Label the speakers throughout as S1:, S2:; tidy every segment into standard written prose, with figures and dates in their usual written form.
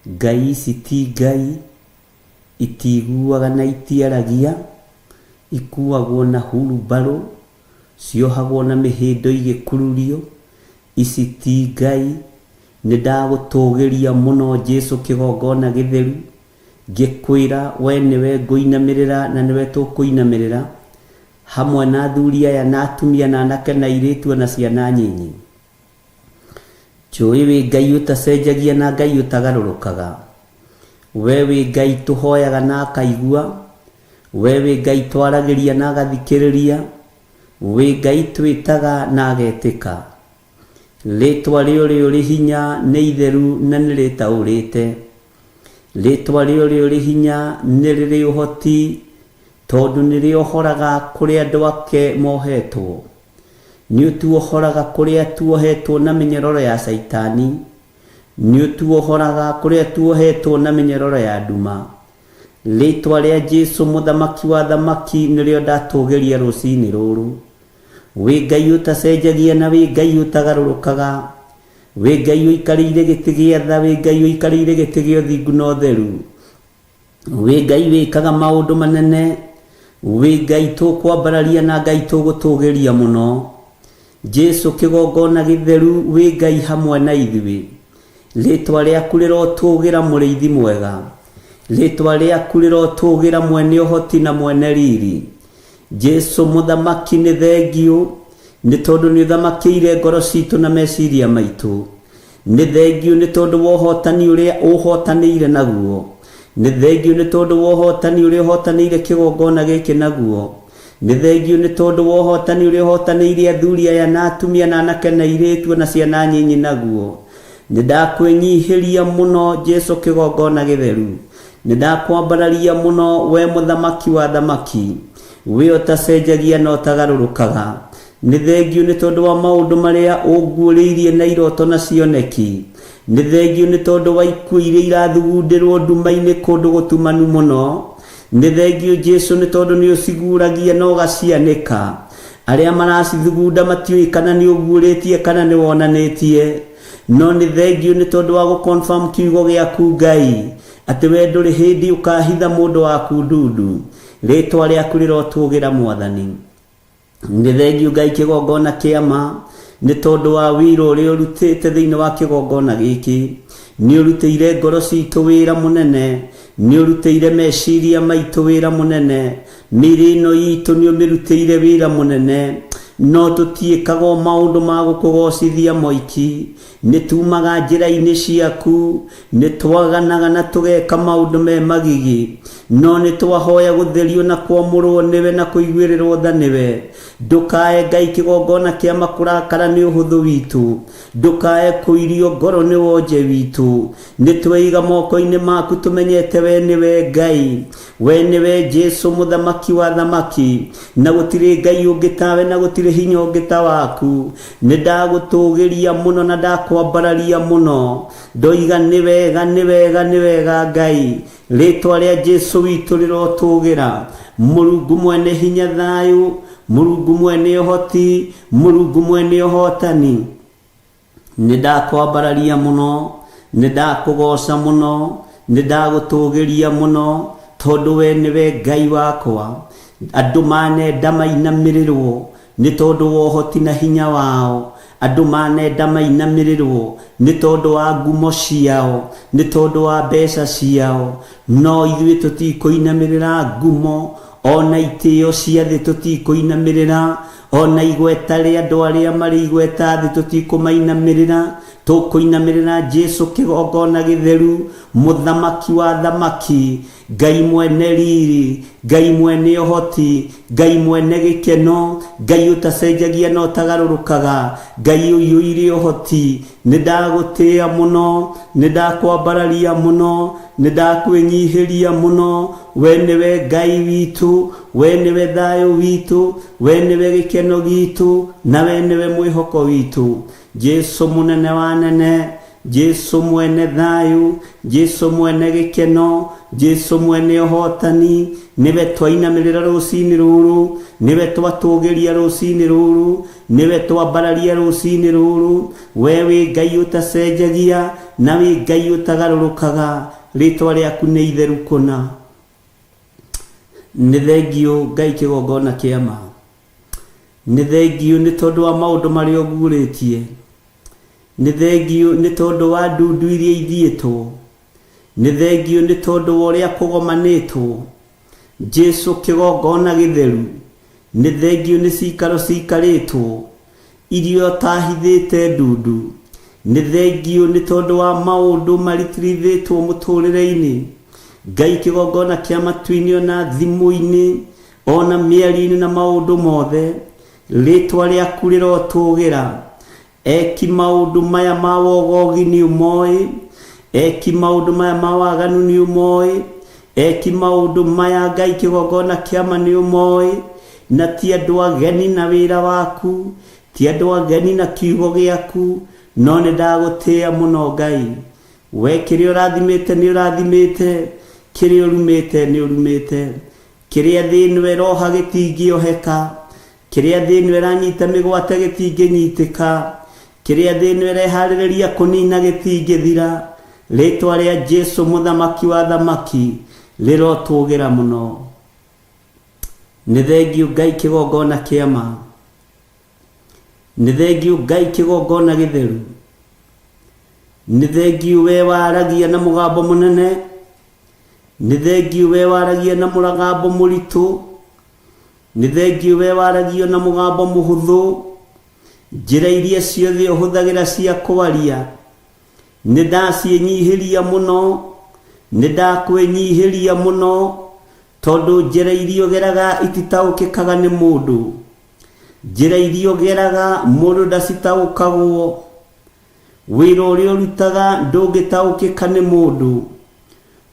S1: Ngai ici ti Ngai, itiiguaga na itiaragia, ikuagwo na hurumbarũ, ciohagwo na mĩhĩndo igĩkururio, ici ti Ngai. Nĩndagũtũgĩria mũno Jesu kĩgongona gĩtheru, ngĩkwĩra we nĩwe ngũinamĩrĩra na nĩwe tũkũinamĩrĩra, hamwe na athuri aya na atumia na anake na airĩtu na ciana nyinyi. Njũĩ wĩ Ngai ũtacenjagia na Ngai ũtagarũrũkaga. We wĩ Ngai tũhoyaga na akaigua. We wĩ Ngai twaragĩria na agathikĩrĩria. Wĩ Ngai twĩtaga na agetĩka. Rĩtwa rĩa ũrĩa ũrĩ hinya nĩ itheru na nĩ rĩtaũrĩte. Rĩtwa rĩa ũrĩa ũrĩ hinya nĩ rĩrĩ ũhoti tondũ nĩ rĩohoraga kũrĩa andũ ake mohetwo. Nĩũtuohoraga kũrĩa tuohetwo na mĩnyororo ya Caitani. Nĩũtuohoraga kũrĩa tuohetwo na mĩnyororo ya nduma. Rĩtwa rĩa Jesu mũthamaki wa athamaki nĩrĩo ndatũgĩria rũcinĩ rũrũ. Wĩ Ngai ũtacenjagia na wĩ Ngai ũtagarũrũkaga. Wĩ Ngai ũikarĩire gĩtĩ gĩa tha, wĩ Ngai ũikarĩire gĩtĩ gĩa ũthingu na ũtheru. Wĩ Ngai wĩkaga maũndũ manene, wĩ Ngai tũkwambararia na Ngai tũgũtũgĩria mũno. Jesu kĩgongona gĩtheru wĩ Ngai hamwe na ithuĩ. Rĩtwa rĩaku rĩrotũgĩra mũrĩithi mwega. Rĩtwa rĩaku rĩrotũgĩra mwene ũhoti na mwene riri. Jesu mũthamaki nĩ thengiũ nĩ tondũ nĩ ũthamakĩire ngoro citũ na meciria maitũ. Nĩ thengiũ nĩ tondũ wa ũhotani ũrĩa ũhotanĩire naguo. Nĩ thengiũ nĩ tondũ wa ũhotani ũrĩa ũhotanĩire kĩgongona gĩkĩ naguo. Nĩ thengiũ nĩ tondũ wa ũhotani ũrĩa ũhotanĩire athuri aya na atumia na anake na airĩtu na ciana nyinyi naguo. Nĩ ndakwĩnyihĩria mũno Jesu kĩgongona gĩtheru. Nĩ ndakwambararia mũno we mũthamaki wa athamaki. We ũtacenjagia na ũtagarũrũkaga. Nĩ thengiũ nĩ tondũ wa maũndũ marĩa ũnguũrĩirie na iroto na cioneki. Nĩ thengiũ nĩ tondũ wa ikuũ iria irathugundĩrwo nduma-inĩ kũndũ gũtumanu mũno. Nĩ thengiũ Jesu nĩ tondũ nĩ ũciguũragia na ũgacianĩka. Arĩa maracithugunda matiũĩ kana nĩ ũguũrĩtie kana nĩ wonanĩtie. No nĩ thengiũ nĩ tondũ wa gũ-confirm kiugo gĩaku Ngai, atĩ we ndũrĩ hĩndĩ ũkahitha mũndũ waku ndundu. Rĩtwa rĩaku rĩrotũgĩra Mwathani. Nĩ thengiũ Ngai kĩgongona kĩa ma nĩ tondũ wa wĩra ũrĩa ũrutĩte thĩinĩ wa kĩgongona gĩkĩ. Nĩ ũrutĩire ngoro citũ wĩra mũnene, nĩ ũrutĩire meciria maitũ wĩra mũnene, mĩĩrĩ ĩno itũ nĩ ũmĩrutĩire wĩra mũnene. No tũtiĩkaga o maũndũ ma gũkũgocithia moiki, nĩ tumaga njĩra-inĩ ciaku, nĩ twaganaga na tũgeka maũndũ me magigi, no nĩ twahoya gũtherio na kwamũrwo nĩwe na kũiguĩrĩrwo tha nĩwe. Ndũkae Ngai kĩgongona kĩa makũrakara nĩ ũhũthũ witũ, ndũkae kũirio ngoro nĩ wonje witũ. Nĩ tweiga moko-inĩ maku tũmenyete we nĩwe Ngai, we nĩwe Jesu mũthamaki wa athamaki, na gũtirĩ Ngai ũngĩ tawe na gũtirĩ hinya ũngĩ ta waku. Nĩ ndagũtũgĩria mũno na ndakwambararia mũno. Ndoiga nĩ wega, nĩ wega, nĩ wega Ngai. Rĩtwa rĩa Jesu witũ rĩrotũgĩra. Mũrungu mwene hinya thayũ, Mũrungu mwene ũhoti, Mũrungu mwene ũhotani. Nĩ ndakwambararia mũno, nĩ ndakũgoca mũno, nĩ ndagũtũgĩria mũno, tondũ we nĩwe Ngai wakwa. Andũ manenda mainamĩrĩrwo nĩ tondũ wa ũhoti na hinya wao. Andũ manenda mainamĩrĩrwo nĩ tondũ wa ngumo ciao, nĩ tondũ wa mbeca ciao. No ithuĩ tũtikũinamĩrĩra ngumo, ona itĩo cia thĩ tũtikũinamĩrĩra, ona igweta rĩa andũ arĩa marĩ igweta thĩ tũtikũmainamĩrĩra. Tũkũinamĩrĩra Jesu kĩgongona gĩtheru, mũthamaki wa athamaki, Ngai mwene riri, Ngai mwene ũhoti, Ngai mwene gĩkeno, Ngai ũtacenjagia na ũtagarũrũkaga, Ngai ũiyũire ũhoti. Nĩ ndagũtĩĩa mũno, nĩ ndakwambararia mũno, nĩ ndakwĩnyihĩria mũno. We nĩwe Ngai witũ, we nĩwe thayũ witũ, we nĩwe gĩkeno gitũ, na we nĩwe mwĩhoko witũ. Jesu mũnene wa anene, Jesu mwene thayũ, Jesu mwene gĩkeno, Jesu mwene ũhotani, nĩwe twainamĩrĩra rũcinĩ rũrũ, nĩwe twatũgĩria rũcinĩ rũrũ, nĩwe twambararia rũcinĩ rũrũ. We wĩ Ngai ũtacenjagia, Na wĩ Ngai ũtagarũrũkaga, rĩtwa rĩaku nĩ itheru kũna. Nĩ thengiũ Ngai kĩgongona kĩa ma. Nĩ thengiũ nĩ tondũ wa maũndũ marĩa ũguũrĩtie. Nĩ thengiũ nĩ tondũ wa ndundu iria ithiĩtwo. Nĩ thengiũ nĩ tondũ wa ũrĩa kũgomanĩtwo. Jesu kĩgongona gĩtheru. Nĩ thengiũ nĩ cikaro cikarĩtwo iria ũtahithĩte ndundu. Nĩ thengiũ nĩ tondũ wa maũndũ maritirithĩtwo mũtũrĩre-inĩ. Ngai kĩgongona kĩa matu-inĩ ona thimũ-inĩ ona mĩario-inĩ na maũndũ mothe, rĩtwa rĩaku rĩrotũgĩra. Eki maũndũ maya ma wogogi nĩ ũmoĩ, eki maũndũ maya ma waganu nĩ ũmoĩ, eki maũndũ maya Ngai kĩgongona kĩa ma nĩ ũmoĩ, na ti andũ ageni na wĩra waku, ti andũ ageni na kiugo gĩaku, no nĩ ndagũtĩĩa mũno Ngai. We kĩrĩa ũrathimĩte nĩ ũrathimĩte, kĩrĩa ũrumĩte nĩ ũrumĩte. Kĩrĩa thĩ ĩno ĩroha gĩtingĩoheka, kĩrĩa thĩ ĩno ĩranyita mĩgwate gĩtingĩnyitĩka, kĩrĩa thĩ ĩno ĩreharĩrĩria kũnina gĩtingĩthira. Rĩtwa rĩa Jesu mũthamaki wa thamaki rĩrotũgĩra mũno. Nĩ thengiũ Ngai kĩgongona kĩa ma. Nĩ thengiũ Ngai kĩgongona gĩtheru. Nĩ thengiũ we waragia na mũgambo mũnene. Nĩ thengiũ we waragia na mũgambo mũritũ. Nĩ thengiũ we waragia na mũgambo mũhũthũ. Njĩra iria ciothe ũhũthagĩra cia kwaria nĩ ndaciĩnyihĩria mũno, nĩ ndakwĩnyihĩria mũno, tondũ njĩra iria ũgeraga ititaũkĩkaga nĩ mũndũ. Njĩra iria ũgeraga mũndũ ndacitaũkagwo. Wĩra ũrĩa ũrutaga ndũngĩtaũkĩka nĩ mũndũ.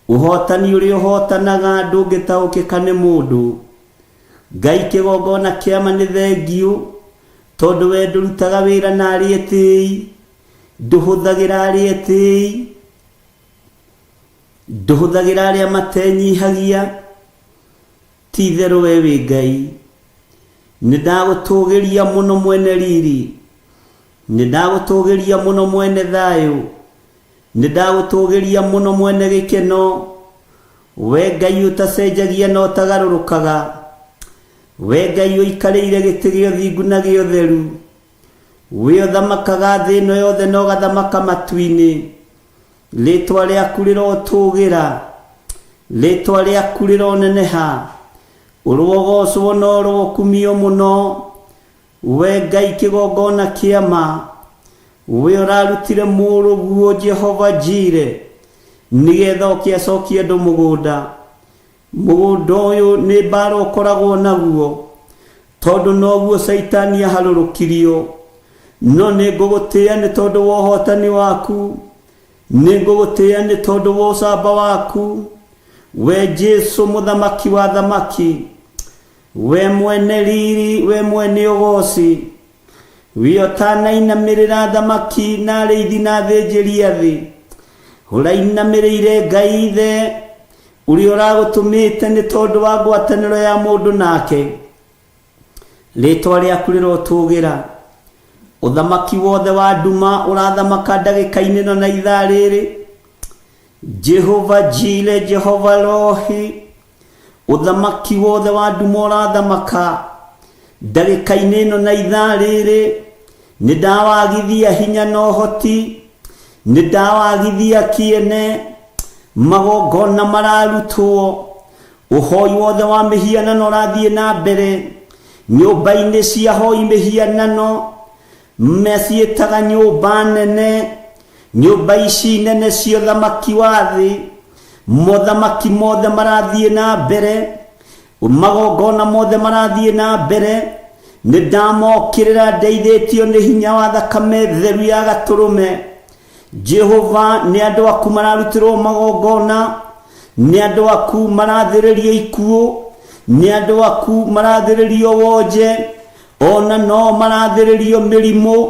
S1: Ũhotani ũrĩa ũhotanaga ndũngĩtaũkĩka nĩ mũndũ. Ngai kĩgongona kĩa ma nĩ thengiũ, tondũ we ndũrutaga wĩra na arĩa etĩĩi, ndũhũthagĩra arĩa etĩĩi, ndũhũthagĩra arĩa matenyihagia. Ti itherũ we wĩ Ngai. Nĩ ndagũtũgĩria mũno mwene riri, nĩ ndagũtũgĩria mũno mwene thayũ, nĩ ndagũtũgĩria mũno mwene gĩkeno. We Ngai ũtacenjagia na ũtagarũrũkaga, we Ngai ũikarĩire gĩtĩ gĩa ũthingu na gĩa ũtheru, we ũthamakaga thĩ ĩno yothe na ũgathamaka matu-inĩ. Rĩtwa rĩaku rĩrotũgĩra, rĩtwa rĩaku rĩroneneha, ũrogocwo na ũrokumio mũno. We Ngai kĩgongona kĩa ma, we ũrarutire mũrũguo Jehova Jire, nĩgetha oke acokie andũ mũgũnda. Mũgũnda ũyũ nĩ mbara ũkoragwo naguo, tondũ noguo Caitani aharũrũkirio. No nĩ ngũgũtĩĩa nĩ tondũ wa ũhotani waku, nĩ ngũgũtĩĩa nĩ tondũ wa ũcamba waku. We Jesu mũthamaki wa thamaki, we mwene riri, we mwene ũgoci, we ũtanainamĩrĩra thamaki na arĩithi na athĩnjĩri a thĩ, ũrainamĩrĩire Ngai Ithe ũrĩa ũragũtũmĩte nĩ tondũ wa ngwatanĩro ya mũndũ nake. Rĩtwa rĩaku rĩrotũgĩra. Ũthamaki wothe wa nduma ũrathamaka ndagĩka-inĩ ĩno na ithaa rĩrĩ. Jehova Jire, Jehova Rohi, ũthamaki wothe wa nduma ũrathamaka ndagĩka-inĩ ĩno na ithaa rĩrĩ. Nĩ ndawagithia hinya na ũhoti, nĩ ndawagithia kĩene, magongona mararutwo, ũhoi wothe wa mĩhianano ũrathiĩ na mbere nyũmba-inĩ cia hoi mĩhianano, meciĩtaga nyũmba nene, nyũmba ici nene cia ũthamaki wa thĩ, mothamaki mothe marathiĩ na mbere, magongona mothe marathiĩ na mbere. Nĩ ndamokĩrĩra ndeithĩtio nĩ hinya wa thakame theru ya gatũrũme. Jehova, nĩ andũ aku mararutĩrwo magongona, nĩ andũ aku marathĩrĩrio ikuũ, nĩ andũ aku marathĩrĩrio wonje, ona no marathĩrĩrio mĩrimũ,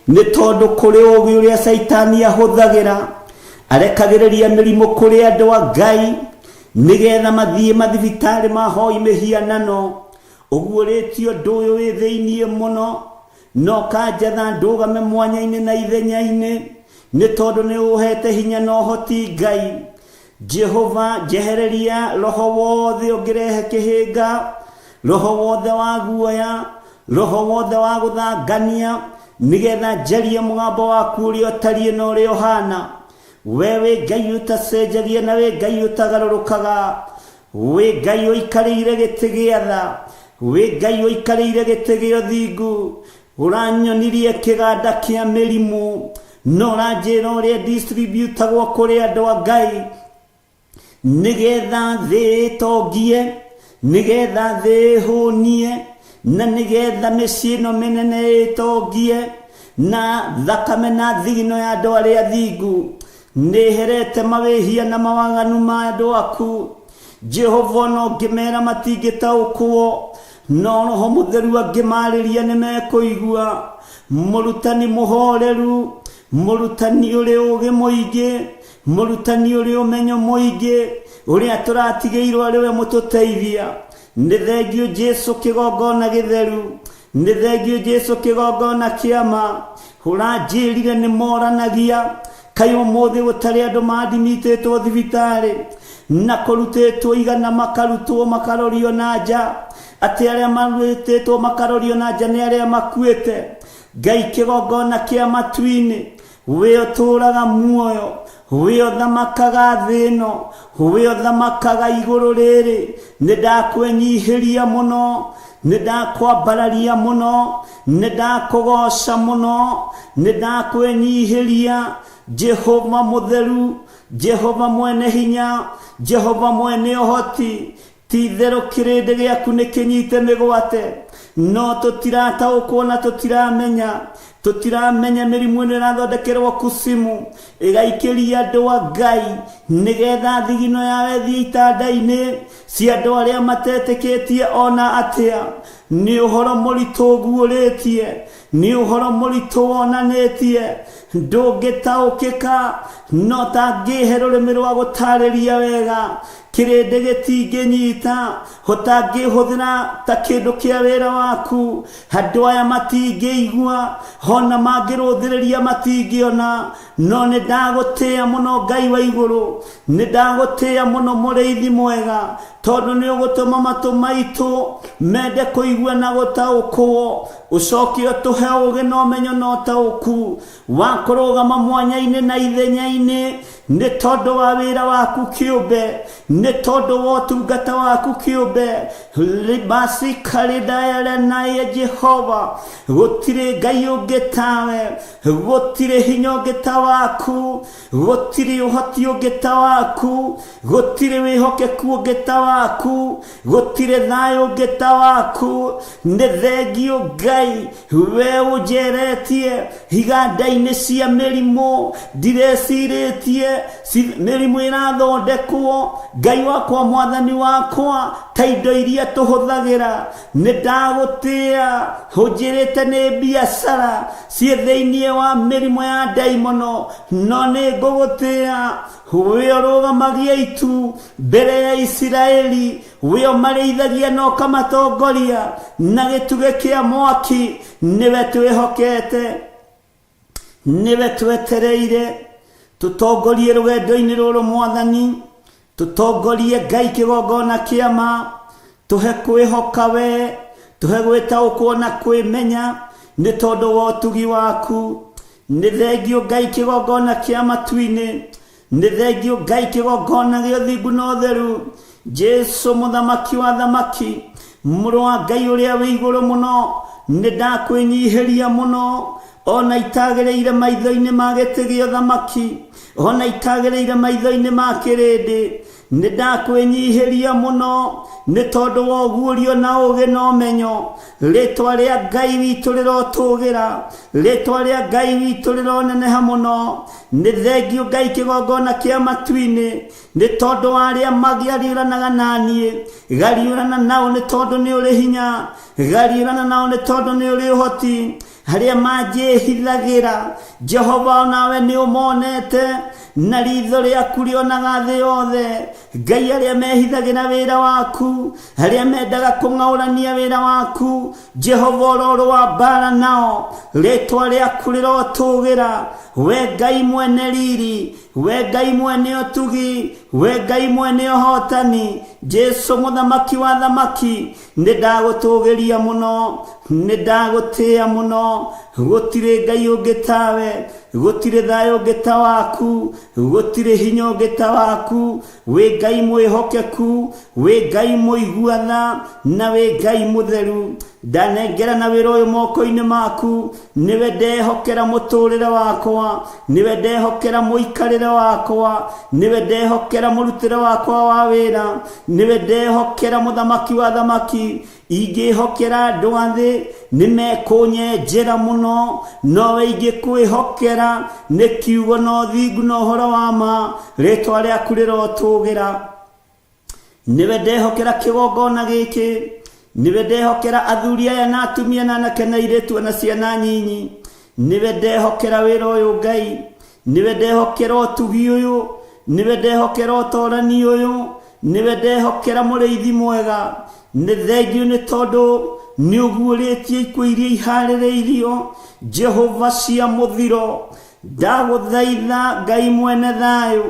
S1: nĩ tondũ kũrĩ ũũgĩ ũrĩa Caitani ahũthagĩra. Arekagĩrĩria mĩrimũ kũrĩ andũ a Ngai nĩgetha mathiĩ mathibitarĩ mahoi mĩhianano. Ũguũrĩtie ũndũ ũyũ wĩ thĩiniĩ mũno, no kanjatha ndũgame mwanya-inĩ na ithenya-inĩ. Nĩ tondũ nĩ ũhete hinya na ũhoti Ngai. Jehova, njehereria roho wothe ũngĩrehe kĩhĩnga, roho wothe wa guoya, roho wothe wa gũthangania, nĩgetha njarie mũgambo waku ũrĩa ũtariĩ na ũrĩa ũhana. We wĩ Ngai ũtacenjagia na wĩ Ngai ũtagarũrũkaga. Wĩ Ngai ũikarĩire gĩtĩ gĩa tha, wĩ Ngai ũikarĩire gĩtĩ gĩa ũthingu. Ũranyonirie kĩganda kĩa mĩrimũ, no ũranjĩra ũrĩa distributagwo kũrĩ andũ a Ngai, nĩgetha thĩ ĩtongie, nĩgetha thĩ ĩhũnie, na nĩgetha mĩciĩ ĩno mĩnene ĩtongie, na thakame na thigino ya andũ arĩa athingu. Nĩherete mawĩhia na mawaganu ma andũ aku. Jehova, ona ũngĩmera matingĩtaũkwo, no Roho Mũtheru angĩmarĩria nĩmekũigua. Mũrutani mũhoreru, mũrutani ũrĩ ũũgĩ mũingĩ, mũrutani ũrĩ ũmenyo mũingĩ, ũrĩa tũratigĩirwo arĩ we mũtũteithia. Nĩ thengiũ Jesu kĩgongona gĩtheru, nĩ thengiũ Jesu kĩgongona kĩama. Ũranjĩrire nĩ moranagia, kaĩ ũmũthĩ gũtarĩ andũ mandimitĩtwo thibitarĩ na kũrutĩtwo igana makarutwo makarorio na nja, atĩ arĩa marutĩtwo makarorio na nja nĩ arĩa makuĩte. Ngai kĩgongona kĩa matu-inĩ, we ũtũũraga muoyo, we ũthamakaga thĩ ĩno, we ũthamakaga igũrũ rĩrĩ, nĩ ndakwenyihĩria mũno, nĩ ndakwambararia mũno, nĩ ndakũgoca mũno, nĩ ndakwenyihĩria. Jehova mũtheru, Jehova mwene hinya, Jehova mwene ũhoti, ti-itherũ kĩrĩndĩ gĩaku nĩ kĩnyite mĩgwate, no tũtirataũkwo na tũtiramenya. Tũtiramenya mĩrimũ ĩno ĩrathondekerwo kusimu, ĩgaikĩria andũ a Ngai, nĩgetha thigino yao ĩthiĩ itanda-inĩ cia andũ arĩa matetĩkĩtie ona atĩa. Nĩ ũhoro mũritũ ũguũrĩtie, nĩ ũhoro mũritũ wonanĩtie, ndũngĩtaũkĩka, no tangĩhe rũrĩmĩ rwa gũtarĩria wega. Kĩrĩndĩ gĩtingĩnyita, ũtangĩhũthĩra ta kĩndũ kĩa wĩra waku. Andũ aya matingĩigua, ona mangĩrũthĩrĩria matingĩona. No nĩ ndagũtĩĩa mũno Ngai wa igũrũ, nĩ ndagũtĩĩa mũno mũrĩithi mwega, tondũ nĩ ũgũtũma matũ maitũ mende kũigua na gũtaũkwo. Ũcoke ũtũhe ũũgĩ na ũmenyo na ũtaũku wa kũrũgama mwanya-inĩ na ithenya-inĩ, nĩ tondũ wa wĩra waku kĩũmbe, nĩ tondũ wa ũtungata waku kĩũmbe. Libasi karidayalenaye Jehova, gũtirĩ Ngai ũngĩ tawe, gũtirĩ hinya ũngĩ ta waku, gũtirĩ ũhoti ũngĩ ta waku, gũtirĩ wĩhokeku ũngĩ ta waku, gũtirĩ thayũ ũngĩ ta waku. Nĩ thengiũ Ngai, we ũnjeretie iganda-inĩ cia mĩrimũ, ndirecirĩtie mĩrimũ ĩrathondekwo. Ngai wakwa, mwathani wakwa, ta indo iria tũhũthagĩra, nĩ ndagũtĩĩa. Ũnjĩrĩte nĩ biacara ciĩ thĩinĩ wa mĩrimũ ya ndaimono, no nĩ ngũgũtĩĩa. We ũrũgamagia itu mbere ya Isiraeli, we ũmarĩithagia na ũkamatongoria na gĩtugĩ kĩa mwaki, nĩwe twĩhokete, nĩwe twetereire. Tũtongorie rũgendo-inĩ rũrũ Mwathani, tũtongorie Ngai kĩgongona kĩa ma, tũhe kwĩhoka we, tũhe gwĩtaũkwo na kwĩmenya, nĩ tondũ wa ũtugi waku. Nĩ thengiũ Ngai kĩgongona kĩa matu-inĩ, nĩ thengiũ Ngai kĩgongona gĩa ũthingu na ũtheru. Jesu mũthamaki wa thamaki, mũrũ wa Ngai ũrĩa wĩ igũrũ mũno, nĩ ndakwĩnyihĩria mũno, ona itagĩrĩire maitho-inĩ ma gĩtĩ gĩa ũthamaki, ona itagĩrĩire maitho-inĩ ma kĩrĩndĩ. Nĩ ndakwĩnyihĩria mũno, nĩ tondũ wa ũguũrio na ũũgĩ na ũmenyo. Rĩtwa rĩa Ngai witũ rĩrotũgĩra, rĩtwa rĩa Ngai witũ rĩroneneha mũno. Nĩ thengiũ Ngai kĩgongona kĩa matu-inĩ, nĩ tondũ wa arĩa magĩariũranaga na niĩ. Gariũrana nao nĩ tondũ nĩ ũrĩ hinya, gariũrana nao nĩ tondũ nĩ ũrĩ ũhoti. Arĩa manjĩhithagĩra, Jehova, onawe nĩ ũmonete, na ritho rĩaku rĩonaga thĩ yothe. Ngai, arĩa mehithagĩra wĩra waku, arĩa mendaga kũng'aũrania wĩra waku, Jehova, ũrorũa mbara nao. Rĩtwa rĩaku rĩrotũgĩra. We Ngai mwene riri, we Ngai mwene ũtugi, we Ngai mwene ũhotani, Jesu mũthamaki wa thamaki, nĩ ndagũtũgĩria mũno, nĩ ndagũtĩĩa mũno. Gũtirĩ Ngai ũngĩ tawe, gũtirĩ thayũ ũngĩ ta waku, gũtirĩ hinya ũngĩ ta waku. Wĩ Ngai mwĩhokeku, wĩ Ngai mũigua tha, na wĩ Ngai mũtheru. Ndanengerana wĩra ũyũ moko-inĩ maku, nĩwe ndehokera mũtũrĩre wakwa, nĩwe ndehokera mũikarĩre wakwa, nĩwe ndehokera mũrutĩre wakwa wa wĩra, nĩwe ndehokera mũthamaki wa thamaki. Ingĩhokera andũ a thĩ nĩ mekũnyenjera mũno, nowe ingĩkwĩhokera nĩ kiugo na ũthingu na ũhoro wa ma, rĩtwa rĩaku rĩrotũgĩra. Nĩwe ndehokera kĩgongona gĩkĩ, nĩwe ndehokera athuri aya na atumia na anake na airĩtu na ciana nyinyi, nĩwe ndehokera wĩra ũyũ Ngai, nĩwe ndehokera ũtugi ũyũ, nĩwe ndehokera ũtorani ũyũ, nĩwe ndehokera mũrĩithi mwega. Nĩ thengiũ nĩ tondũ nĩ ũguũrĩtie ikuũ iria iharĩrĩirio Jehova cia mũthiro. Ndagũthaitha Ngai mwene thayũ,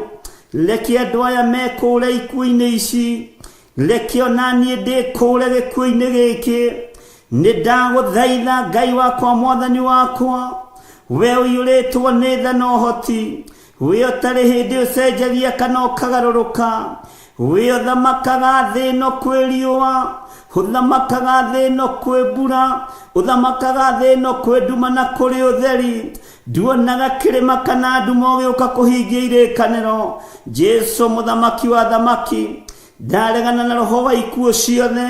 S1: reke andũ aya mekũũre ikuũ-inĩ ici, reke ona niĩ ndĩkũũre gĩkuũ-inĩ gĩkĩ. Nĩ ndagũthaitha Ngai wakwa, mwathani wakwa, we ũiyũrĩtwo nĩ tha na ũhoti, we ũtarĩ hĩndĩ ũcenjagia kana ũkagarũrũka, we ũthamakaga thĩ ĩno kwĩ riũa, ũthamakaga thĩ ĩno kwĩ mbura, ũthamakaga thĩ ĩno kwĩ nduma na kũrĩ ũtheri. Nduonaga kĩrĩma kana nduma ũgĩũka kũhingia irĩkanĩro. Jesu mũthamaki wa thamaki, ndaregana na roho wa ikuũ ciothe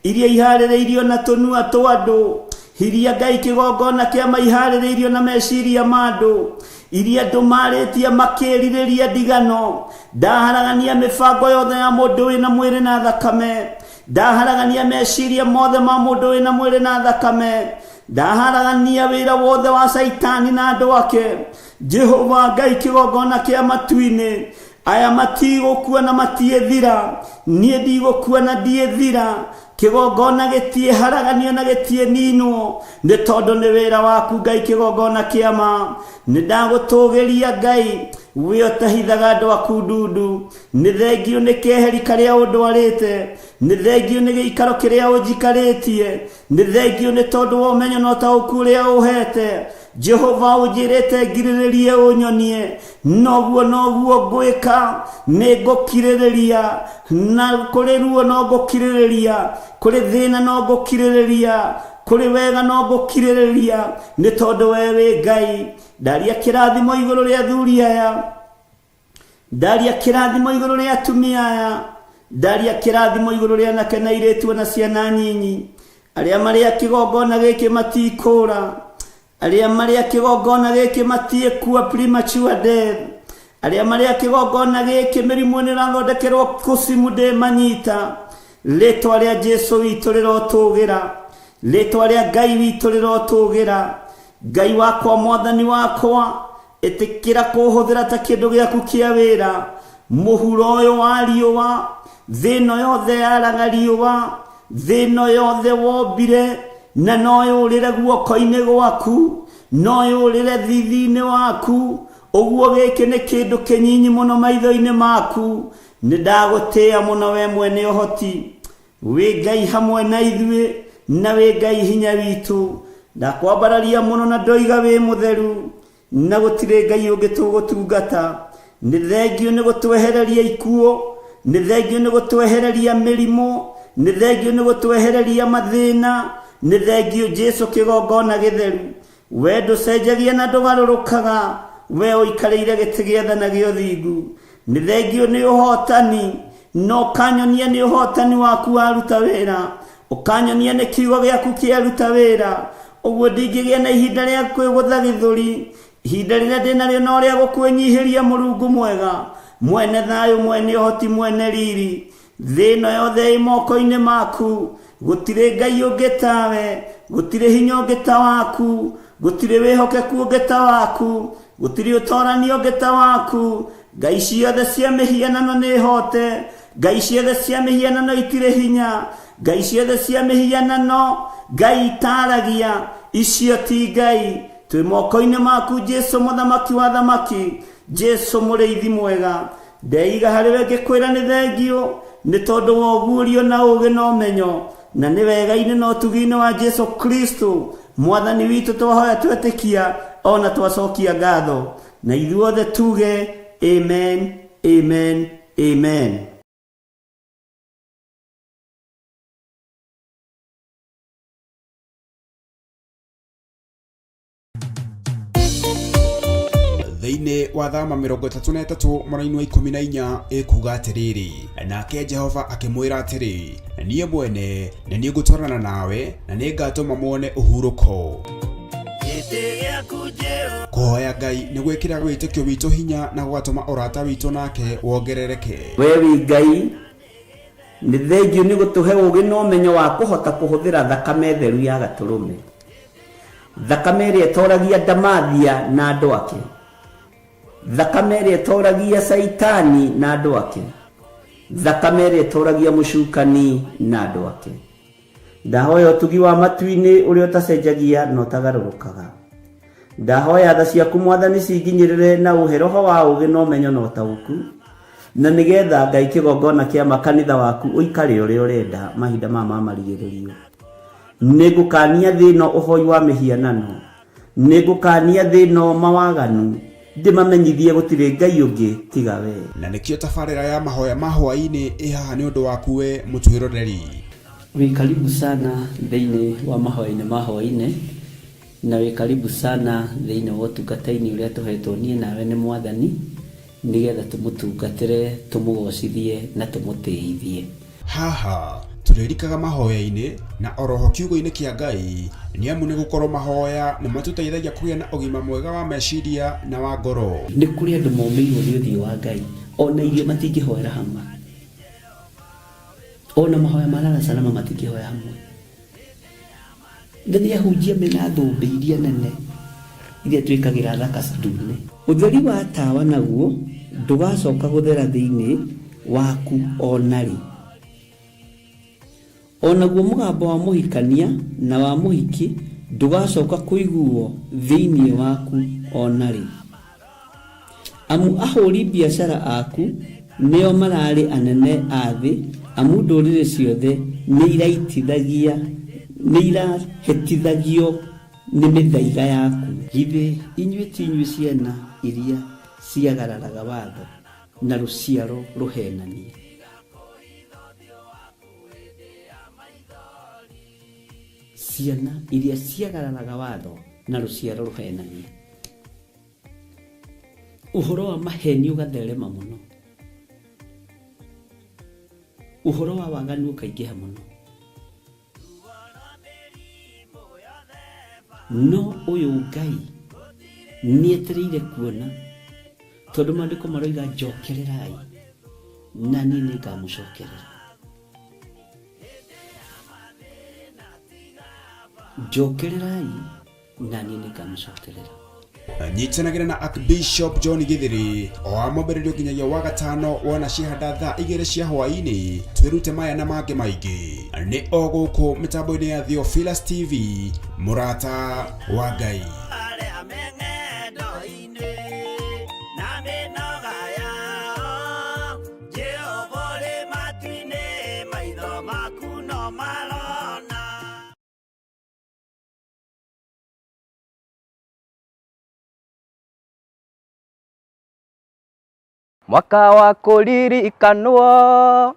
S1: iria iharĩrĩirio na tũnua twa andũ, iria Ngai kĩgongona kĩa maiharĩrĩirio na meciria ma andũ, iria andũ marĩtie makĩrirĩria ndigano. Ndaharagania mĩbango yothe ya mũndũ wĩna mwĩrĩ na thakame, ndaharagania meciria mothe ma mũndũ wĩna mwĩrĩ na thakame, ndaharagania wĩra wothe wa Caitani na andũ ake. Jehova Ngai kĩgongona kĩa matu-inĩ, aya matigũkua na matiĩthira, niĩ ndigũkua na ndiĩthira. Kĩgongona gĩtiĩharaganio na gĩtiĩninwo, nĩ tondũ nĩ wĩra waku Ngai kĩgongona kĩa ma. Nĩ ndagũtũgĩria Ngai, we ũtahithaga andũ aku ndundu. Nĩ thengiũ nĩ keheri karĩa ũndwarĩte, nĩ thengiũ nĩ gĩikaro kĩrĩa ũnjikarĩtie, nĩ thengiũ nĩ tondũ wa ũmenyo na ũtaũku ũrĩa ũhete. Jehova ũnjĩrĩte ngirĩrĩrie ũnyonie, noguo noguo ngwĩka, nĩ ngũkirĩrĩria, na kũrĩ ruo no ngũkirĩrĩria, kũrĩ thĩna no ngũkirĩrĩria, kũrĩ wega no ngũkirĩrĩria, nĩ tondũ we wĩ Ngai. Ndaria kĩrathimo igũrũ rĩa athuri aya, ndaria kĩrathimo igũrũ rĩa atumia aya, ndaria kĩrathimo igũrũ rĩa anake na airĩtu na ciana nyinyi. Arĩa marĩ a kĩgongona gĩkĩ matikũũra, arĩa marĩ a kĩgongona gĩkĩ matiĩkua premature death, arĩa marĩ a kĩgongona gĩkĩ mĩrimũ nĩ ĩrathondekerwo kũcimu ndĩmanyita. Rĩtwa rĩa Jesu witũ rĩrotũgĩra, rĩtwa rĩa Ngai witũ rĩrotũgĩra. Ngai wakwa, mwathani wakwa, ĩtĩkĩra kũhũthĩra ta kĩndũ gĩaku kĩa wĩra. Mũhuro ũyũ wa riũa, thĩ ĩno yothe yaraga riũa, thĩ ĩno yothe wombire, na no yũrĩre guoko-inĩ gwaku, no yũrĩre thithi-inĩ waku. Ũguo gĩkĩ nĩ kĩndũ kĩnyinyi mũno maitho-inĩ maku. Nĩ ndagũtĩĩa mũno we mwene ũhoti, wĩ Ngai hamwe na ithuĩ, na wĩ Ngai hinya witũ. Ndakwambararia mũno na ndoiga wĩ mũtheru, na gũtirĩ Ngai ũngĩ tũgũtungata. Nĩ thengiũ nĩ gũtwehereria ikuũ, nĩ thengiũ nĩ gũtwehereria mĩrimũ, nĩ thengiũ nĩ gũtwehereria mathĩna, nĩ thengiũ Jesu kĩgongona gĩtheru. We ndũcenjagia na ndũgarũrũkaga, we ũikarĩire gĩtĩ gĩa tha na gĩa ũthingu. Nĩ thengiũ nĩ ũhotani, na ũkanyonia nĩ ũhotani waku waruta wĩra, ũkanyonia nĩ kiugo gĩaku kĩaruta wĩra. Ũguo ndingĩgĩa na ihinda rĩa kwĩgũtha gĩthũri, ihinda rĩrĩa ndĩnarĩo no rĩa gũkwĩnyihĩria Mũrungu mwega, mwene thayũ, mwene ũhoti, mwene riri. Thĩ ĩno yothe ĩ moko-inĩ maku, gũtirĩ Ngai ũngĩ tawe, gũtirĩ hinya ũngĩ ta waku, gũtirĩ wĩhokeku ũngĩ ta waku, gũtirĩ ũtorani ũngĩ ta waku. Ngai ciothe cia mĩhianano nĩ hote, Ngai ciothe cia mĩhianano itirĩ hinya, Ngai ciothe cia mĩhianano Ngai itaragia, icio ti Ngai. Twĩ moko-inĩ maku Jesu mũthamaki wa thamaki, Jesu mũrĩithi mwega. Ndeiga harĩ we ngĩkwĩra nĩ thengiũ, nĩ tondũ wa ũguũrio na ũũgĩ na ũmenyo, na nĩ wega-inĩ na ũtugi-inĩ wa Jesu Kristo mwathani witũ twahoya twetĩkia ona twacokia ngatho, na ithuothe tuge amen, amen, amen.
S2: Thĩinĩ wa Thama 33 mũraini wa 14 ĩkuga atĩrĩrĩ, nake Jehova akĩmwĩra atĩrĩ, niĩ mwene nĩ niĩ ngũtwarana nawe na nĩ ngatũma muone ũhurũko. Kũhoya Ngai nĩ gwĩkĩraga wĩtĩkio witũ hinya na gũgatũma ũrata witũ nake wongerereke.
S1: We wĩ Ngai, nĩ thengiũ nĩ gũtũhe ũũgĩ na ũmenyo wa kũhota kũhũthĩra thakame theru ya Gatũrũme, thakame ĩrĩa ĩtoragia ndamathia na andũ ake, thakame ĩrĩa ĩtoragia Caitani na andũ ake, thakame ĩrĩa ĩtoragia mũcukani na andũ ake. Ndahoya ũtugi wa matu-inĩ ũrĩa ũtacenjagia na ũtagarũrũkaga. Ndahoya tha ciaku Mwathani cinginyĩrĩre na ũhe roho wa ũũgĩ na ũmenyo na ũtaũku, na nĩgetha Ngai kĩgongona kĩa ma kanitha waku ũikare ũrĩa ũrenda mahinda maya ma marigĩrĩrio. Nĩngũkania thĩ ĩno ũhoi wa mĩhianano, nĩngũkania thĩ ĩno mawaganu, ndĩmamenyithie gũtirĩ Ngai ũngĩ tiga we.
S2: Na nĩkĩo tabarĩra ya mahoya ma hwaĩ-inĩ ĩ haha nĩ ũndũ waku we mũtwĩroreri.
S1: Wĩ karibu sana thĩinĩ wa mahoya-inĩ ma hwaĩ-inĩ, na wĩ karibu sana thĩinĩ wa ũtungata-inĩ ũrĩa tũhetwo niĩ nawe nĩ Mwathani, nĩgetha tũmũtungatĩre, tũmũgocithie na tũmũtĩithie.
S2: Haha tũrĩrikaga mahoya-inĩ na oroho kiugo-inĩ kĩa Ngai, nĩamu nĩ gũkorwo mahoya nĩ matũteithagia kũgĩa na ũgima mwega wa meciria na wa ngoro.
S1: Nĩ kũrĩ andũ momĩirwo nĩ ũthiũ wa Ngai, ona irio matingĩhoera hamwe, ona mahoya ma lala salama matingĩhoya hamwe. Na nĩ ahunjia mena thũmbĩ iria nene iria twĩkagĩra thaka ndune. Ũtheri wa tawa naguo ndũgacoka gũthera thĩinĩ waku o na rĩ. O naguo mũgambo wa mũhikania na wa mũhiki ndũgacoka kũiguwo thĩinĩ waku o na rĩ. Amu ahũri biacara aku nĩo mararĩ anene a thĩ, amu ndũrĩrĩ ciothe nĩirahĩtithagio nĩ mĩthaiga yaku. Githĩ inyuĩ ti inyuĩ ciana iria ciagararaga watho, na rũciaro rũheenania? Ciana iria ciagararaga watho, na rũciaro rũheenania. Ũhoro wa maheni ũgatherema mũno, ũhoro wa waganu ũkaingĩha mũno. No ũyũ Ngai nĩetereire kuona, tondũ maandĩko maroiga njokererai na niĩ nĩngamũcokerera. Njokererai na niĩ nĩngamũcokerera.
S2: Nyitanagĩra na Archbishop John Githiri o wa mwambĩrĩrio nginyagia wa gatano wona ciahanda thaa 2 cia hwaĩ-inĩ, twĩrute maya na mangĩ maingĩ nĩ o gũkũ mĩtambo-inĩ ya Theophilus TV, mũrata wa Ngai.
S3: Arĩa me ng'endo-inĩ na mĩnoga yao, Jehova ũrĩ matu-inĩ, maitho maku no marona.
S4: Mwaka wa kũririkanwo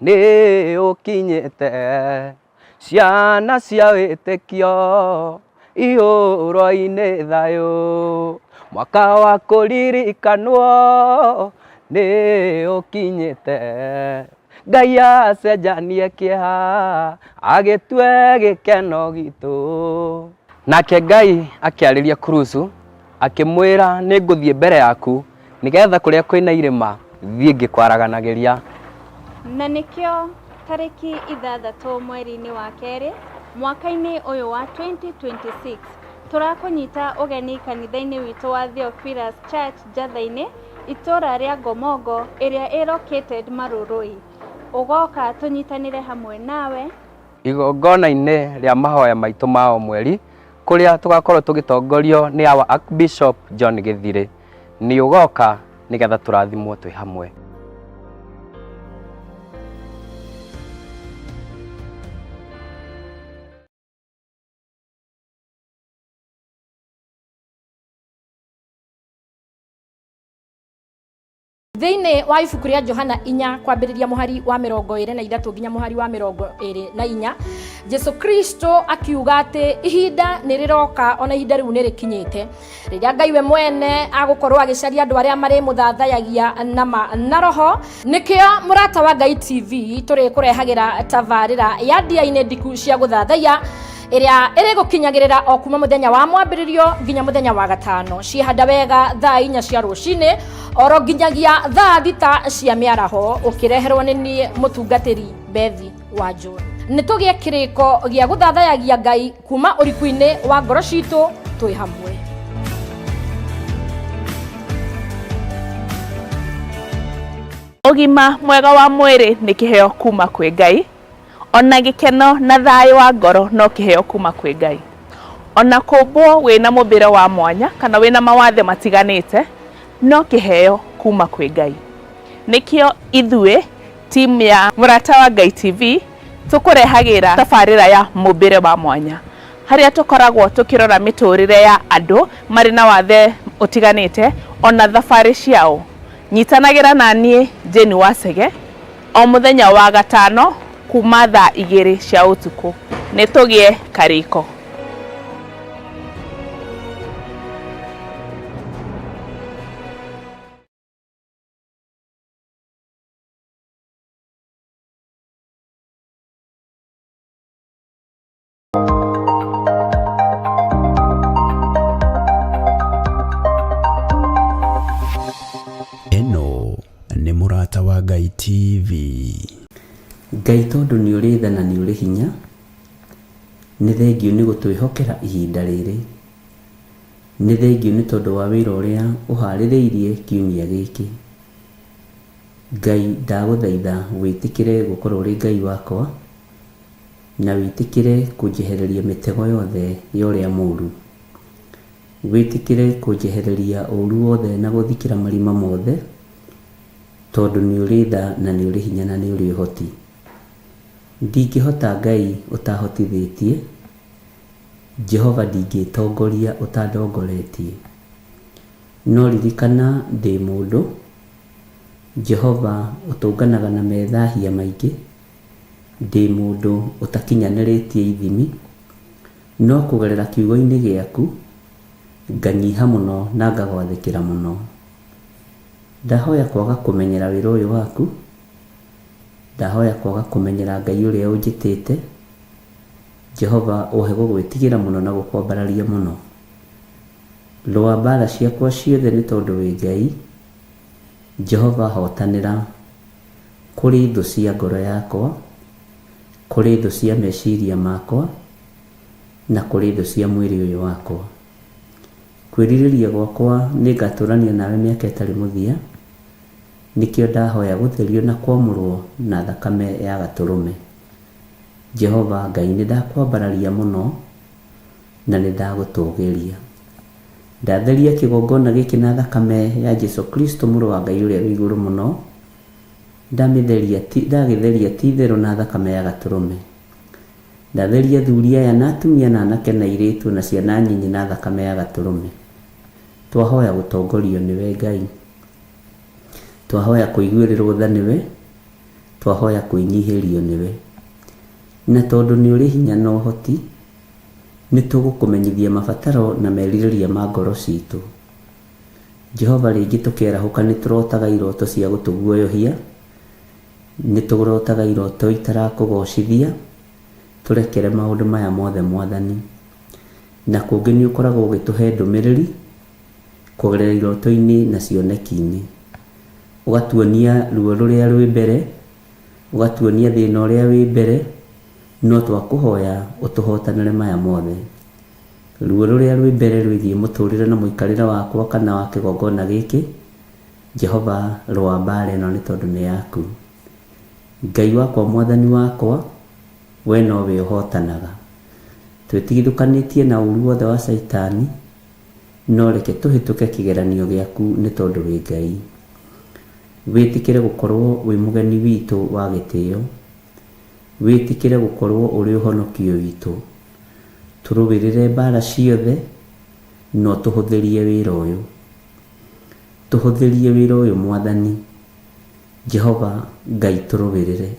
S4: nĩ ũkinyĩte, ciana cia wĩtĩkio ihũrwo-inĩ thayũ. Mwaka wa kũririkanwo nĩ ũkinyĩte, Ngai acenjanie kĩeha agĩtue gĩkeno gitũ. Nake Ngai akĩarĩria Kurusu akĩmwĩra, nĩ ngũthiĩ mbere yaku nĩgetha kũrĩa kwĩna irĩma thiĩ ngĩkwaraganagĩria.
S5: Na nĩkĩo tarĩki 6 mweri-inĩ wa kerĩ mwaka-inĩ ũyũ wa 2026 tũrakũnyita ũgeni kanitha-inĩ witũ wa Theophilus Church Njatha-inĩ, itũũra rĩa Ngomongo ĩrĩa ĩ located Marurui. Ũgoka tũnyitanĩre hamwe nawe.
S4: Igongona-inĩ rĩa mahoya maitũ ma o mweri. Kũrĩa tũgakorwo tũgĩtongorio nĩ our Archbishop John Gĩthirĩ. Nĩ ũgoka nĩgetha tũrathimwo twĩ hamwe.
S6: Thĩinĩ wa ibuku rĩa Johana 4 kwambĩrĩria mũhari wa 23 nginya mũhari wa 24, Jesu Kristo akiuga atĩ ihinda nĩ rĩroka, ona ihinda rĩu nĩ rĩkinyĩte, rĩrĩa Ngai we mwene agũkorwo agĩcaria andũ arĩa marĩmũthathayagia na ma na roho. Nĩkĩo Mũrata wa Ngai TV tũrĩkũrehagĩra tabarĩra ya ndia-inĩ ndiku cia gũthathaiya, ĩrĩa ĩrĩgũkinyagĩrĩra o kuma mũthenya wa mwambĩrĩrio nginya mũthenya wa gatano, ciĩhanda wega thaa 4 cia rũcinĩ oro nginyagia thaa 6 cia mĩaraho, ũkĩreherwo nĩ niĩ mũtungatĩri Bethi wa John. Nĩ tũgĩe kĩrĩko gĩa gũthathayagia Ngai kuma ũriku-inĩ wa ngoro citũ twĩ hamwe.
S7: Ũgima mwega wa mwĩrĩ nĩ kĩheo kuma kwĩ Ngai, ona gĩkeno na thayũ wa ngoro no kĩheo kuma kwĩ Ngai. Ona kũmbwo wĩna mũmbĩre wa mwanya kana wĩna mawathe matiganĩte no kĩheo kuma kwĩ Ngai. Nĩkĩo ithuĩ timu ya Mũrata wa Ngai TV tũkũrehagĩra tabarĩra ya mũmbĩre wa mwanya, harĩa tũkoragwo tũkĩrora mĩtũrĩre ya andũ marĩ na wathe ũtiganĩte ona thabarĩ ciao. Nyitanagĩra na niĩ Jane Wacege o mũthenya wa gatano kuma thaa 2 cia ũtukũ. Nĩ tũgĩe karĩko.
S2: Ĩno nĩ Mũrata wa Ngai TV.
S1: Ngai tondũ nĩ ũrĩ tha na nĩ ũrĩ hinya, nĩ thengiũ nĩ gũtwĩhokera ihinda rĩrĩ. Nĩ thengiũ nĩ tondũ wa wĩra ũrĩa ũharĩrĩirie kiumia gĩkĩ. Ngai ndagũthaitha wĩtĩkĩre gũkorwo ũrĩ Ngai wakwa, na wĩtĩkĩre kũnjehereria mĩtego yothe ya ũrĩa mũũru. Wĩtĩkĩre kũnjehereria ũũru wothe na gũthikĩra marima mothe, tondũ nĩ ũrĩ tha na nĩ ũrĩ hinya na nĩ ũrĩ ũhoti. Ndingĩhota Ngai ũtahotithĩtie, Jehova ndingĩtongoria ũtandongoretie. No ririkana ndĩ mũndũ, Jehova ũtũnganaga na methahia maingĩ, ndĩ mũndũ ũtakinyanĩrĩtie ithimi, no kũgerera kiugo-inĩ gĩaku nganyiha mũno na ngagwathĩkĩra mũno. Ndahoya kwaga kũmenyera wĩra ũyũ waku, ndahoya kwaga kũmenyera Ngai ũrĩa ũnjĩtĩte, Jehova ũhe gũgwĩtigĩra mũno na gũkwambararia mũno. Rũa mbara ciakwa ciothe nĩ tondũ wĩ Ngai, Jehova hotanĩra kũrĩ thũ cia ngoro yakwa, kũrĩ thũ cia meciria makwa, na kũrĩ thũ cia mwĩrĩ ũyũ wakwa. Kwĩrirĩria gwakwa nĩ ngatũrania nawe mĩaka ĩtarĩ mũthia, nĩkĩo ndahoya gũtherio na kwamũrwo na thakame ya gatũrũme. Jehova Ngai nĩ ndakwambararia mũno na nĩ ndagũtũgĩria. Ndatheria kĩgongona gĩkĩ na thakame ya Jesu Kristo mũrũ wa Ngai ũrĩa wĩ igũrũ mũno, ndagĩtheria ti itherũ na thakame ya gatũrũme. Ndatheria athuri aya na atumia na anake na airĩtu na ciana nyinyi na thakame ya gatũrũme. Twahoya gũtongorio nĩwe Ngai. Twahoya kũiguĩrĩrwo tha nĩwe. Twahoya kwĩnyihĩrio nĩwe. Na tondũ nĩ ũrĩ hinya na ũhoti, nĩ tũgũkũmenyithia mabataro na merirĩria ma ngoro citũ. Jehova rĩngĩ tũkĩarahũka nĩ tũrotaga iroto cia gũtũguoyohia, nĩ tũrotaga iroto itarakũgocithia, tũrekere maũndũ maya mothe Mwathani. Na kũngĩ nĩ ũkoragwo ũgĩtũhe ndũmĩrĩri kũgerera iroto-inĩ na cioneki-inĩ. Ũgatuonia ruo rũrĩa rwĩ mbere, ũgatuonia thĩna ũrĩa wĩ mbere, no twakũhoya ũtũhotanĩre maya mothe. Ruo rũrĩa rwĩ mbere rwĩgiĩ mũtũrĩre na mũikarĩre wakwa kana wa kĩgongona gĩkĩ, Jehova rũa mbara ĩno nĩ tondũ nĩ yaku. Ngai wakwa Mwathani wakwa, we nowe ũhotanaga. Twĩtigithũkanĩtie na ũũru wothe wa Caitani, no reke tũhĩtũke kĩgeranio gĩaku nĩ tondũ wĩ Ngai. Wĩtĩkĩre gũkorwo wĩ mũgeni witũ wa gĩtĩo. Wĩtĩkĩre gũkorwo ũrĩ ũhonokio witũ. Tũrũĩrĩre mbara ciothe na ũtũhũthĩrie wĩra ũyũ. Tũhũthĩrie wĩra ũyũ Mwathani. Jehova Ngai tũrũĩrĩre.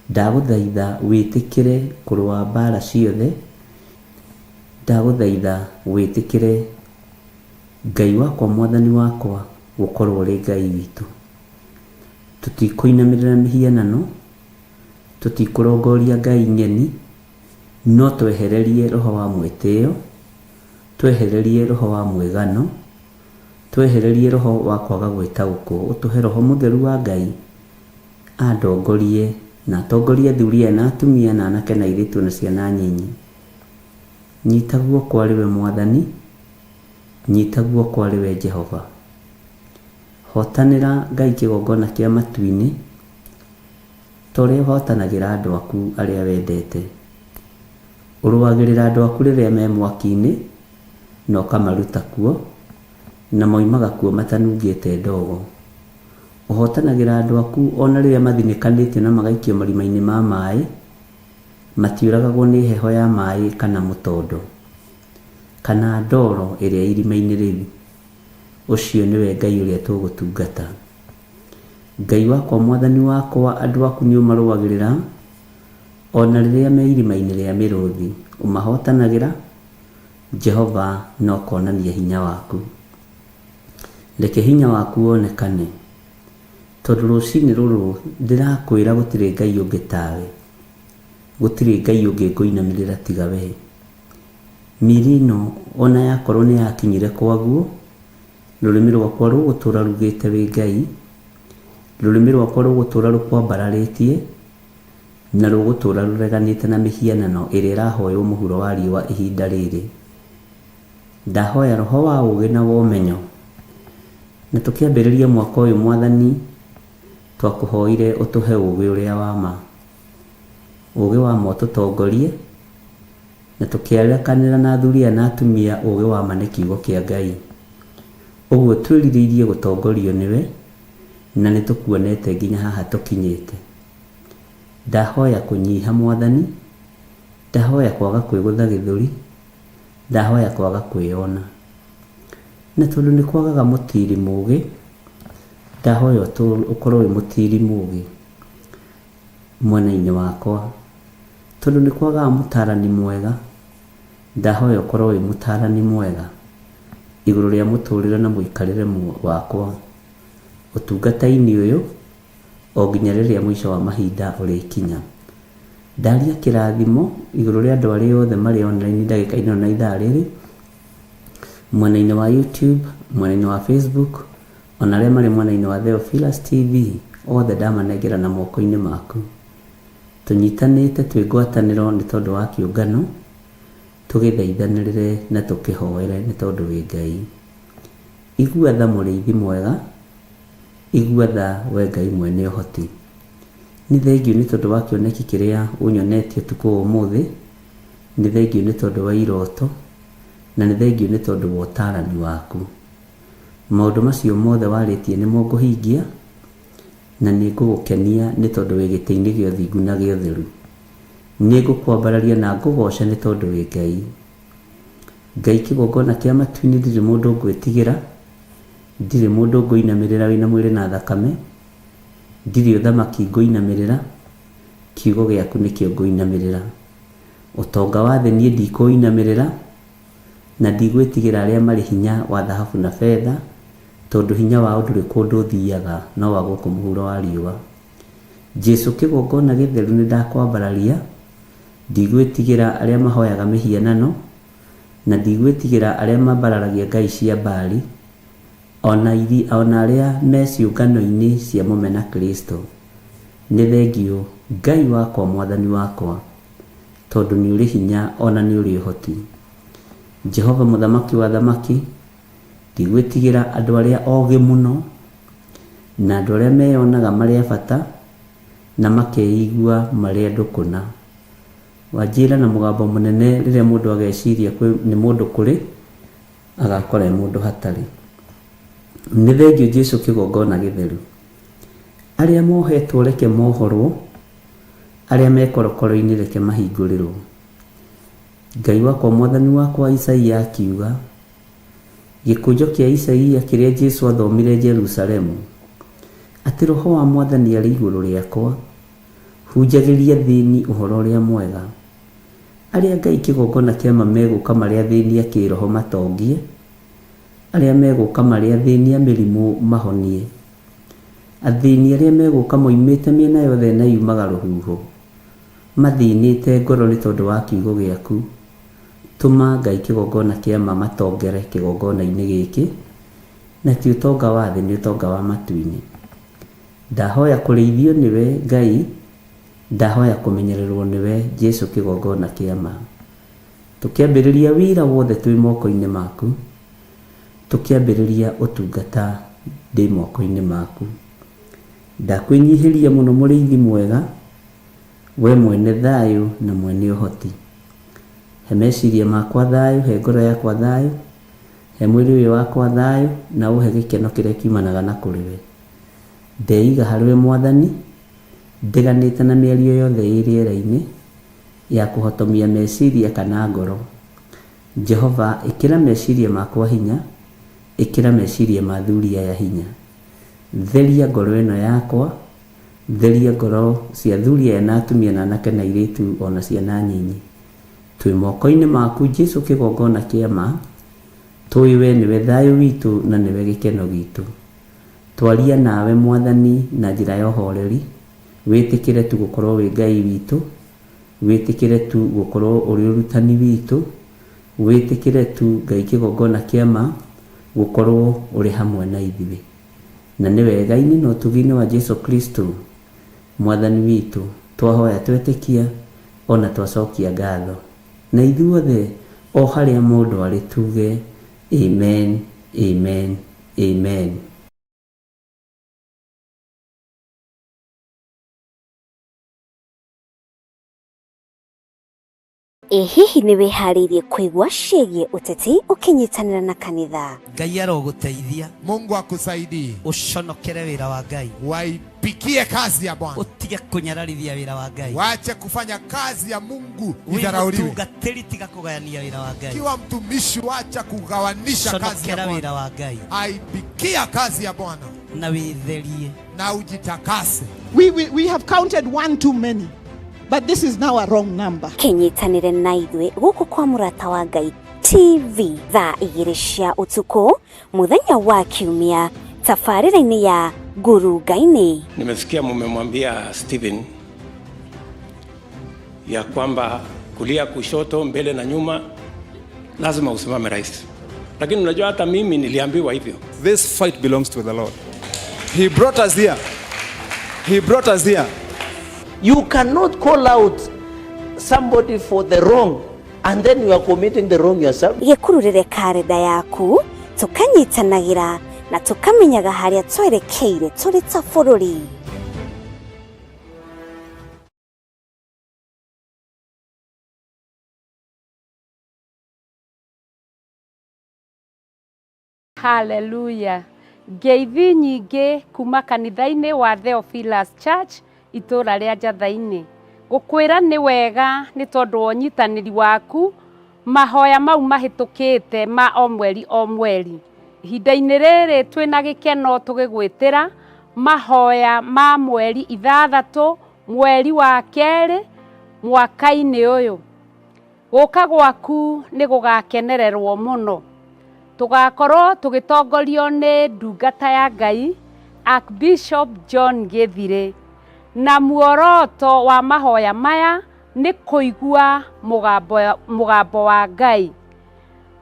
S1: Ndagũthaitha wĩtĩkĩre kũrũa mbara ciothe. Ndagũthaitha wĩtĩkĩre Ngai wakwa Mwathani wakwa gũkorwo ũrĩ Ngai witũ. Tũtikũinamĩrĩra mĩhianano, tũtikũrongoria ngai ng'eni, no twehererie roho wa mwĩtĩo, twehererie roho wa mwĩgano, twehererie roho wa kwaga gwĩtaũkwo, ũtũhe roho mũtheru wa Ngai andongorie na atongorie athuri aya na atumia na anake na airĩtu na ciana nyinyi. Nyita guoko arĩ we Mwathani, nyita guoko arĩ we Jehova. Hotanĩra Ngai kĩgongona kĩa matu-inĩ, ta ũrĩa ũhotanagĩra andũ aku arĩa wendete. Ũrũagĩrĩra andũ aku rĩrĩa me mwaki-inĩ, na ũkamaruta kuo, na moimaga kuo matanungĩte ndogo. Ũhotanagĩra andũ aku o na rĩrĩa mathinĩkanĩtio na magaikio marima-inĩ ma maĩ, matiũragagwo nĩ heho ya maĩ kana mũtondo, kana ndoro ĩrĩa irima-inĩ rĩu. Ũcio nĩwe Ngai ũrĩa tũgũtungata. Ngai wakwa Mwathani wakwa, andũ aku nĩ ũmarũagĩrĩra, o na rĩrĩa me irima-inĩ rĩa mĩrũthi, ũmahotanagĩra, Jehova, na ũkonania hinya waku. Reke hinya waku wonekane, tondũ rũcinĩ rũrũ ndĩrakwĩra gũtirĩ Ngai ũngĩ tawe, gũtirĩ Ngai ũngĩ ngũinamĩrĩra tiga we. Mĩĩrĩ ĩno o na yakorwo nĩ yakinyire kwaguo, rũrĩmĩ rwakwa rũgũtũũra rugĩte wĩ Ngai, rũrĩmĩ rwakwa rũgũtũũra rũkwambararĩtie, na rũgũtũũra rũreganĩte na mĩhianano ĩrĩa ĩrahoywo mũhuro wa riũa ihinda rĩrĩ. Ndahoya roho wa ũũgĩ na wa ũmenyo. Na tũkĩambĩrĩria mwaka ũyũ Mwathani, twakũhoire ũtũhe ũũgĩ ũrĩa wa ma. Ũũgĩ wa ma ũtũtongorie, na tũkĩarekanĩra na athuri aya na atumia ũũgĩ wa ma nĩ kiugo kĩa Ngai. Ũguo twĩrirĩirie gũtongorio nĩwe, na nĩ tũkuonete nginya haha tũkinyĩte. Ndahoya kũnyiha Mwathani, ndahoya kwaga kwĩgũtha gĩthũri, ndahoya kwaga kwĩyona. Na tondũ nĩ kwagaga mũtiri mũgĩ, ndahoya ũkorwo wĩ mũtiri mũgĩ mwena-inĩ wakwa. Tondũ nĩ kwagaga mũtarani mwega, ndahoya ũkorwo wĩ mũtarani mwega igũrũ rĩa mũtũrĩre na mũikarĩre wakwa ũtungata-inĩ ũyũ o nginya rĩrĩa mũico wa mahinda ũrĩkinya. Ndaria kĩrathimo igũrũ rĩa andũ arĩa othe marĩ online ndagĩka-inĩ ĩno na ithaa rĩrĩ, mwena-inĩ wa YouTube, mwena-inĩ wa Facebook, ona arĩa marĩ mwena-inĩ wa Theophilus TV, othe ndamanengera na moko-inĩ maku. Tũnyitanĩte twĩ ngwatanĩro nĩ tondũ wa kĩũngano, tũgĩthaithanĩrĩre na tũkĩhoere nĩ tondũ wĩ Ngai. Igua tha mũrĩithi mwega, igua tha we Ngai mwene ũhoti. Nĩ thengiũ nĩ tondũ wa kĩoneki kĩrĩa ũnyonetie ũtukũ wa ũmũthĩ, nĩ thengiũ nĩ tondũ wa iroto, na nĩ thengiũ nĩ tondũ wa ũtaarani waku. Maũndũ macio mothe warĩtie nĩmo ngũhingia, na nĩ ngũgũkenia nĩ tondũ wĩ gĩtĩ-inĩ gĩa ũthingu na gĩa ũtheru. Nĩ ngũkwambararia na ngũgooce nĩ tondũ wĩ Ngai. Ngai kĩgongona kĩa matu-inĩ ndirĩ mũndũ ngwĩtigĩra, ndirĩ mũndũ ngũinamĩrĩra wĩna mwĩrĩ na thakame, ndirĩ ũthamaki ngũinamĩrĩra, kiugo gĩaku nĩkĩo ngũinamĩrĩra. Ũtonga wa thĩ niĩ ndikũinamĩrĩra, na ndigwĩtigĩra arĩa marĩ hinya wa thahabu na betha, tondũ hinya wao ndũrĩ kũndũ ũthiaga no wa gũkũ mũhuro wa riũa. Jesu kĩgongona gĩtheru nĩndakwambararia, ndigwĩtigĩra arĩa mahoyaga mĩhianano, na ndigwĩtigĩra arĩa mambararagia ngai cia Baali, o na arĩa me ciũngano-inĩ cia mũmena Kristo. Nĩ thengiũ Ngai wakwa Mwathani wakwa, tondũ nĩ ũrĩ hinya o na nĩ ũrĩ ũhoti. Jehova Mũthamaki wa athamaki, ndigwĩtigĩra andũ arĩa ogĩ mũno, na andũ arĩa meyonaga marĩ a bata, na makeigua marĩ andũ kũna. Wanjĩra na mũgambo mũnene rĩrĩa mũndũ ageciria kwĩ nĩ mũndũ kũrĩ, agakora e mũndũ hatarĩ. Nĩ thengiũ Jesu kĩgongona gĩtheru. Arĩa mohetwo reke mohorwo, arĩa me korokoro-inĩ reke mahingũrĩrwo. Ngai wakwa mwathani wakwa Isaia akiuga, gĩkũnjo kĩa Isaia kĩrĩa Jesu athomire Jerusalemu, atĩ Roho wa Mwathani arĩ igũrũ rĩakwa, hunjagĩria athĩni ũhoro ũrĩa mwega. Arĩa Ngai kĩgongona kĩa ma megũka marĩ athĩni a kĩroho matongie, arĩa megũka marĩ athĩni a mĩrimũ mahonie. Athĩni arĩa megũka moimĩte mĩena yothe na yumaga rũhuho, mathĩnĩte ngoro nĩ tondũ wa kiugo gĩaku, tũma Ngai kĩgongona kĩa ma matongere kĩgongona-inĩ gĩkĩ, na ti ũtonga wa thĩ nĩ ũtonga wa matu-inĩ. Ndahoya kũrĩithio nĩwe Ngai, ndahoya kũmenyererwo nĩwe Jesu kĩgongona kĩa ma. Tũkĩambĩrĩria wĩra wothe twĩ moko-inĩ maku, tũkĩambĩrĩria ũtungata ndĩ moko-inĩ maku. Ndakwĩnyihĩria mũno mũrĩithi mwega, we mwene thayũ na mwene ũhoti. He meciria makwa thayũ, he ngoro yakwa thayũ, he mwĩrĩ ũyũ wakwa thayũ, na ũhe gĩkeno kĩrĩa kiumanaga na kũrĩ we. Ndeiga harĩ we Mwathani, ndeganĩte na mĩario yothe ĩ rĩera-inĩ ya kũhotomia meciria kana ngoro. Jehova, ĩkĩra meciria makwa hinya, ĩkĩra meciria ma athuri aya hinya. Theria ngoro ĩno yakwa, theria ngoro cia athuri aya na atumia na anake na airĩtu o na ciana nyinyi. Twĩ moko-inĩ maku Jesu kĩgongona kĩa ma, tũĩ we nĩwe thayũ witũ na nĩwe gĩkeno gitũ. Twaria nawe Mwathani na njĩra ya ũhoreri, wĩtĩkĩre tu gũkorwo wĩ Ngai witũ, wĩtĩkĩre tu gũkorwo ũrĩ ũrutani witũ, wĩtĩkĩre tu Ngai kĩgongona kĩa ma gũkorwo ũrĩ hamwe na ithuĩ. Na nĩ wega-inĩ na ũtugi-inĩ wa Jesu Kristo Mwathani witũ twahoya twetĩkia o na twacokia ngatho. Na ithuothe o harĩa mũndũ arĩ tuge Amen, Amen, Amen.
S8: Ĩ hihi nĩ wĩharĩirie kũigua ciĩgiĩ ũteti ũkĩnyitanĩra na kanitha?
S3: Ngai arogũteithia.
S9: Mungu akusaidie.
S3: Ũconokere wĩra wa Ngai.
S9: Waipikie kazi ya Bwana.
S3: Ũtige kũnyararithia wĩra wa Ngai.
S9: Wache kufanya kazi ya Mungu
S3: Wĩ
S9: idharauliwe.
S3: mũtungatĩri tiga kũgayania wĩra wa Ngai.
S9: Kiwa mtumishi, wacha kugawanisha kazi ya
S3: Conokera wĩra
S9: Bwana.
S3: wa Ngai
S9: Aipikia kazi ya Bwana
S3: na wĩtherie.
S9: na ujitakase.
S10: We have counted one too many, but this is now a wrong number.
S8: Kĩnyitanĩre na ithuĩ gũkũ kwa Mũrata wa Ngai TV thaa igĩrĩ cia ũtukũ mũthenya wa kiumia tabarĩra-inĩ ya Ngurunga-inĩ.
S11: Nimesikia mumemwambia Stephen ya kwamba kulia, kushoto, mbele na nyuma lazima usimame rais, lakini unajua hata mimi niliambiwa hivyo.
S2: This fight belongs to the Lord. He brought us here. He brought us here.
S12: You cannot call out somebody for the wrong and then you are committing the wrong yourself.
S8: Gĩkururĩre karenda yaku tũkanyitanagĩra na tũkamenyaga harĩa twerekeire tũrĩ ta bũrũri.
S6: Haleluya. Ngeithi nyingĩ kuma kanitha-inĩ wa Theophilus Church itũra rĩa Njatha-inĩ. Gũkwĩra nĩ wega nĩ tondũ wa ũnyitanĩri waku mahoya mau mahĩtũkĩte ma o mweri o mweri. Ihinda-inĩ rĩrĩ twĩna gĩkeno tũgĩgwĩtĩra mahoya ma mweri ithathatũ mweri wa kerĩ mwaka-inĩ ũyũ. Gũka gwaku nĩ gũgakenererwo mũno. Tũgakorwo tũgĩtongorio nĩ ndungata ya Ngai Archbishop John Gĩthirĩ, na muoroto wa mahoya maya nĩ kũigua mũgambo wa Ngai.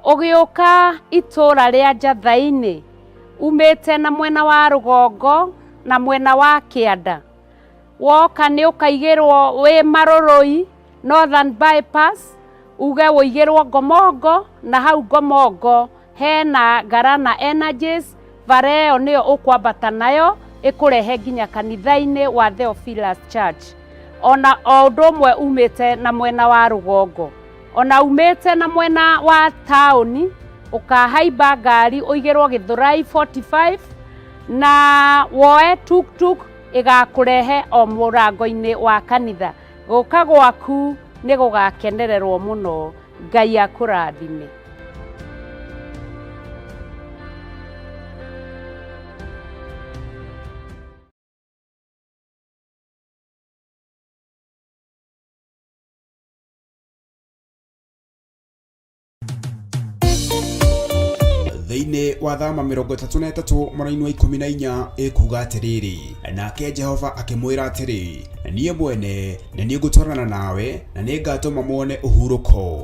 S6: Ũgĩũka itũra rĩa Njatha-inĩ umĩte na mwena wa rũgongo na mwena wa kĩanda, woka nĩ ũkaigĩrwo wĩ Marũrũi Northern Bypass, uge wũigĩrwo Ngomongo, na hau Ngomongo hena Ngarana Energies, bara ĩyo nĩyo ũkwambata nayo ĩkũrehe nginya kanitha-inĩ wa Theophilus Church.
S13: Ona o ũndũ ũmwe umĩte na mwena wa rũgongo, ona umĩte na mwena wa taũni, ũkahaimba ngari ũigĩrwo Gĩthũrai 45 na woe tuktuk ĩgakũrehe o mũrango-inĩ wa kanitha. Gũka gwaku nĩ gũgakenererwo mũno. Ngai akũrathime.
S2: Thĩinĩ wa thama 33 mũraini wa 14 ĩkuga atĩrĩrĩ, nake Jehova akĩmwĩra atĩrĩ, niĩ mwene nĩ niĩ ngũtwarana nawe na nĩ ngatũma muone ũhurũko.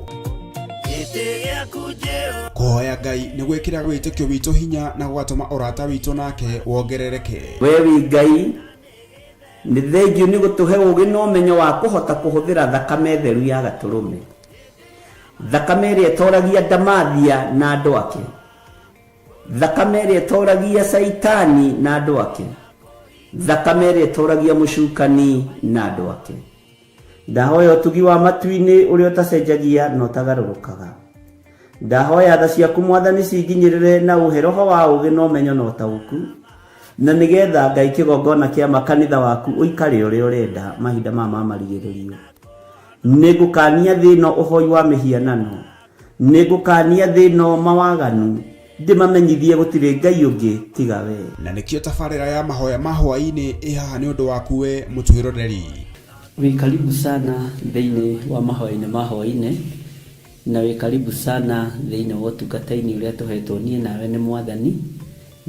S2: Kũhoya Ngai nĩ gwĩkĩraga wĩtĩkio witũ hinya na gũgatũma ũrata witũ nake wongerereke.
S1: We wĩ Ngai, nĩ thengiũ nĩ gũtũhe ũũgĩ na ũmenyo wa kũhota kũhũthĩra thakame theru ya Gatũrũme, thakame ĩrĩa ĩtoragia ndamathia na andũ ake, thakame ĩrĩa ĩtoragia Caitani na andũ ake, thakame ĩrĩa ĩtoragia mũcukani na andũ ake. Ndahoya ũtugi wa matu-inĩ ũrĩa ũtacenjagia na ũtagarũrũkaga. Ndahoya tha ciaku Mwathani cinginyĩrĩre na ũhe roho wa ũũgĩ na ũmenyo na ũtaũku, na nĩgetha Ngai kĩgongona kĩa makanitha waku ũikare ũrĩa ũrenda mahinda maya ma marigĩrĩrio. Nĩngũkania thĩ ĩno ũhoi wa mĩhianano, nĩngũkania thĩ ĩno mawaganu, ndĩmamenyithie gũtirĩ Ngai ũngĩ tiga we.
S2: Na nĩkĩo tabarĩra ya mahoya ma hwaĩ-inĩ ĩ haha nĩ ũndũ waku we mũtwĩroreri.
S1: Wĩ karibu sana thĩinĩ wa mahoya-inĩ ma hwaĩ-inĩ, na wĩ karibu sana thĩinĩ wa ũtungata-inĩ ũrĩa tũhetwo niĩ nawe nĩ Mwathani,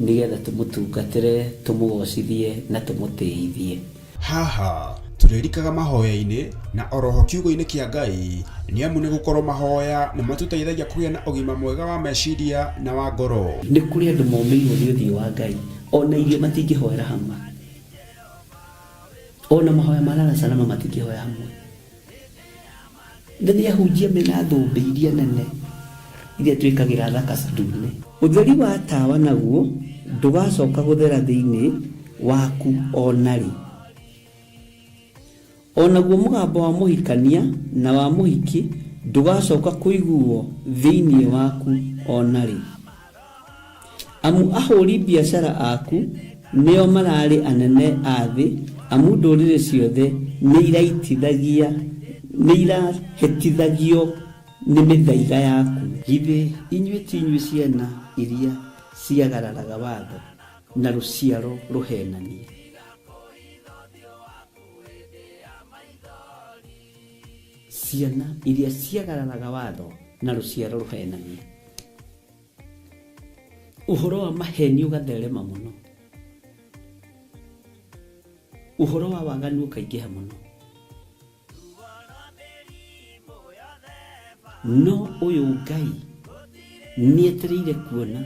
S1: nĩgetha tũmũtungatĩre, tũmũgocithie na tũmũtĩithie.
S2: Haha tũrĩrikaga mahoya-inĩ na oroho kiugo-inĩ kĩa Ngai, nĩ amu nĩ gũkorwo mahoya nĩ matũteithagia kũgĩa na ũgima mwega wa meciria na wa ngoro.
S1: Nĩ kũrĩ andũ momĩirwo nĩ ũthiũ wa Ngai, ona irio matingĩhoera hamwe, ona mahoya ma lala salama matingĩhoya hamwe. Na nĩ ahunjia mena thũmbĩ iria nene iria twĩkagĩra thaka ndune. Ũtheri wa tawa naguo ndũgacoka gũthera thĩinĩ waku o na rĩ. O naguo mũgambo wa mũhikania na wa mũhiki ndũgacoka kũiguo thĩinĩ waku o na rĩ. Amu ahũri biacara aku nĩo mararĩ anene a thĩ, amu ndũrĩrĩ ciothe nĩ irahĩtithagio nĩ mĩthaiga yaku. Githĩ inyuĩ ti inyuĩ ciana iria ciagararaga watho na rũciaro rũhenanie? Ciana iria ciagararaga watho na rũciaro rũhenanie. Ũhoro wa maheni ũgatherema mũno, ũhoro wa waganu ũkaingĩha mũno, no ũyũ Ngai nĩetereire kuona,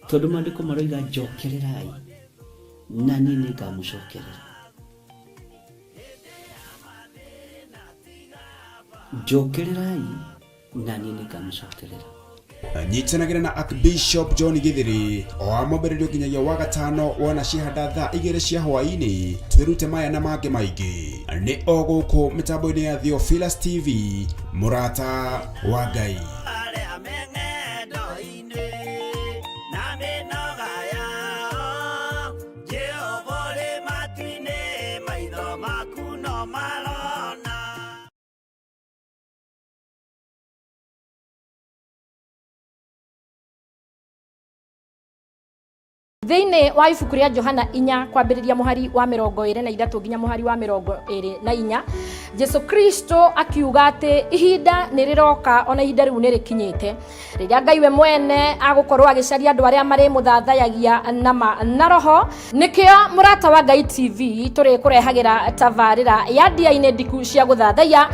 S1: tondũ maandĩko maroiga njokererai na niĩ nĩngamũcokerera. Njokererai na niĩ nĩngamũcokerera.
S2: Nyitanagĩra na Archbishop John Githiri o wa mwambĩrĩrio nginyagia wa gatano wona ciahanda thaa 2 cia hwaĩ-inĩ, twĩrute maya na mangĩ maingĩ. Nĩ o gũkũ mĩtambo-inĩ ya Theophilus TV, mũrata wa Ngai.
S6: Thĩinĩ wa ibuku rĩa Johana 4 kwambĩrĩria mũhari wa 23 nginya mũhari wa 24, Jesu Kristo akiuga atĩ ihinda nĩ rĩroka, ona ihinda rĩu nĩ rĩkinyĩte, rĩrĩa Ngai we mwene agũkorwo agĩcaria andũ arĩa marĩmũthathayagia na ma na roho. Nĩkĩo Mũrata wa Ngai TV tũrĩkũrehagĩra tabarĩra ya ndia-inĩ ndiku cia gũthathaiya,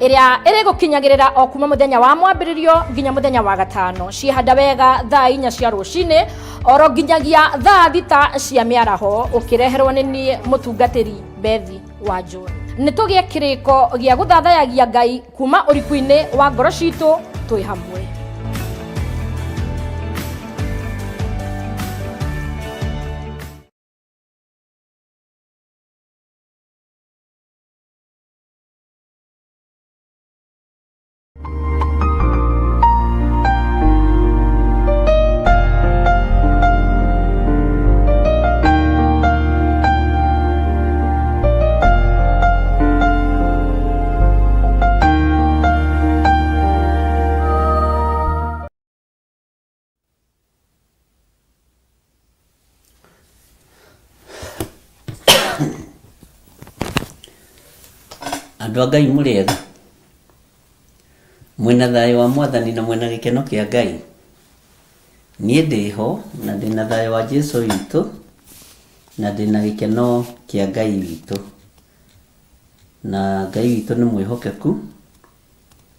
S6: ĩrĩa ĩrĩgũkinyagĩrĩra o kuma mũthenya wa mwambĩrĩrio nginya mũthenya wa gatano, ciĩhanda wega thaa 4 cia rũcinĩ oro nginyagia thaa 6 cia mĩaraho, ũkĩreherwo nĩ niĩ mũtungatĩri Bethi wa John. Nĩ tũgĩe kĩrĩko gĩa gũthathayagia Ngai kuma ũriku-inĩ wa ngoro citũ twĩ hamwe.
S1: Andũ a Ngai mũrĩ ega? Mwĩna thayũ wa Mwathani na mwĩna gĩkeno kĩa Ngai? Niĩ ndĩho na ndĩna thayũ wa Jesu witũ na ndĩna gĩkeno kĩa Ngai witũ. Na Ngai witũ nĩ mwĩhokeku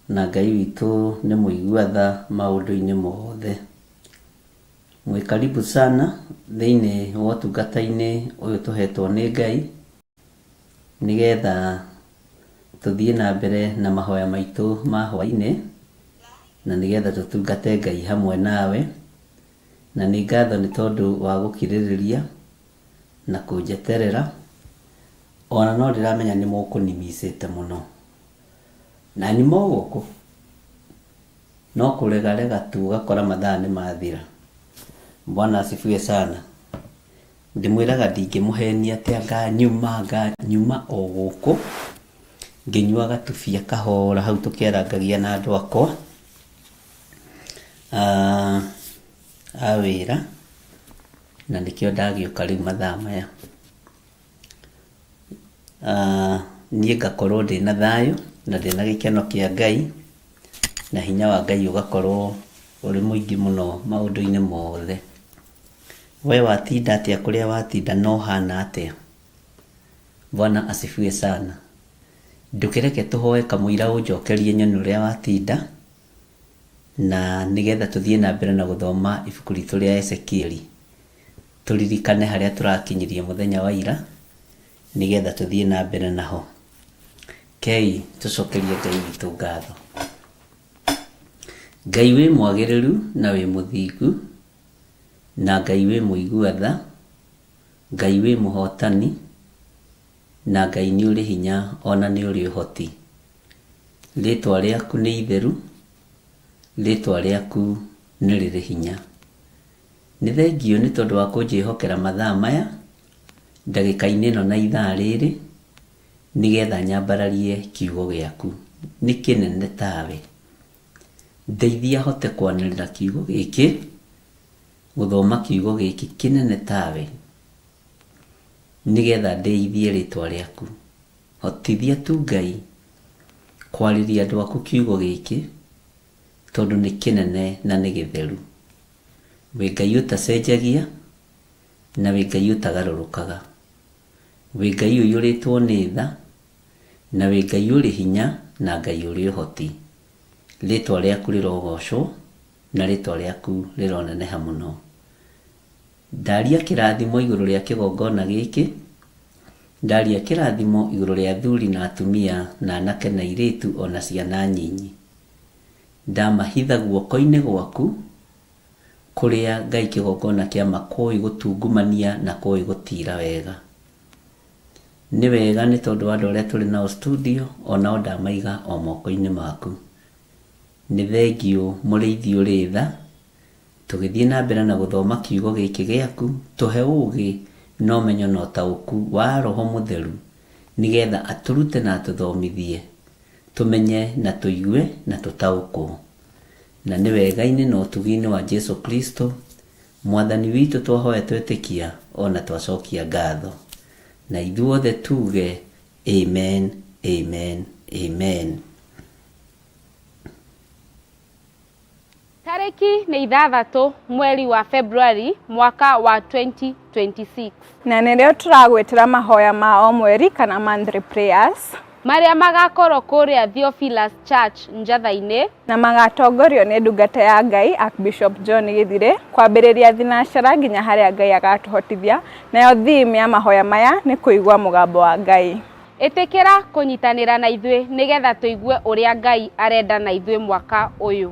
S1: na Ngai witũ nĩ mũigua tha maũndũ-inĩ mothe. Mwĩ karibu sana thĩinĩ wa ũtungata-inĩ ũyũ tũhetwo nĩ Ngai nĩgetha tũthiĩ na mbere na mahoya maitũ ma hwaĩ-inĩ na nĩgetha tũtungate Ngai hamwe nawe. Na nĩ ngatho nĩ tondũ wa gũkirĩrĩria na kũnjeterera, ona no ndĩramenya nĩ mũkũnimicĩte mũno. Na nyuma o gũkũ, no kũregarega tu ũgakora mathaa nĩ mathira. Bwana asifiwe sana. Ndĩmwĩraga ndingĩmũhenia atĩ anga nyuma anga nyuma o gũkũ ngĩnyuaga tubia kahora hau tũkĩarangagia na andũ akwa a wĩra, na nĩkĩo ndagĩũka rĩu mathaa maya. Niĩ ngakorwo ndĩna thayũ na ndĩna gĩkeno kĩa Ngai, na hinya wa Ngai ũgakorwo ũrĩ mũingĩ mũno maũndũ-inĩ mothe. We watinda atĩa kũrĩa watinda na ũhana atĩa? Bwana asifiwe sana. Ndũkĩreke tũhoe kamũira ũnjokerie nyone ũrĩa watinda, na nĩgetha tũthiĩ na mbere na gũthoma ibuku ritũ rĩa Ezekieli. Tũririkane harĩa tũrakinyirie mũthenya wa ira, nĩgetha tũthiĩ na mbere naho. Kei tũcokerie Ngai witũ ngatho. Ngai wĩ mwagĩrĩru na wĩ mũthingu, na Ngai wĩ mũigua tha, Ngai wĩ mũhotani, na Ngai nĩ ũrĩ hinya ona nĩ ũrĩ ũhoti. Rĩtwa rĩaku nĩ itheru, rĩtwa rĩaku nĩ rĩrĩ hinya. Nĩ thengiũ nĩ tondũ wa kũnjĩhokera mathaa maya, ndagĩka-inĩ ĩno na ithaa rĩrĩ, nĩgetha nyambararie kiugo gĩaku. Nĩ kĩnene tawe. Ndeithia hote kwanĩrĩra kiugo gĩkĩ, gũthoma kiugo gĩkĩ kĩnene tawe, nĩgetha ndĩithie rĩtwa rĩaku. Hotithia tu Ngai kwarĩria andũ aku kiugo gĩkĩ, tondũ nĩ kĩnene na nĩ gĩtheru. Wĩ Ngai ũtacenjagia na wĩ Ngai ũtagarũrũkaga. Wĩ Ngai ũiyũrĩtwo nĩ tha na wĩ Ngai ũrĩ hinya na Ngai ũrĩ ũhoti. Rĩtwa rĩaku rĩrogocwo na rĩtwa rĩaku rĩroneneha mũno. Ndaria kĩrathimo igũrũ rĩa kĩgongona gĩkĩ, ndaria kĩrathimo igũrũ rĩa athuri na atumia na anake na airĩtu ona ciana nyinyi. Ndamahitha guoko-inĩ gwaku, kũrĩa Ngai kĩgongona kĩa ma kũĩ gũtungumania na kũĩ gũtira wega. Nĩ wega nĩ tondũ wa andũ arĩa tũrĩ nao studio, onao ndamaiga o moko-inĩ maku. Nĩ thengiũ mũrĩithi ũrĩ tha, tũgĩthiĩ na mbere na gũthoma kiugo gĩkĩ gĩaku, tũhe ũgĩ na ũmenyo na ũtaũku wa Roho Mũtheru, nĩgetha atũrute na atũthomithie, tũmenye na tũigue na tũtaũkwo. Na nĩ wega-inĩ na ũtugi-inĩ wa Jesu Kristo, Mwathani witũ twahoya twetĩkia ona twacokia ngatho. Na ithuothe tuge amen, amen, amen.
S5: Tarĩki nĩ 6 mweri wa February mwaka wa 2026.
S14: Na nĩrĩo tũragwĩtĩra mahoya ma o mweri kana monthly prayers,
S5: marĩa magakorwo kũrĩa Theophilus Church Njatha-inĩ,
S14: na magatongorio nĩ ndungata ya Ngai Archbishop John Gĩthirĩ kwambĩrĩria thinacara nginya harĩa Ngai agatũhotithia. Nayo theme ya mahoya maya nĩ kũigua mũgambo wa Ngai.
S5: Ĩtĩkĩra kũnyitanĩra na ithuĩ nĩgetha tũigue ũrĩa Ngai arenda na ithuĩ mwaka ũyũ.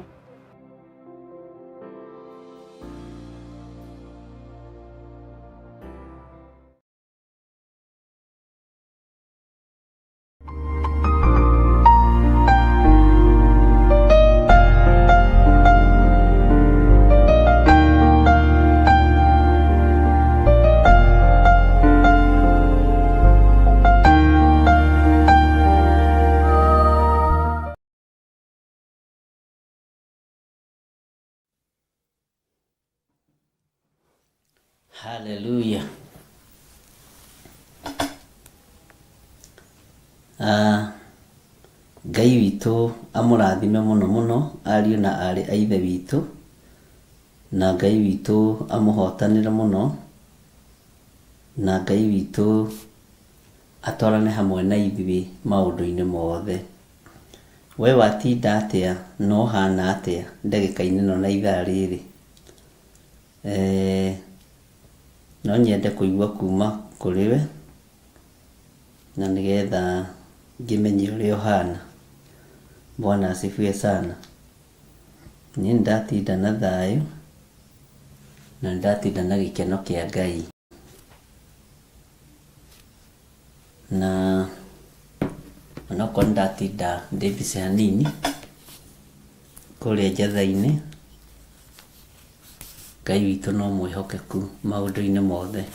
S1: Hallelujah. Ngai witũ amũrathime mũno mũno ariũ na aarĩ a Ithe witũ, na Ngai witũ amũhotanĩre mũno, na Ngai witũ atwarane hamwe na ithuĩ maũndũ-inĩ mothe. We watinda atĩa na ũhana atĩa ndagĩka-inĩ ĩno na ithaa rĩrĩ? No nyende kũigua kuma kũrĩ we na nĩgetha ngĩmenye ũrĩa ũhana. Bwana asifiwe sana. Niĩ nĩndatinda na thayũ na nĩndatinda na gĩkeno kĩa Ngai. Na onokorwo nĩndatinda ndĩ busy hanini kũrĩa njatha-inĩ, Ngai witũ no mwĩhokeku maũndũ-inĩ mothe.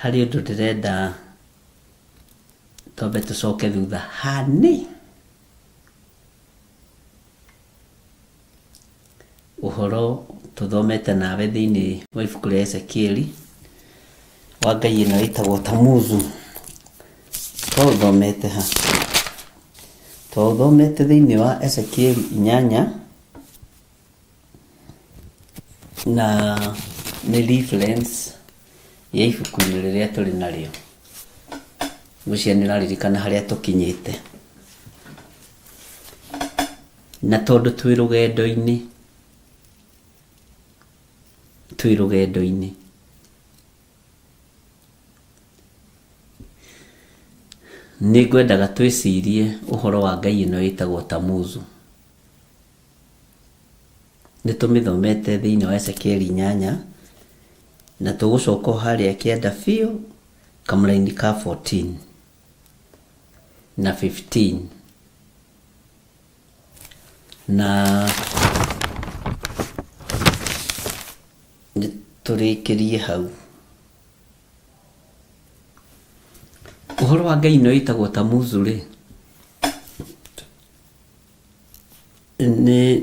S1: Harĩ ũndũ ndĩrenda twambe tũcoke thutha hani. Ũhoro tũthomete nawe thĩinĩ wa ibuku rĩa Ezekieli wa ngai ĩno ĩtagwo Tamuzu. Twaũthomete ha? Twaũthomete thĩinĩ wa Ezekieli 8 na nĩ reference ya ibuku-inĩ rĩrĩa tũrĩ narĩo. Ngwĩciria nĩ ũraririkana harĩa tũkinyĩte. Na tondũ twĩ rũgendo-inĩ, twĩ rũgendo-inĩ, nĩ ngwendaga twĩcirie ũhoro wa ngai ĩno ĩtagwo Tamuzu. Nĩ tũmĩthomete thĩinĩ wa Ezekieli 8 na tũgũcoka o harĩa kĩanda biũ kamũraini ka 14 na 15 na nĩ tũrĩkĩrie hau. Ũhoro wa ngai ĩno ĩtagwo Tamuzu rĩ,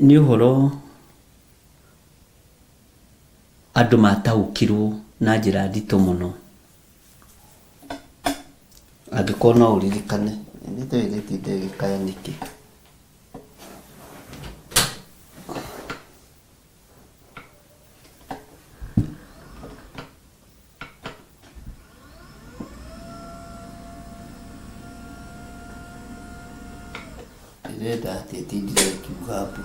S1: nĩ ũhoro andũ mataũkirwo na njĩra nditũ mũno. Angĩkorwo no ũririkane, nĩ ĩgĩtinda ĩgĩkaya nĩkĩ? Ĩrenda atĩa ĩtindire ĩkiuga mbu?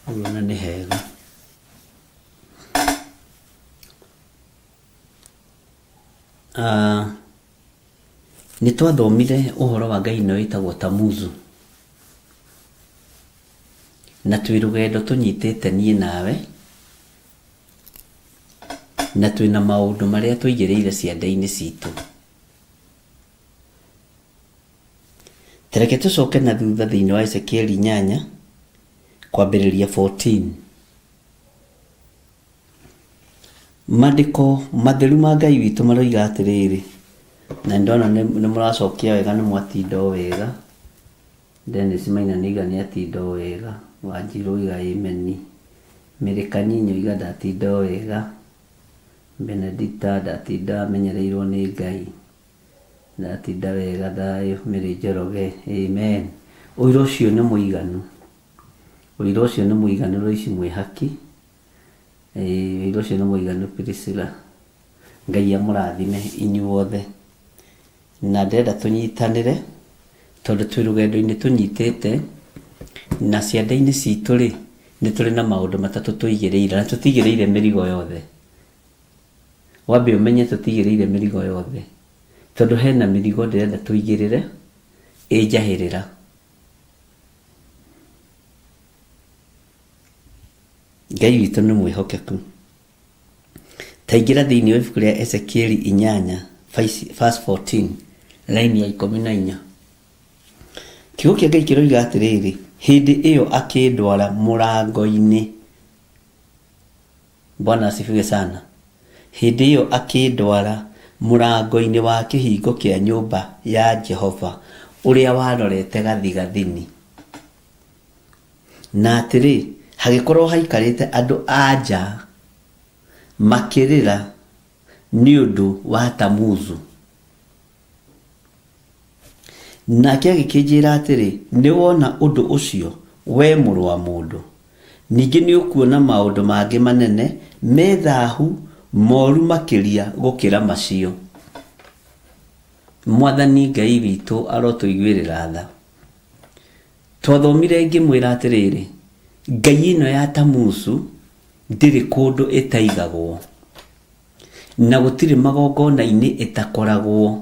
S1: Ũrona nĩ hega. Nĩ twathomire ũhoro wa ngai ĩno ĩtagwo Tamuzu. Na twĩ rũgendo tũnyitĩte niĩ nawe, na twĩna maũndũ marĩa tũigĩrĩire ciande-inĩ citũ. Tareke tũcoke na thutha thĩinĩ wa Ezekieli 8 kwambĩrĩria 14. Maandĩko matheru ma Ngai witũ maroiga atĩrĩrĩ, na nĩndona nĩ mũracokia wega, nĩ mwatinda o wega. Dennis Maina nĩaiga nĩ atinda o wega, Wanjirũ oiga ameni, Mĩrĩkanyinyi oiga ndatinda o wega, Benedicta ndatinda amenyereirwo nĩ Ngai, ndatinda wega thayũ, Mary Njoroge amen. Ũira ũcio nĩ mũiganu, ũira ũcio nĩ mũiganu Loice Mwĩhaki, ũira ũcio nĩ mũiganu Priscilla. Ngai amũrathime inyuothe. Na ndĩrenda tũnyitanĩre tondũ twĩ rũgendo-inĩ tũnyitĩte na ciande-inĩ citũ rĩ, nĩ tũrĩ na maũndũ matatũ tũigĩrĩire na tũtigĩrĩire mĩrigo yothe. Wambe ũmenye tũtigĩrĩire mĩrigo yothe tondũ hena mĩrigo ndĩrenda tũigĩrĩre ĩnjahĩrĩra. Ngai witũ nĩ mwĩhokeku. Ta ingĩra thĩinĩ wa ibuku rĩa Ezekieli 8 verse 14 line ya 14. Kiugo kĩa Ngai kĩroiga atĩrĩrĩ, hĩndĩ ĩyo akĩndwara mũrango-inĩ. Bwana asifiwe sana. Hĩndĩ ĩyo akĩndwara mũrango-inĩ wa kĩhingo kĩa nyũmba ya Jehova ũrĩa warorete gathigathini. Na atĩrĩ, hagĩkorwo haikarĩte andũ a nja makĩrĩra nĩ ũndũ wa Tamuzu. Nake agĩkĩnjĩra atĩrĩ, Nĩwona ũndũ ũcio, wee mũrũ wa mũndũ? Ningĩ nĩũkuona maũndũ mangĩ manene me thahu moru makĩria gũkĩra macio. Mwathani Ngai witũ arotũiguĩrĩra tha. Twathomire ngĩmwĩra atĩrĩrĩ, Ngai ĩno ya Tamuzu ndĩrĩ kũndũ ĩtaigagwo, na gũtirĩ magongona-inĩ ĩtakoragwo.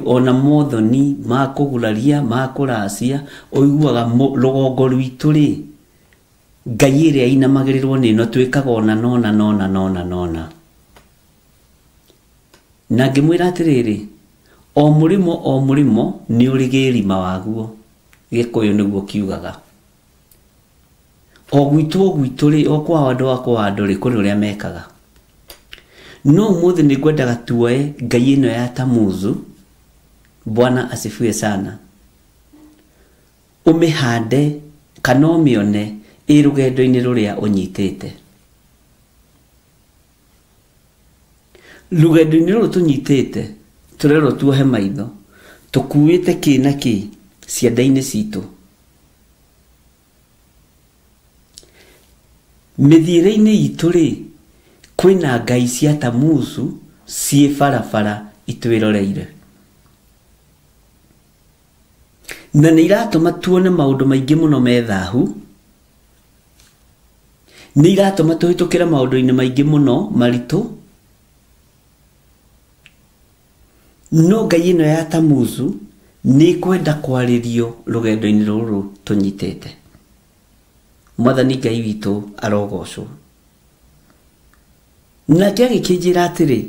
S1: Ona mothoni ma kũguraria, ma kũracia, ũiguaga rũgongo rwitũ-rĩ, Ngai ĩrĩa ĩinamagĩrĩrwo nĩ ĩno twĩkaga ũna na ũna na ũna na ũna na ũna. Na ngĩmwĩra atĩrĩrĩ, o mũrĩmo o mũrĩmo nĩ ũrĩ gĩrima waguo, Gĩkũyũ nĩguo kiugaga. O gwitũ o gwitũ rĩ, o kwao andũ a kwao andũ rĩ, kũrĩ ũrĩa mekaga. No ũmũthĩ nĩ ngwendaga tuoe ngai ĩno ya Tamuzu, Bwana asifiwe sana, ũmĩhande kana ũmĩone ĩ rũgendo-inĩ rũrĩa ũnyitĩte. Rũgendo-inĩ rũrũ tũnyitĩte, tũrerwo tuohe maitho, tũkuĩte kĩ na kĩ cianda-inĩ citũ. Mĩthiĩre-inĩ itũ-rĩ, kwĩna ngai cia Tamuzu ciĩ barabara itwĩroreire. Na nĩ iratũma tuone maũndũ maingĩ mũno me thahu, nĩ iratũma tũhĩtũkĩre maũndũ-inĩ maingĩ mũno maritũ, no ngai ĩno ya Tamuzu nĩ ĩkwenda kwarĩrio rũgendo-inĩ rũrũ tũnyitĩte. Mwathani Ngai witũ arogocwo. Nake agĩkĩnjĩra atĩrĩ,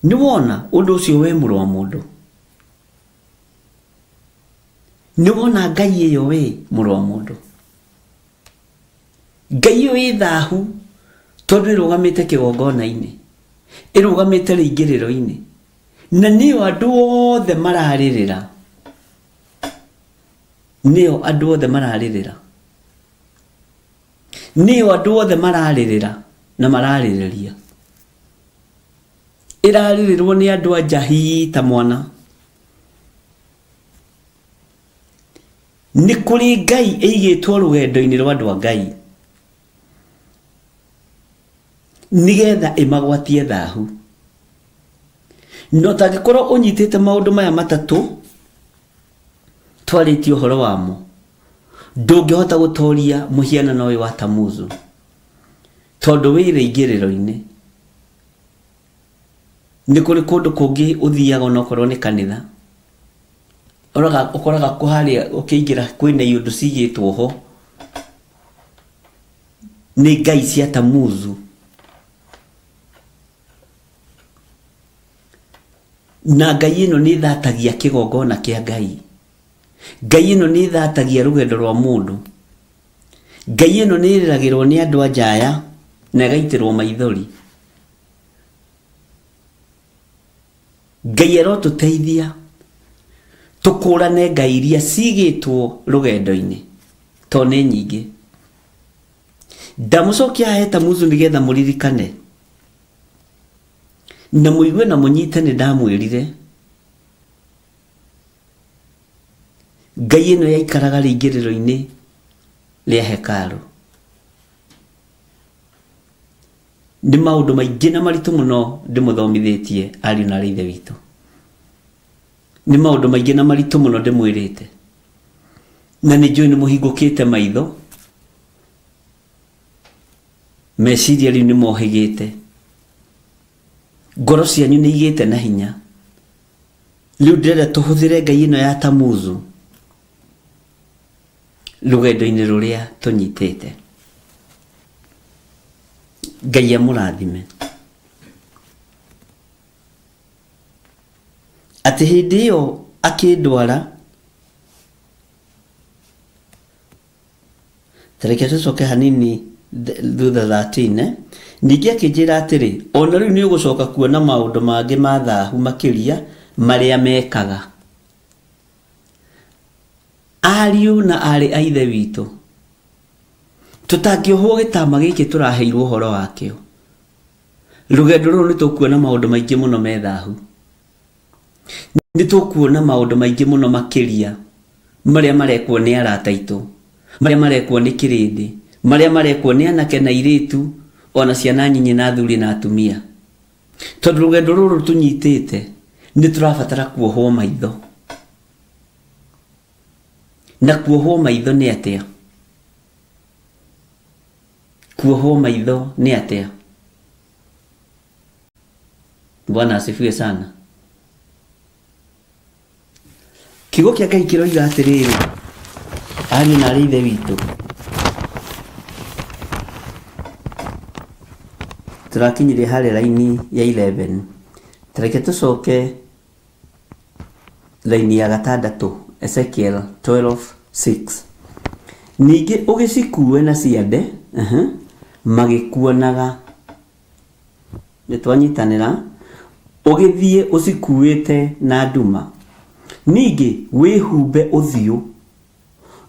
S1: nĩ wona ũndũ ũcio we mũrũ wa mũndũ? Nĩ wona ngai ĩyo we mũrũ wa mũndũ? Ngai ĩyo ĩ thahu tondũ ĩrũgamĩte kĩgongona-inĩ, ĩrũgamĩte rĩingĩrĩro-inĩ, na nĩyo andũ othe mararĩrĩra, nĩyo andũ othe mararĩrĩra, nĩyo andũ othe mararĩrĩra na mararĩrĩria. Ĩrarĩrĩrwo nĩ andũ a nja hii ta mwana. Nĩ kũrĩ ngai ĩigĩtwo rũgendo-inĩ rwa andũ a Ngai nĩgetha ĩmagwatie thahu. Na ũtangĩkorwo ũnyitĩte maũndũ maya matatũ twarĩtie ũhoro wamo, ndũngĩhota gũtoria mũhianano ũyũ wa Tamuzu tondũ wĩ rĩingĩrĩro-inĩ. Nĩ kũrĩ kũndũ kũngĩ ũthiaga onokorwo nĩ kanitha, ũroraga ũkoraga harĩa ũkĩingĩra kwĩna iũndũ cigĩtwo ho, nĩ ngai cia Tamuzu. Na ngai ĩno nĩ ĩthatagia kĩgongona kĩa Ngai. Ngai ĩno nĩ ĩthatagia rũgendo rwa mũndũ. Ngai ĩno nĩ ĩrĩragĩrwo nĩ andũ a nja aya na ĩgaitĩrwo maithori. Ngai arotũteithia tũkũrane ngai iria cigĩtwo rũgendo-inĩ tondũ nĩ nyingĩ. Ndamũcokia haha he Tamuzu nĩgetha mũririkane na mũigue na mũnyite nĩ ndamwĩrire ngai ĩno yaikaraga rĩingĩrĩro-inĩ rĩa hekarũ. Nĩ maũndũ maingĩ na maritũ mũno ndĩmũthomithĩtie ariũ na aarĩ a Ithe witũ. Nĩ maũndũ maingĩ na maritũ mũno ndĩmwĩrĩte. Na nĩ njũĩ nĩ mũhingũkĩte maitho, meciria rĩu nĩ mohĩgĩte, ngoro cianyu nĩ igĩte na hinya. Rĩu ndĩrenda tũhũthĩre ngai ĩno ya Tamuzu rũgendo-inĩ rũrĩa tũnyitĩte. Ngai amũrathime. Atĩ hĩndĩ ĩyo akĩndwara, ta reke tũcoke hanini thutha 13, eh? Ningĩ akĩnjĩra atĩrĩ, o na rĩu nĩ ũgũcoka kuona maũndũ mangĩ ma thahu makĩria marĩa mekaga. Ariũ na aarĩ a Ithe witũ, tũtangĩohwo gĩtama gĩkĩ tũraheirwo ũhoro wakĩo, rũgendo rũrũ nĩ tũkuona maũndũ maingĩ mũno me thahu. Nĩ tũkuona maũndũ maingĩ mũno makĩria marĩa marekwo nĩ arata aitũ, marĩa marekwo nĩ kĩrĩndĩ, marĩa marekwo nĩ anake na airĩtu, ona ciana nyinyi na athuri na atumia. Tondũ rũgendo rũrũ tũnyitĩte nĩ tũrabatara kuohwo maitho. Na kuohwo maitho nĩ atĩa? Kuohwo maitho nĩ atĩa? Bwana asifiwe sana. Kiugo kĩa Ngai kĩroiga atĩrĩrĩ, ariũ na arĩ ithe witũ, tũrakinyirie harĩa raini ya 11. Tareke tũcoke raini ya gatandatũ, Ezekiel 12:6. Ningĩ ũgĩcikuue na ciande, magĩkuonaga. Nĩ twanyitanĩra, ũgĩthiĩ ũcikuuĩte na nduma. Ningĩ wĩhumbe ũthiũ,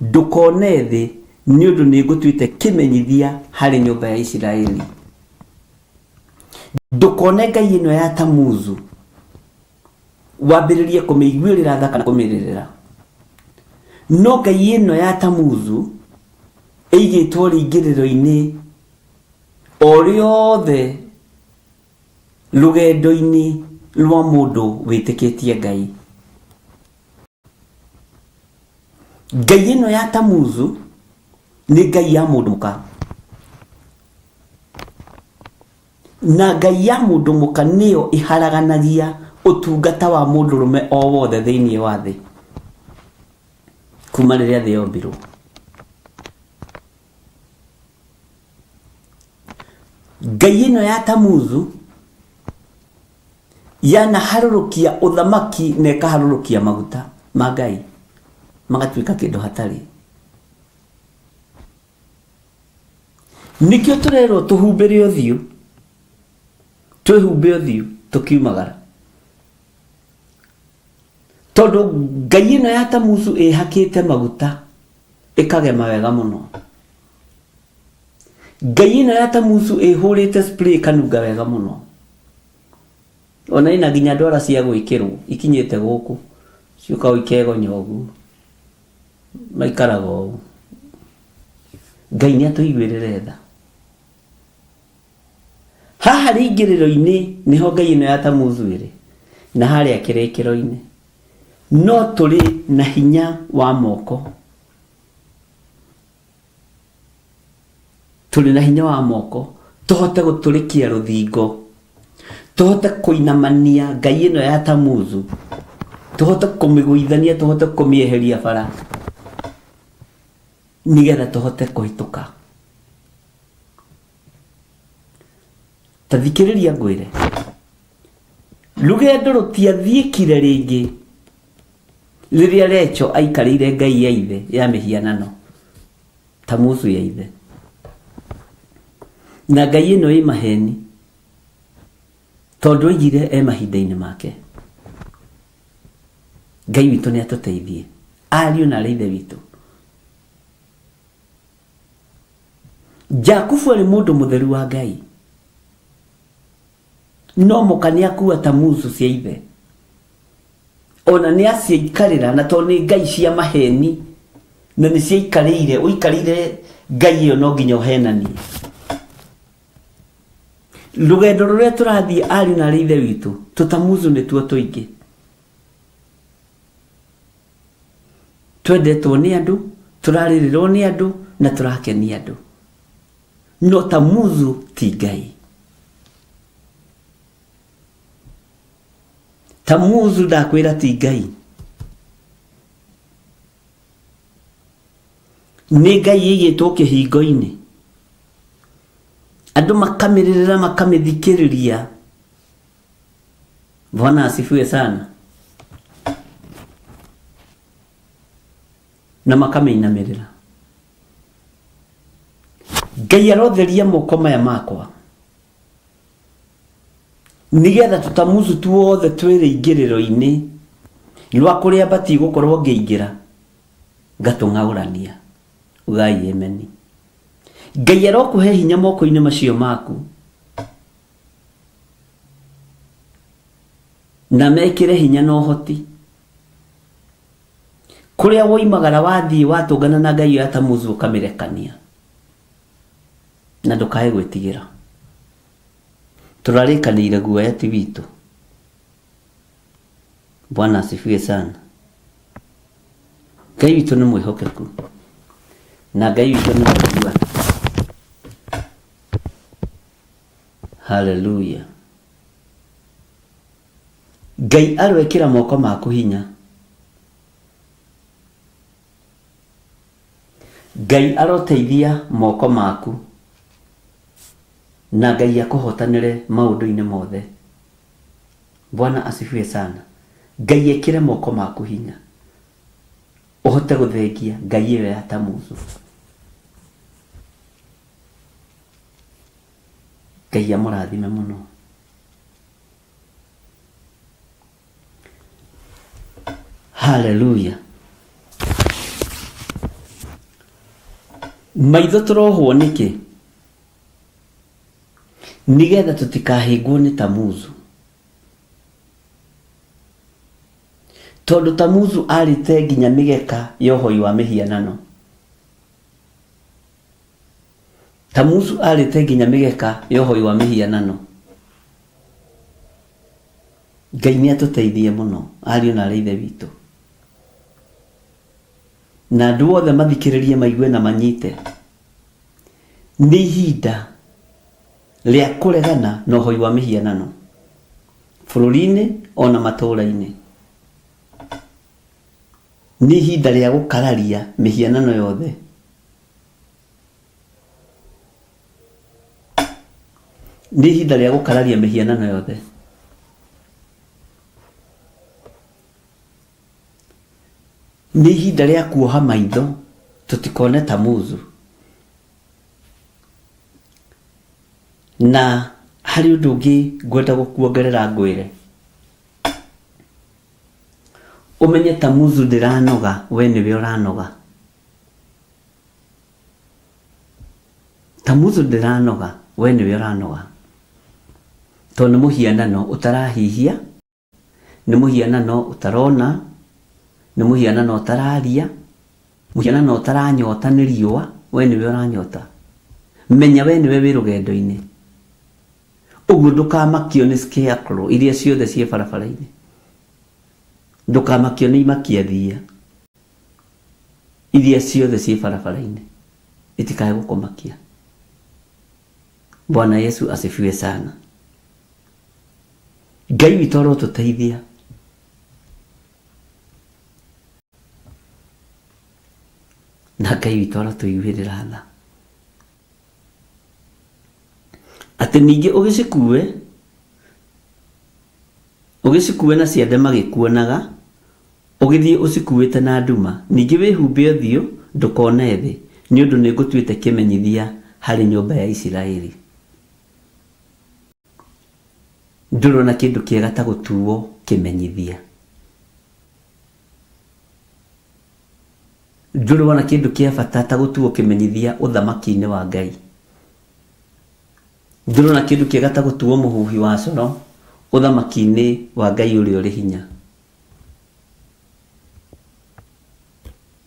S1: ndũkone thĩ, nĩ ũndũ nĩngũtuĩte kĩmenyithia harĩ nyũmba ya Isiraeli. Ndũkone ngai ĩno ya Tamuzu, wambĩrĩrie kũmĩiguĩrĩra tha kana kũmĩrĩrĩra. No ngai ĩno ya Tamuzu ĩigĩtwo rĩingĩrĩro-inĩ o rĩothe rũgendo-inĩ rwa mũndũ wĩtĩkĩtie Ngai. Ngai ĩno ya Tamuzu nĩ ngai ya mũndũ mũka. Na ngai ya mũndũ mũka nĩyo ĩharaganagia ũtungata wa mũndũrũme o wothe thĩinĩ wa thĩ kuma rĩrĩa thĩ yombirwo. Ngai ĩno ya Tamuzu yanaharũrũkia ũthamaki na ĩkaharũrũkia maguta ma Ngai magatuĩka kĩndũ hatarĩ. Nĩkĩo tũrerwo tũhumbĩre ũthiũ, twĩhumbe ũthiũ tũkiumagara. Tondũ ngai ĩno ya Tamuzu ĩhakĩte maguta ĩkagema wega mũno. Ngai ĩno ya Tamuzu ĩhũrĩte spray ĩkanunga wega mũno. Ona ĩna nginya ndwara cia gwĩkĩrwo ikinyĩte gũkũ, ciũkaga ikegonya ũguo, maikaraga ũũ. Ngai nĩ atũiguĩrĩre tha. Haha rĩingĩrĩro-inĩ nĩho ngai ĩno ya Tamuzu ĩrĩ, na harĩa kĩrĩkĩro-inĩ. No tũrĩ na hinya wa moko. Tũrĩ na hinya wa moko, tũhote gũtũrĩkia rũthingo, tũhote kũinamania ngai ĩno ya Tamuzu, tũhote kũmĩgũithania, tũhote kũmĩeheria bara, nĩgetha tũhote kũhĩtũka. Ta thikĩrĩria ngwĩre, rũgendo rũtiathiĩkire rĩngĩ rĩrĩa Recho aikarĩire ngai ya ithe ya mĩhianano, Tamuzu ya ithe. Na ngai ĩno ĩ maheni, tondũ oigire e mahinda-inĩ make. Ngai witũ nĩ atũteithie, ariũ na arĩ ithe witũ. Jakubu arĩ mũndũ mũtheru wa Ngai, no mũka nĩ akua Tamuzu cia ithe, ona nĩ aciaikarĩra, na tondũ nĩ ngai cia maheni na nĩ ciaikarĩire, ũikarĩire ngai ĩyo no nginya ũhenanie. Rũgendo rũrĩa tũrathiĩ ariũ na arĩ ithe witũ, tũtamuzu nĩtuo tũingĩ. Twendetwo nĩ andũ, tũrarĩrĩrwo nĩ andũ na tũrakenia andũ. No Tamuzu ti Ngai. Tamuzu ndakwĩra ti Ngai. Nĩ Ngai ĩigĩtwo kĩhingo-inĩ. Andũ makamĩrĩrĩra makamĩthikĩrĩria. Bwana asifiwe sana. Na makamĩinamĩrĩra. Ngai arotheria moko maya makwa nigetha tũtamucu tuothe twĩ rĩingĩrĩro-inĩ rwa kũrĩa batiĩ gũkorwo ngĩingĩra. Ngatũng'aũrania. Ugai ameni. Ngai arokũhe hinya moko-inĩ macio maku na mekĩre hinya na ũhoti. Kũrĩa woimagara wathiĩ watũngana na Ngai ya Tamuzu ũkamĩrekania na ndũkae gwĩtigĩra. Tũrarĩkanĩire guoya ti witũ. Bwana asifiwe sana. Ngai witũ nĩ mwĩhokeku na Ngai witũ nĩ mũigua. Haleluya. Ngai aroekĩra moko maku hinya. Ngai aroteithia moko maku na Ngai akũhotanĩre maũndũ-inĩ mothe. Bwana asifiwe sana. Ngai ekĩre moko maku hinya ũhote gũthengia Ngai ĩyo ya Tamuzu. Ngai amũrathime mũno. Haleluya. Maitho tũrohwo nĩkĩ? Nĩgetha tũtikahĩngwo nĩ Tamuzu. Tondũ Tamuzu arĩte nginya mĩgeka ya ũhoi wa mĩhianano. Tamuzu arĩte nginya mĩgeka ya ũhoi wa mĩhianano. Ngai nĩ atũteithie mũno ariũ na arĩ ithe witũ. Na andũ othe mathikĩrĩrie maigue na manyite. Nĩ ihinda rĩa kũregana na ũhoi wa mĩhianano bũrũri-inĩ ona matũũra-inĩ. Nĩ ihinda rĩa gũkararia mĩhianano yothe. Nĩ ihinda rĩa gũkararia mĩhianano yothe. Nĩ ihinda rĩa kuoha maitho tũtikone Tamuzu. Na harĩ ũndũ ũngĩ ngwenda gũkuongerera ngwĩre. Ũmenye Tamuzu ndĩranoga, we nĩwe ũranoga. Tamuzu ndĩranoga, we nĩwe ũranoga. Tondũ nĩ mũhianano ũtarahihia, nĩ mũhianano ũtarona, nĩ mũhianano ũtararia, mũhianano ũtaranyota nĩ riũa, we nĩwe ũranyota. Menya we nĩwe wĩ rũgendo-inĩ. Ũguo ndũkamakio nĩ scarecrow iria ciothe ciĩ barabara-inĩ. Ndũkamakio nĩ imakia thiia iria ciothe ciĩ barabara-inĩ. Itikae gũkũmakia. Bwana Yesu asifiwe sana. Ngai witũ arotũteithia. Na Ngai witũ arotũiguĩrĩra tha. Atĩ ningĩ ũgĩcikue, ũgĩcikue na ciande magĩkuonaga, ũgĩthiĩ ũcikuĩte na nduma. Ningĩ wĩhumbe ũthiũ ndũkone thĩ, nĩ ũndũ nĩngũtuĩte kĩmenyithia harĩ nyũmba ya Isiraeli. Ndũrona kĩndũ kĩega ta gũtuo kĩmenyithia. Ndũrona kĩndũ kĩa bata ta gũtuo kĩmenyithia ũthamaki-inĩ wa Ngai. Ndũrona kĩndũ kĩega ta gũtuo mũhuhi wa coro ũthamaki-inĩ wa Ngai ũrĩa ũrĩ hinya.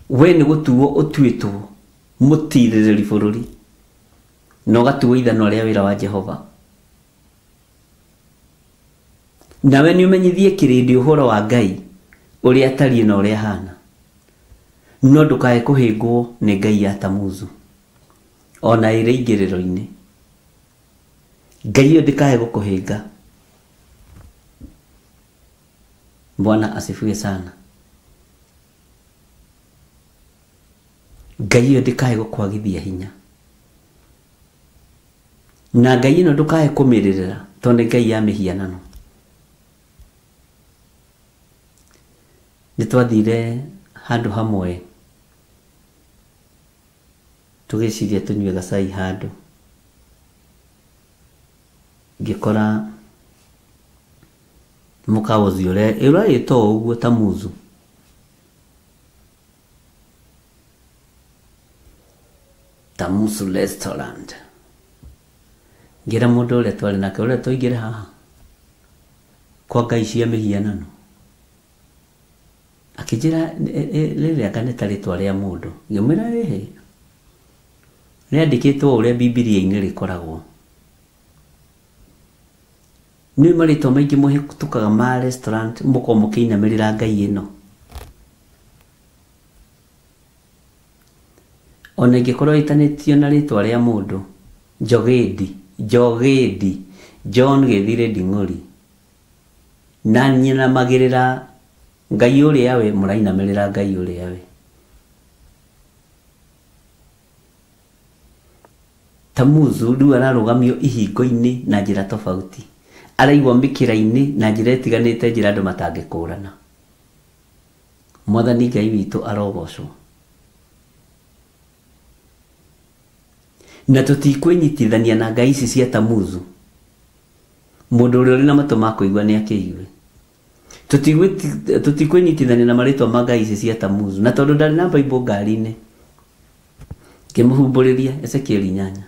S1: We nĩ gũtuo ũtuĩtwo mũtirĩrĩri bũrũri na ũgatuo ithanwa rĩa wĩra wa Jehova. Nawe nĩ ũmenyithie kĩrĩndĩ ũhoro wa Ngai ũrĩa atariĩ na ũrĩa ahana. No ndũkae kũhĩngwo nĩ Ngai ya Tamuzu ona ĩrĩ ingĩrĩro-inĩ. Ngai ĩyo ndĩkae gũkũhĩnga. Bwana asifiwe sana. Ngai ĩyo ndĩkae gũkwagithia hinya. Na Ngai ĩno ndũkae kũmĩrĩrĩra tondũ nĩ Ngai ya mĩhianano. Nĩ twathire handũ hamwe tũgĩciria tũnyue gacai handũ. Ngĩkora mũkawa ũcio ũrarĩtwo o ũguo Tamuzu. Tamusu restaurant. Ngĩra mũndũ ũrĩa twarĩ nake ũrĩa tũingĩre haha kwa ngai cia mĩhianano. Akĩnjĩra rĩrĩ anga nĩ ta rĩtwa rĩa mũndũ. Ngĩmwĩra ĩhĩ, rĩandĩkĩtwo ũrĩa Bibilia-inĩ rĩkoragwo. Nĩ marĩtwa maingĩ mũhĩtũkaga ma restaurant mũkorwo mũkĩinamĩrĩra ngai ĩno. Ona ĩngĩkorwo ĩtanĩtio na rĩtwa rĩa mũndũ, Njogĩndi, Njogĩndi, John Gĩthirĩ Nding'ũri. Na nyinamagĩrĩra Ngai ũrĩa we, mũrainamĩrĩra Ngai ũrĩa we. Tamuzu rĩu ararũgamio ihingo-inĩ na njĩra tofauti. Araigwo mĩkĩra-inĩ na njĩra ĩtiganĩte njĩra andũ matangĩkũrana. Mwathani Ngai witũ arogocwo. Na tũtikwĩnyitithania na ngai ici cia Tamuzu. Mũndũ ũrĩa ũrĩ na matũ ma kũigua nĩ akĩigue. Tũtikwĩnyitithania na marĩtwa ma ngai ici cia Tamuzu. Na tondũ ndarĩ na Bible ngari-inĩ, ngĩmũhumbũrĩria Ezekieli 8.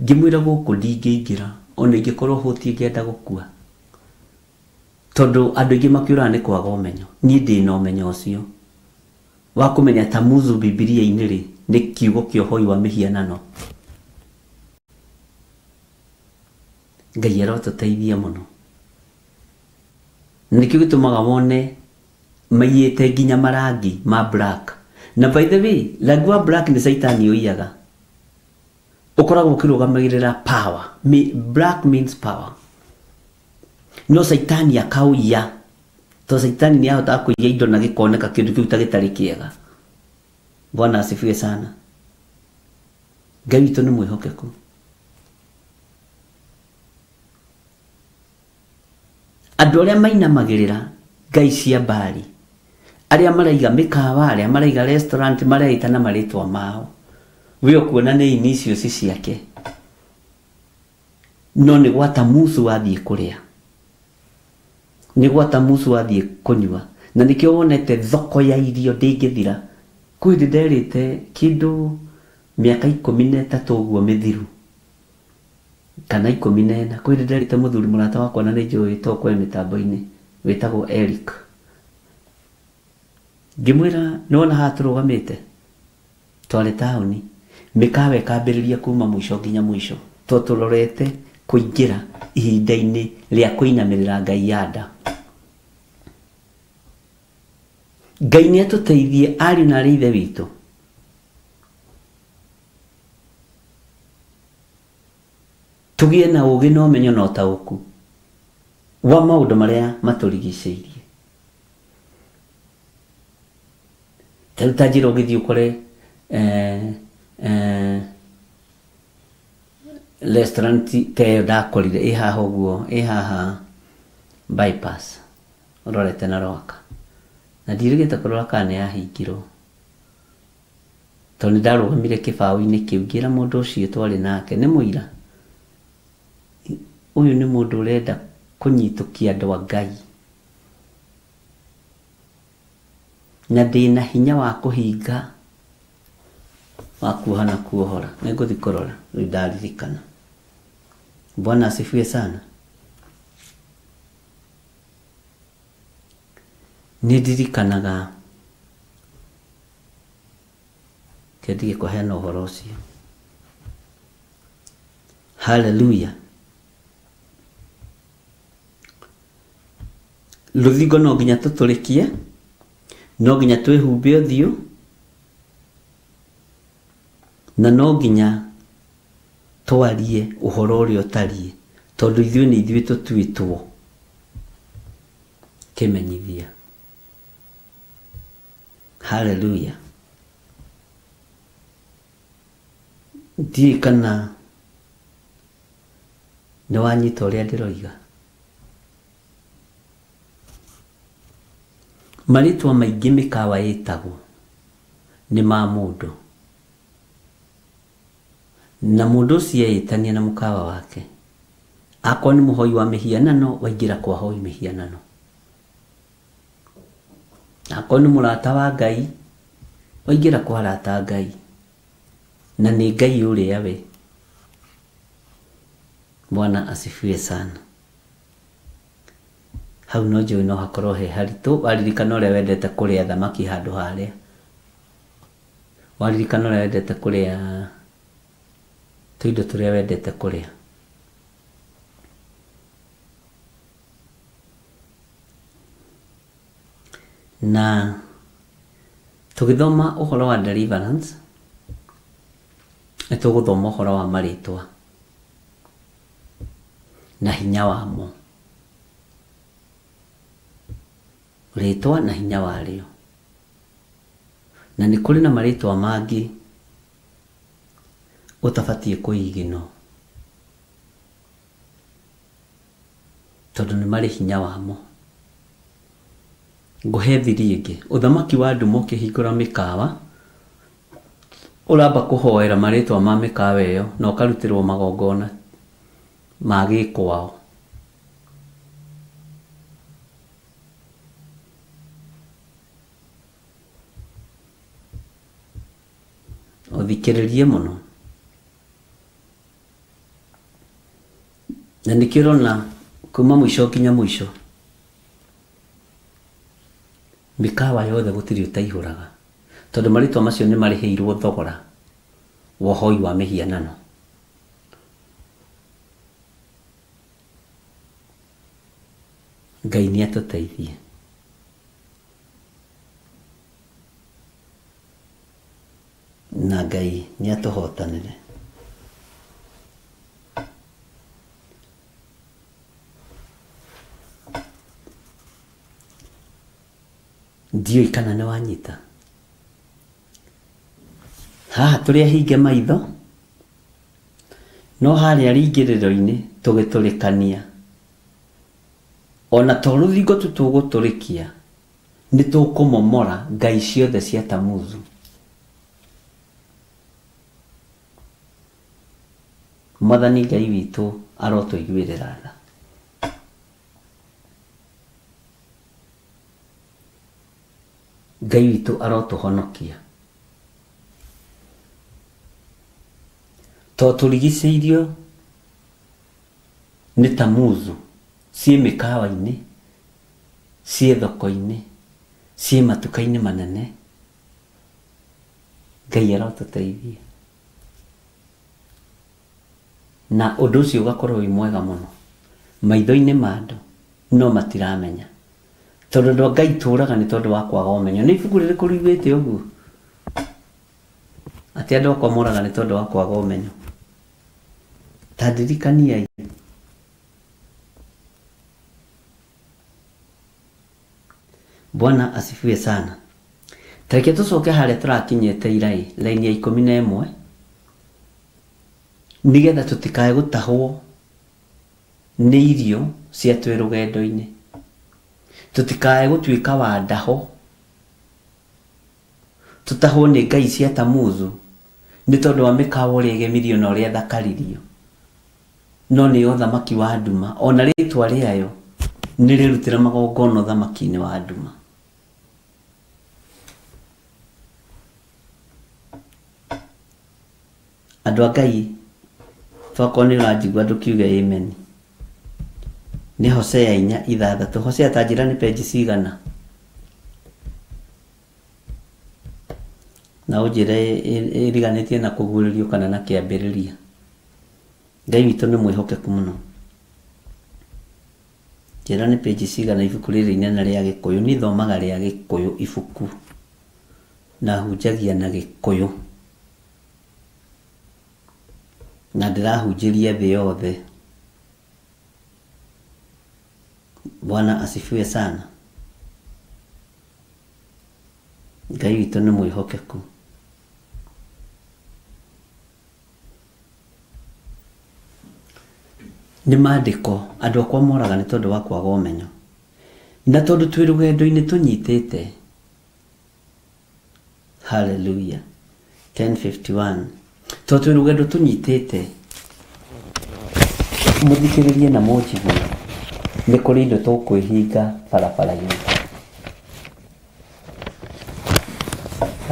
S1: Ngĩmwĩra gũkũ ndingĩingĩra ona ingĩkorwo hũtiĩ ngĩenda gũkua. Tondũ andũ aingĩ makĩũraga nĩ kwaga ũmenyo. Niĩ ndĩna ũmenyo ũcio wa kũmenya Tamuzu Bibilia-inĩ rĩ, nĩ kiugo kĩa ũhoi wa mĩhianano. Ngai arotũteithia mũno. Na nĩkĩo gĩtũmaga wone maiyĩte nginya marangi ma black. Na by the way, rangi wa black nĩ caitani ũiyaga. Ũkoragwo ũkĩrũgamĩrĩra power. Black means power. No caitani akaũiya. Tondũ caitani nĩ ahotaga kũiya indo na gĩkoneka kĩndũ kĩu ta gĩtarĩ kĩega. Bwana asifiwe sana. Ngai witũ nĩ mwĩhokeku. Andũ arĩa mainamagĩrĩra ngai cia Baali, arĩa maraiga mĩkawa, arĩa maraiga restaurant, mareĩta na marĩtwa mao, we ũkuona nĩ initials ciake, no nĩ gwa Tamuzu wathiĩ kũrĩa, nĩ gwa Tamuzu wathiĩ kũnyua, na nĩkĩo wonete thoko ya irio ndĩngĩthira. Kwĩ hĩndĩ nderĩte kĩndũ mĩaka 13 ũguo mĩthiru, kana 14, kwĩ hĩndĩ nderĩte mũthuri mũrata wakwa na nĩ njũĩ to kwe mĩtambo-inĩ, wĩtagwo Eric. Ngĩmwĩra nĩwona haha tũrũgamĩte, twarĩ taũni, mĩkawa ĩkambĩrĩria kuma mũico nginya mũico, to tũrorete kũingĩra ihinda-inĩ rĩa kũinamĩrĩra ngai ya nda. Ngai nĩ atũteithie ariũ na arĩ ithe witũ. Tũgĩe na ũũgĩ na ũmenyo na ũtaũku wa maũndũ marĩa matũrigicĩirie. Ta rĩu ta njĩra ũngĩthiĩ ũkore restaurant ta ĩyo ndakorire ĩ haha ũguo, ĩ haha bypass ũrorete na Rwaka. Na ndirĩgĩte kũrora kana nĩ yahingirwo. Tondũ nĩ ndarũgamire kĩbaũ-inĩ kĩu ngĩra mũndũ ũcio twarĩ nake, nĩ mũira, ũyũ nĩ mũndũ ũrenda kũnyitũkia andũ a Ngai. Na ndĩna hinya wa kũhinga, wa kuoha na kuohora. Nĩ ngũthiĩ kũrora, rĩu ndaririkana. Bwana asifiwe sana. Nĩ ndirikanaga Reke ndige kũheana ũhoro ũcio. Haleluya. Rũthingo no nginya tũtũrĩkie, no nginya twĩhumbe ũthiũ, na no nginya twarie ũhoro ũrĩa ũtariĩ, tondũ ithuĩ nĩ ithuĩ tũtuĩtwo kĩmenyithia. Haleluya. Ndiũĩ kana nĩ wanyita ũrĩa ndĩroiga. Marĩtwa maingĩ mĩkawa ĩtagwo nĩ ma mũndũ. Na mũndũ ũcio eĩtania na mũkawa wake. Akorwo nĩ mũhoi wa mĩhianano, waingĩra kwa ahoi mĩhianano. Akorwo nĩ mũrata wa Ngai, Waingĩra kwa arata a Ngai, na nĩ Ngai ũrĩa we. Bwana asifiwe sana. Hau no njũĩ no hakorwo he haritũ, waririkana ũrĩa wendete kũrĩa thamaki handũ harĩa. Waririkana ũrĩa wendete kũrĩa tũindo tũrĩa wendete kũrĩa. Na tũgĩthoma ũhoro wa deliverance, nĩ tũgũthoma ũhoro wa marĩtwa na hinya wamo. Rĩtwa na hinya warĩo. Na nĩ kũrĩ na marĩtwa mangĩ ũtabatiĩ kũiginwo tondũ nĩ marĩ hinya wamo. Ngũhe thiri ĩngĩ, ũthamaki wa nduma ũkĩhingũra mĩkawa, ũramba kũhoera marĩtwa ma mĩkawa ĩyo na ũkarutĩrwo magongona ma gĩkwao. Ũthikĩrĩrie mũno. Na nĩkĩo ũrona kuma mũico nginya mũico mĩkawa yothe gũtirĩ ũtaihũraga, tondũ marĩtwa macio nĩ marĩhĩirwo thogora wa ũhoi wa mĩhianano. Ngai nĩ atũteithie. Na Ngai nĩ atũhotanĩre. Ndiũĩ kana nĩ wanyita. Haha tũrĩ ahinge maitho, no harĩa rĩingĩrĩro-inĩ tũgĩtũrĩkania. Ona to rũthingo tu tũgũtũrĩkia, nĩ tũkũmomora ngai ciothe cia Tamuzu. Mwathani Ngai witũ arotũiguĩrĩra tha. Ngai witũ arotũhonokia. To tũrigicĩirio nĩ Tamuzu ciĩ mĩkawa-inĩ, ciĩ thoko-inĩ, ciĩ matuka-inĩ manene. Ngai arotũteithia. Na ũndũ ũcio ũgakorwo wĩ mwega mũno maitho-inĩ ma andũ, no matiramenya. Tondũ andũ a Ngai tũraga nĩ tondũ wa kwaga ũmenyo. Nĩ ibuku rĩrĩkũ riugĩte ũguo? Atĩ andũ akwa moraga nĩ tondũ wa kwaga ũmenyo. Ta ndirikaniai. Bwana asifiwe sana. Ta reke tũcoke harĩa tũrakinyĩte ira-ĩ, raini ya 11, nĩgetha tũtikae gũtahwo nĩ irio cia twĩ rũgendo-inĩ, tũtikae gũtuĩka wa ndaho, tũtahwo nĩ ngai cia Tamuzu nĩ tondũ wa mĩkawa ũrĩa ĩgemirio na ũrĩa ĩthakaririo. No nĩ ya ũthamaki wa nduma, o na rĩĩtwa rĩayo nĩ rĩrutĩre magongona ũthamaki-inĩ wa nduma. Andũ a Ngai, tokorwo nĩ ũranjigua ndũkiuge amen. Nĩ Hosea 4:6. Hosea ta njĩra nĩ penji cigana? Na ũnjĩre ĩriganĩtie na kũguũrĩrio kana na kĩambĩrĩria. Ngai witũ nĩ mwĩhokeku mũno. Njĩra nĩ page cigana ibuku rĩrĩ inene rĩa Gĩkũyũ. Niĩ thomaga rĩa Gĩkũyũ ibuku na hunjagia na Gĩkũyũ na ndĩrahunjĩria thĩ yothe. Bwana asifiwe sana. Ngai witũ nĩ mwĩhokeku. Nĩ maandĩko, andũ akwa moraga nĩ tondũ wa kwaga ũmenyo. Na tondũ twĩ rũgendo-inĩ tũnyitĩte, hallelujah, 10:51, tondũ twĩ rũgendo tũnyitĩte, mũthikĩrĩrie na mũnjigue, nĩ kũrĩ indo tũkwĩhinga barabara-inĩ.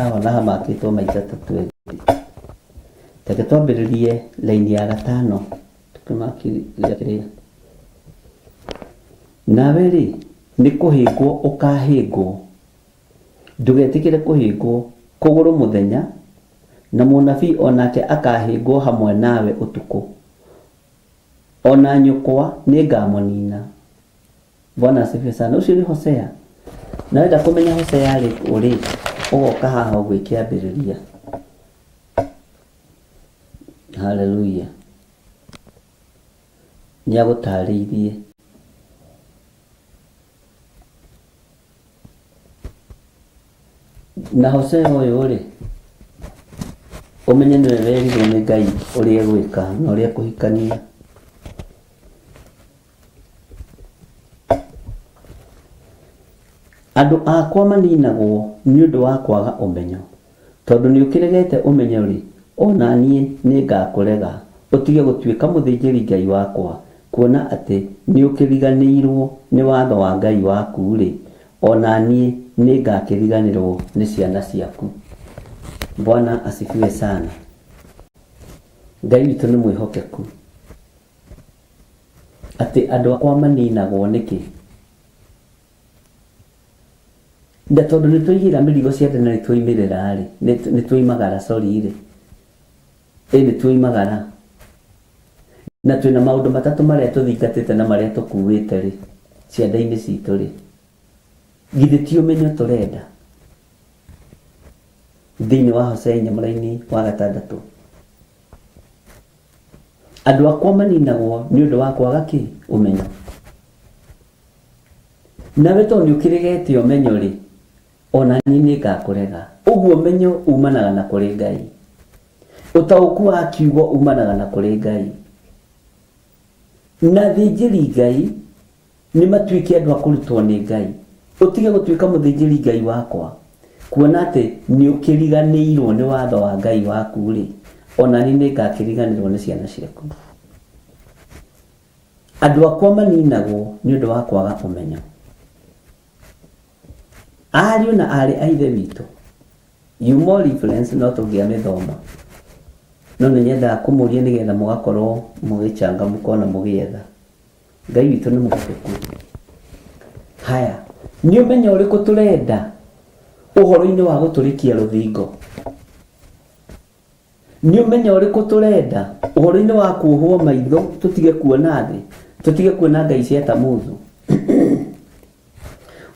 S1: Sawa, na hamakĩtwo maita ta 20. Reke twambĩrĩrie raini ya gatano tũkĩmakĩria kĩrĩa. Nawe-rĩ, nĩ kũhĩngwo ũkahĩngwo, ndũgetĩkĩre kũhĩngwo kũgũrũ mũthenya, na mũnabii o nake akahĩngwo hamwe nawe ũtukũ. O na nyũkwa nĩngamũnina. Bwana asifiwe sana. Ũcio nĩ Hosea. Na wenda kũmenya Hosea arĩ kũ rĩ, ũgoka haha ũguo ĩkĩambĩrĩria. Haleluya. Nĩ agũtarĩirie. Na Hosea ũyũ rĩ, ũmenye nĩwe werirwo nĩ Ngai ũrĩa egwĩka na ũrĩa ekũhikania. Andũ akwa maninagwo nĩ ũndũ wa kwaga ũmenyo. Tondũ nĩũkĩregete ũmenyo-rĩ, o na niĩ nĩngakũrega, ũtige gũtuĩka mũthĩnjĩri-Ngai wakwa, kuona atĩ nĩũkĩriganĩirũo nĩ watho wa Ngai waku-rĩ, o na niĩ nĩngakĩriganĩrũo nĩ ciana ciaku. Bwana asifiwe sana. Ngai witũ nĩ mwĩhokeku. Atĩ andũ akwa maninagwo nĩkĩ? Na tondũ nĩ twaigĩra mĩrigo ciande na nĩ twoimĩrĩra rĩ, nĩ twoimagara sorry rĩ, ĩ nĩ twoimagara. Na twĩna maũndũ matatũ marĩa tũthingatĩte na marĩa tũkuĩte rĩ, ciande-inĩ citũ rĩ, githĩ ti ũmenyo tũrenda? Thĩinĩ wa Hosea inya mũraini wa gatandatũ. Andũ akwa maninagwo nĩ ũndũ wa kwaga kĩ? Ũmenyo. Nawe tondũ nĩ ũkĩregete ũmenyo rĩ, o na niĩ nĩ ngakũrega. Ũguo ũmenyo umanaga na kũrĩ Ngai. Ũtaũku wa kiugo umanaga na kũrĩ Ngai. Na athĩnjĩri Ngai nĩ matuĩke andũ a kũrutwo nĩ Ngai. Ũtige gũtuĩka mũthĩnjĩri Ngai wakwa, kuona atĩ nĩ ũkĩriganĩirwo nĩ watho wa Ngai waku-rĩ, o na niĩ nĩ ngakĩriganĩrwo nĩ ciana ciaku. Andũ akwa maninagwo nĩ ũndũ wa kwaga ũmenyo. Ariũ na aarĩ a Ithe witũ, you more reference no tũngĩamĩthoma, no nĩ nyendaga kũmũria nĩgetha mũgakorwo mũgĩchangamka ona mũgĩetha. Ngai witũ nĩ mwĩhokeku. Haya, nĩ ũmenyo ũrĩkũ tũrenda ũhoro-inĩ wa gũtũrĩkia rũthingo? Nĩ ũmenyo ũrĩkũ tũrenda ũhoro-inĩ wa kuohwo maitho tũtige kuona thĩ, tũtige kuona ngai cia Tamuzu?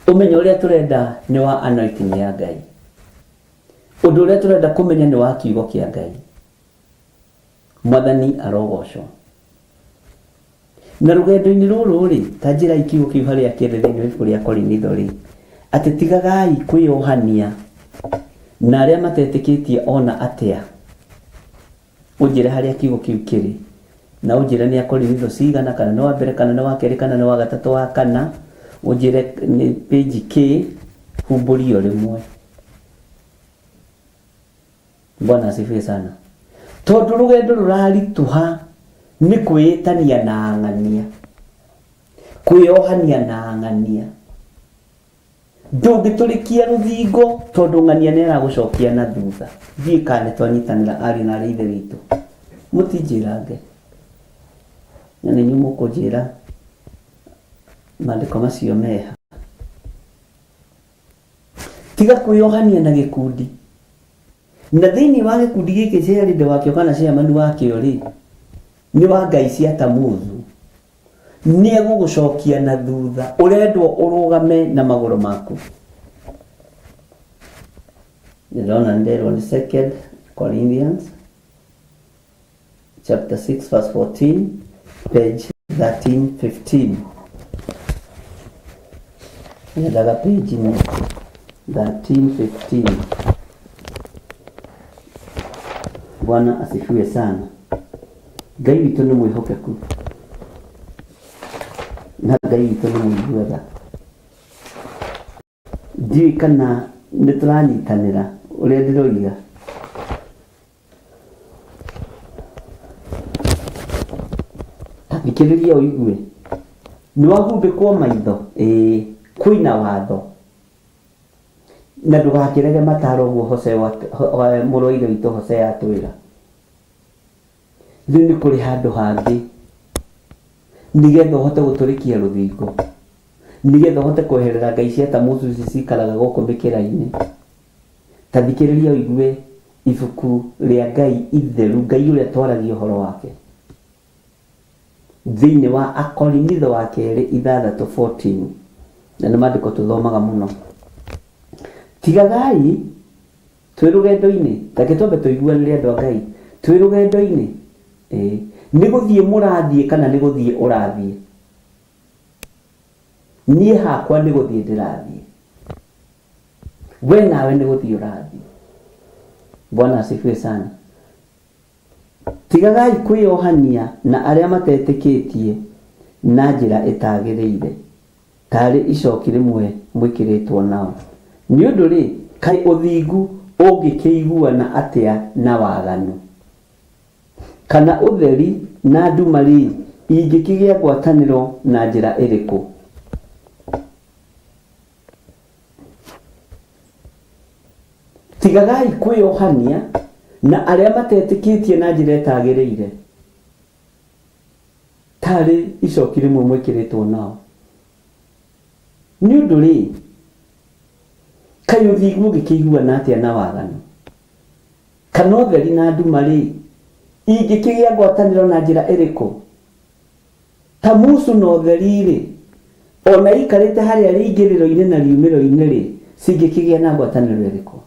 S1: Ũmenyo ũrĩa tũrenda nĩ wa anointing ya Ngai. Ũndũ ũrĩa tũrenda kũmenya nĩ wa kiugo kĩa Ngai. Mwathani arogocwo. Na rũgendo-inĩ rũrũ-rĩ, ta njĩrai kiugo kĩu harĩa kĩrĩ thĩinĩ wa ibuku rĩa Korinitho-rĩ, atĩ tigagai kwĩyohania na arĩa matetĩkĩtie o na atĩa. Ũnjĩre harĩa kiugo kĩu kĩrĩ, na ũnjĩre nĩ Akorinitho cigana, kana nĩ wa mbere, kana nĩ wa kerĩ, kana nĩ wa gatatũ, wa kana, ũnjĩre nĩ page kĩ, humbũria o rĩmwe. Bwana asifiwe sana. Tondũ rũgendo rũraritũha nĩ kwĩĩtania na ang'ania, kwĩyohania na ang'ania. Ndũngĩtũrĩkia rũthingo tondũ ng'ania nĩ aragũcokia na thutha. Ndiũĩ kana nĩ twanyitanĩra ariũ na aarĩ a Ithe witũ. Mũtinjĩrange. Na nĩ inyuĩ mũkũnjĩra maandĩko macio meha. Tiga kwĩyohania na gĩkundi. Na thĩinĩ wa gĩkundi gĩkĩ chairlady wakĩo kana chairman wakĩo rĩ, nĩ wa ngai cia Tamuzu. Nĩ egũgũcokia na thutha, ũrendwo ũrũgame na magũrũ maku. Ndĩrona nderwo nĩ Second Corinthians chapter 6 verse 14 page 1315 nyendaga page nĩ 1315 bwana asifiwe sana ngai witũ nĩ mwĩhokeku na ngai witũ nĩ mũigua tha Ndiũĩ kana nĩ tũranyitanĩra ũrĩa ndĩroiga. Ta thikĩrĩria ũigue. Nĩ wahumbĩkwo maitho? Ĩĩ. Kwĩna watho. Na ndũgakĩrege mataro ũguo Hosea mũrũ wa ithe witũ Hosea atwĩra. Rĩu nĩ kũrĩ handũ hangĩ nĩgetha ũhote gũtũrĩkia rũthingo, nĩgetha ũhote kweherera ngai cia Tamuzu ici cikaraga gũkũ mĩkĩra-inĩ. Ta thikĩrĩria ũigue ibuku rĩa Ngai itheru, Ngai ũrĩa twaragia ũhoro wake. Thĩinĩ wa Akorinitho wa kerĩ 6:14, na nĩ maandĩko tũthomaga mũno. Tigagai twĩ rũgendo-inĩ, reke twambe tũiguanĩre andũ a Ngai, twĩ rũgendo-inĩ, ĩĩ, nĩ gũthiĩ mũrathiĩ kana nĩ gũthiĩ ũrathiĩ? Niĩ hakwa nĩ gũthiĩ ndĩrathiĩ. We nawe nĩ gũthiĩ ũrathiĩ. Bwana asifiwe sana. Tigagai kwĩyohania na arĩa matetĩkĩtie na njĩra ĩtagĩrĩire, taarĩ icooki rĩmwe mwĩkĩrĩtwo nao. Nĩ ũndũ-rĩ, kaĩ ũthingu ũngĩkĩiguana atĩa na waganu? Kana ũtheri na nduma-rĩ, ingĩkĩgĩa ngwatanĩro na njĩra ĩrĩkũ? Tigagai kwĩyohania na arĩa matetĩkĩtie na njĩra ĩtagĩrĩire, taarĩ icoki rĩmwe mwĩkĩrĩtwo nao. Nĩ ũndũ-rĩ, kaĩ ũthingu ũngĩkĩiguana atĩa na waganu? Kana ũtheri na nduma-rĩ, ingĩkĩgĩa ngwatanĩro na njĩra ĩrĩkũ? Tamuzu na ũtheri-rĩ, o na iikarĩte harĩa rĩingĩrĩro-inĩ na riumĩro-inĩ-rĩ, cingĩkĩgĩa na ngwatanĩro ĩrĩkũ?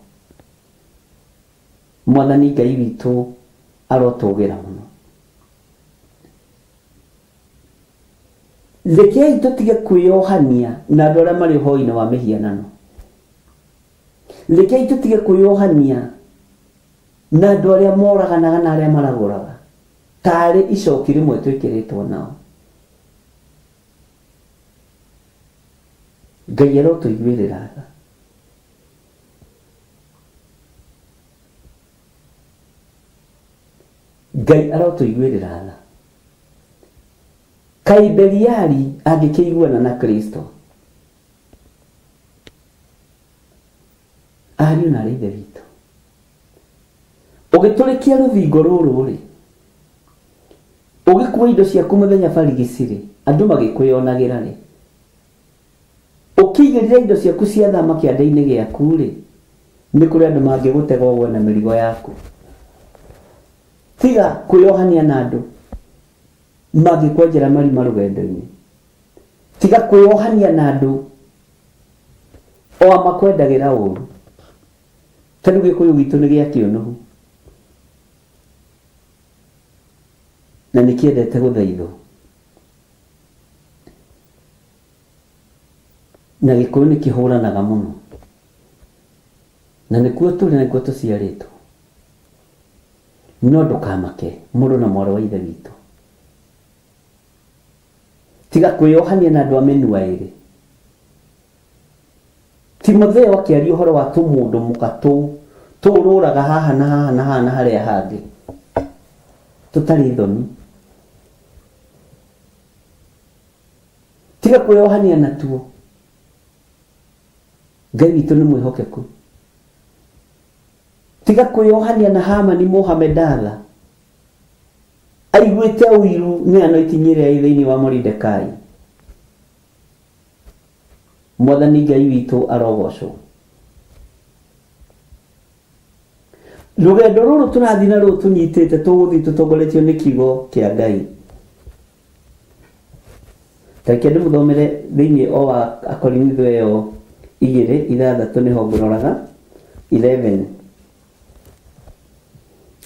S1: Mwathani Ngai witũ arotũũgĩra mũno. Rekei tũtige kwĩyohania na andũ arĩa marĩ ũhoi-inĩ wa mĩhianano. Rekei tũtige kwĩyohania na andũ arĩa moraganaga na arĩa maragũraga. Taarĩ icoki rĩmwe twĩkĩrĩtwo nao. Ngai arotũiguĩrĩra tha. Ngai arotũiguĩrĩra tha. Kaĩ Beliali angĩkĩiguana na Kristo? Ariũ na aarĩ a Ithe witũ, ũgĩtũrĩkia rũthingo rũrũ-rĩ, ũgĩkua indo ciaku mũthenya barigici-rĩ, andũ magĩkwĩonagĩra-rĩ, ũkĩigĩrĩra indo ciaku cia thama kĩande-inĩ gĩaku-rĩ, nĩ kũrĩ andũ mangĩgũtega ũgwe na mĩrigo yaku. Tiga kwĩyohania na andũ mangĩkwenjera marima rũgendo-inĩ. Tiga kwĩyohania na andũ o a makwendagĩra ũru. Ta rĩu Gĩkũyũ gitũ nĩ gĩa kĩũnũhu na nĩ kĩendete gũthaithwo. Na Gĩkũyũ nĩ kĩhũranaga mũno. Na nĩkuo tũrĩ na nĩkuo tũciarĩtwo. No ndũkamake mũrũ na mwarĩ wa Ithe witũ. Tiga kwĩyohania na andũ a mĩnua ĩrĩ. Timotheo akĩaria ũhoro wa tũmũndũ mũka tũu tũũrũraga haha na haha na haha na harĩa hangĩ tũtarĩ thoni. Tiga kwĩyohania natuo. Ngai witũ nĩ mwĩhokeku. Tiga kwĩyohania na Hamani Mũhamedatha. Aiguĩte ũiru nĩ anointing ĩrĩa ĩ thĩinĩ wa Moridekai. Mwathani Ngai witũ arogocwo. Rũgendo rũrũ tũrathiĩ na rũu tũnyitĩte tũgũthiĩ tũtongoretio nĩ kiugo kĩa Ngai. Reke ndĩmũthomere thĩinĩ o wa Akorinitho ĩyo igĩrĩ ithathatũ nĩho ngũroraga 11.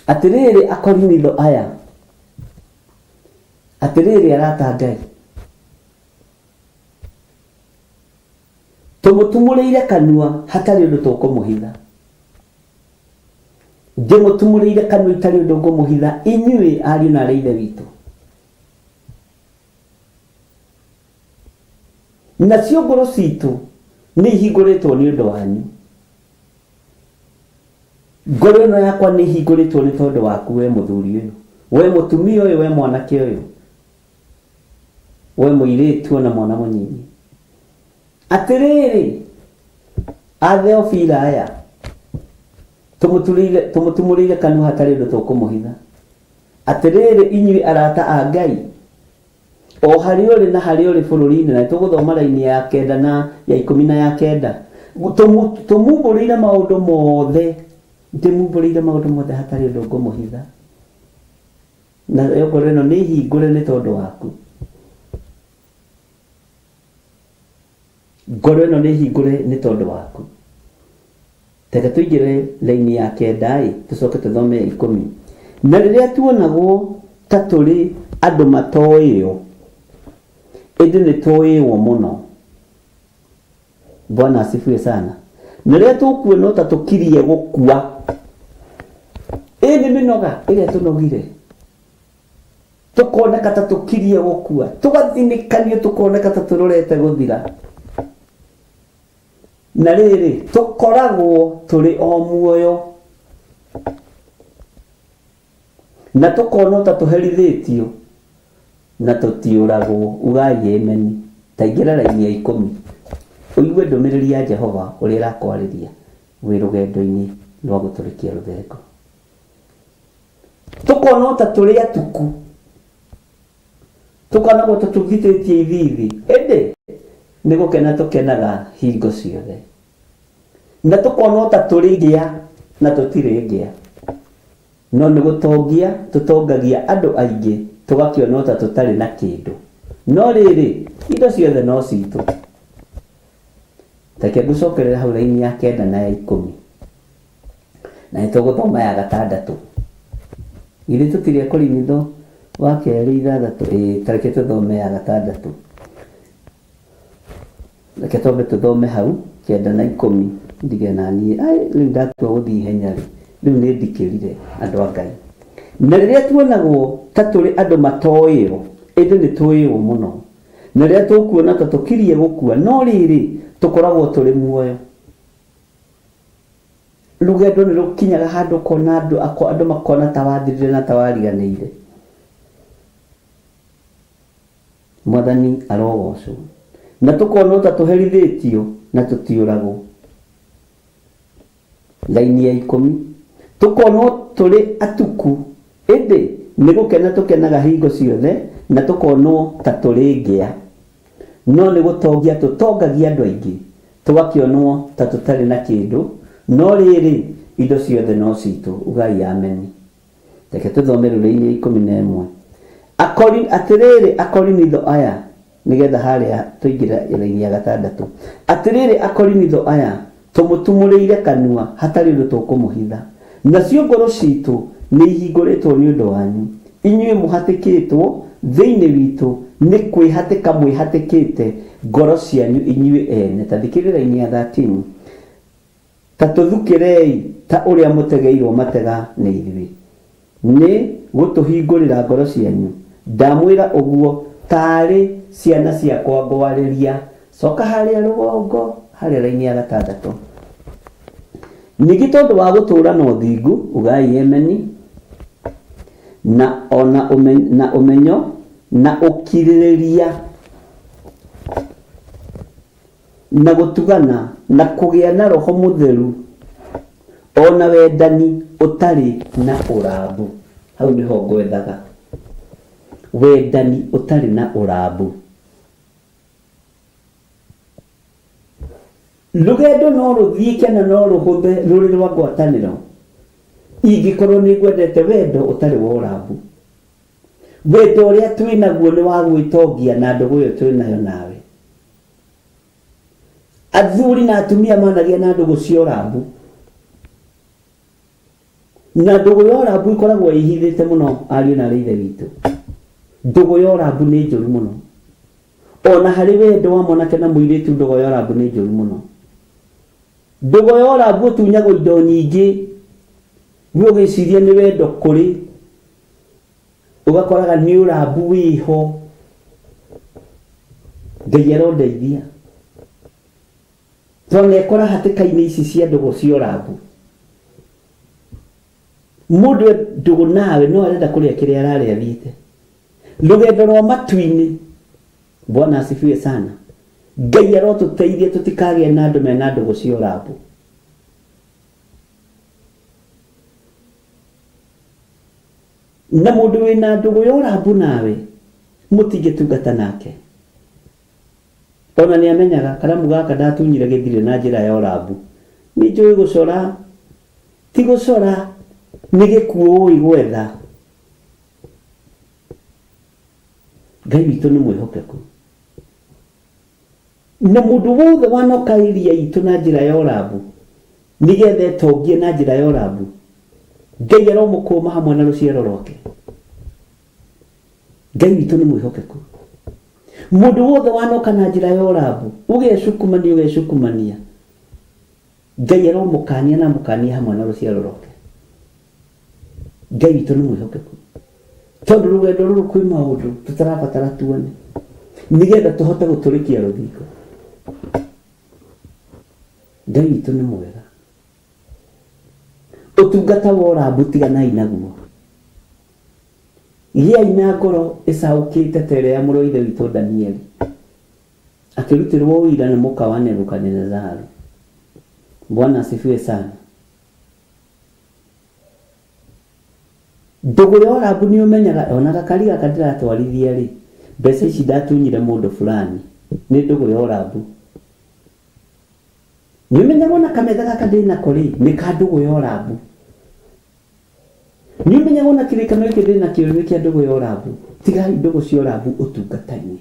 S1: Atĩrĩrĩ Akorinitho aya, atĩrĩrĩ arata a Ngai, tũmũtumũrĩire kanua hatarĩ ũndũ tũkũmũhitha. Ndĩmũtumũrĩire kanua itarĩ ũndũ ngũmũhitha inyuĩ ariũ na aarĩ a Ithe witũ. Nacio ngoro citũ nĩ ihingũrĩtwo nĩ ũndũ wanyu. Ngoro ĩno yakwa nĩ ĩhingũrĩtwo nĩ tondũ waku we mũthuri ũyũ, we mũtumia ũyũ, we mwanake ũyũ, we mũirĩtu ona mwana mũnyinyi. Atĩrĩrĩ, A Theofila aya, tũmũtumũrĩire kanua hatarĩ ũndũ tũkũmũhitha. Atĩrĩrĩ inyuĩ arata a Ngai, o harĩa ũrĩ na harĩa ũrĩ bũrũri-inĩ, na nĩtũgũthoma raini ya kenda na ya ikũmi na ya kenda, tũmumbũrĩire maũndũ mothe, ndĩmumbũrĩire maũndũ mothe hatarĩ ũndũ ngũmũhitha. Nayo ngoro ĩno nĩ hingũre nĩ tondũ waku. Ngoro ĩno nĩ hingũre nĩ tondũ waku. Reke tũingĩre raini ya kenda-ĩ, tũcoke tũthome ya ikũmi. Na rĩrĩa tuonagwo ta tũrĩ andũ matoĩo, ĩndĩ nĩ tũĩwo mũno. Bwana asifiwe sana. Na rĩrĩa tũkuonwo ta tũkirie gũkua, ĩ nĩ mĩnoga ĩrĩa tũnogire, tũkoneka ta tũkirie gũkua, tũgathinĩkanio tũkoneka ta tũrorete gũthira. Na rĩrĩ, tũkoragwo tũrĩ o muoyo, na tũkonwo ta tũherithĩtio, na tũtiũragwo. Ugai ameni. Ta ingĩra raini ya ikũmi, ũigue ndũmĩrĩri ya Jehova ũrĩa ĩrakwarĩria wĩ rũgendo-inĩ rwa gũtũrĩkia rũthengo. Tũkonwo ta tũrĩ atuku, Tũkonagwo ta tũgitĩtie ithiithi, ĩndĩ nĩ gũkena tũkenaga hingo ciothe. Na tũkonwo ta tũrĩ ngĩa, na tũtirĩ ngĩa. No nĩ gũtongia tũtongagia andũ aingĩ, tũgakĩonwo ta tũtarĩ na kĩndũ. No rĩrĩ, indo ciothe no ciitũ. Reke ngũcokerere hau raini ya kenda na ya ikũmi. Na nĩ tũgũthoma ya gatandatũ. Githĩ tũtirĩ a Korinitho wa kerĩ ithathatũ? Ĩĩ, ta reke tũthome ya gatandatũ. Reke twambe tũthome hau kenda na ikũmi ndige na niĩ. Ai, rĩu ndatua gũthiĩ ihenya rĩ, rĩu nĩ ndikĩrire andũ a Ngai. Na rĩrĩa tuonagwo ta tũrĩ andũ matoĩo, ĩndĩ nĩ tũĩo mũno. Na rĩrĩa tũkuona ta tũkirie gũkua, no rĩrĩ, tũkoragwo tũrĩ muoyo. Rũgendo nĩ rũkinyaga handũ ũkona andũ, andũ makona ta wathirire na ta wariganĩire. Mwathani arogocwo. Na tũkonwo ta tũherithĩtio na tũtiũragwo. Raini ya ikũmi. Tũkonwo tũrĩ atuku, ĩndĩ nĩ gũkena tũkenaga hingo ciothe, na tũkonwo ta tũrĩ ngĩa. No nĩ gũtongia tũtongagia andũ aingĩ, tũgakĩonwo ta tũtarĩ na kĩndũ, no rĩrĩ, indo ciothe no ciitũ. Ugai ameni. Reke tũthome rũrĩinĩ 11. Atĩrĩrĩ, Akorinitho aya, nĩgetha harĩa tũingĩre raini ya gatandatũ. Atĩrĩrĩ, Akorinitho aya, Tũmũtumũrĩire kanua hatarĩ ũndũ tũkũmũhitha, nacio ngoro ciitũ nĩihingũrĩtwo nĩ ũndũ wanyu. Inyuĩ mũhatĩkĩtwo thĩinĩ witũ nĩ kwĩhatĩka mwĩhatĩkĩte ngoro cianyu inyuĩ ene. Ta thikĩrĩria raini ya 13. Ta tũthukĩrei ta ũrĩa mũtegeirwo matega nĩ ithuĩ. Nĩ gũtũhingũrĩra ngoro cianyu. Ndamwĩra ũguo taarĩ ciana ciakwa ngwarĩria. Coka harĩa rũgongo, harĩa raini ya gatandatũ. Ningĩ tondũ wa gũtũũra na ũthingu, ugai ameni, na o na na ũmenyo, na ũkirĩrĩria. Na gũtugana, na kũgĩa na Roho Mũtheru, o na wendani ũtarĩ na ũrambu. Hau nĩho ngwethaga. Wendani ũtarĩ na ũrambu. Rũgendo no rũthiĩke na no rũhũthe rũrĩ rwa ngwatanĩro ingĩkorwo nĩ ngwendete wendo ũtarĩ wa ũrambu. Wendo ũrĩa twĩ naguo nĩ wa gwĩtongia na ndũgũ ĩyo twĩ nayo nawe. Athuri na atumia managĩa na ndũgũ cia ũrambu. Na ndũgũ ya ũrambu ĩkoragwo ĩhithĩte mũno ariũ na arĩ ithe witũ. Ndũgũ ya ũrambu nĩ njũru mũno. Ona harĩ wendo wa mwanake na mũirĩtu ndũgũ ya ũrambu nĩ njũru mũno. Ndũgũ ya ũrambu ũtunyagwo indo nyingĩ. We ũgĩciria nĩ wendo kũrĩ ũgakoraga nĩ ũrambu wĩho. Ngai arondeithia. Twanekora hatĩka-inĩ ici cia ndũgũ cia ũrambu. Mũndũ e ndũgũ nawe no arenda kũrĩa kĩrĩa ararĩa athiĩte. Rũgendo rwa matu-inĩ, Bwana asifiwe sana. Ngai arotũteithia tũtikagĩe na andũ mena ndũgũ cia ũrambu. Na mũndũ wĩna ndũgũ ya ũrambu nawe mũtingĩtungata nake. Ona nĩ amenyaga karamu gaka ndatunyire gĩthirĩ na njĩra ya ũrambu. Nĩ njũĩ gũcora, ti gũcora, nĩ gĩkuũ ũĩ gwetha. Ngai witũ nĩ mwĩhokeku. Na mũndũ wothe wanoka area itũ na njĩra ya ũrambu, nĩgetha etongie na njĩra ya ũrambu, Ngai aromũkũma hamwe na rũciaro rwake. Ngai witũ nĩ mwĩhokeku. Mũndũ wothe wanoka na njĩra ya ũrambu, ũgecukumania ũgecukumania, Ngai aromũkania na amũkanie hamwe na rũciaro rwake. Ngai witũ nĩ mwĩhokeku. Tondũ rũgendo rũrũ kwĩ maũndũ tũtarabatara tuone nĩgetha tũhote gũtũrĩkia rũthingo. Ngai witũ nĩ mwega. Ũtungata wa ũrambu tiganai naguo. Gĩai na ngoro ĩcaũkĩte ta ĩrĩa ya mũrũ wa ithe witũ Danieli. Akĩrutĩrwo ũira nĩ mũka wa Nebukadinezaru. Bwana asifiwe sana. Ndũgũ ya ũrambu nĩ ũmenyaga ona gakari gaka ndĩratwarithia rĩ, mbeca ici ndatunyire mũndũ fulani, nĩ ndũgũ ya ũrambu. Nĩ ũmenyaga ona kametha gaka ndĩnako rĩ, nĩ ka ndũgũ ya ũrambu. Nĩ ũmenyaga ona kĩrĩkanĩro gĩkĩ ndĩnakĩo nĩ kĩa ndũgũ ya ũrambu. Tigai ndũgũ cia ũrambu ũtungata-inĩ.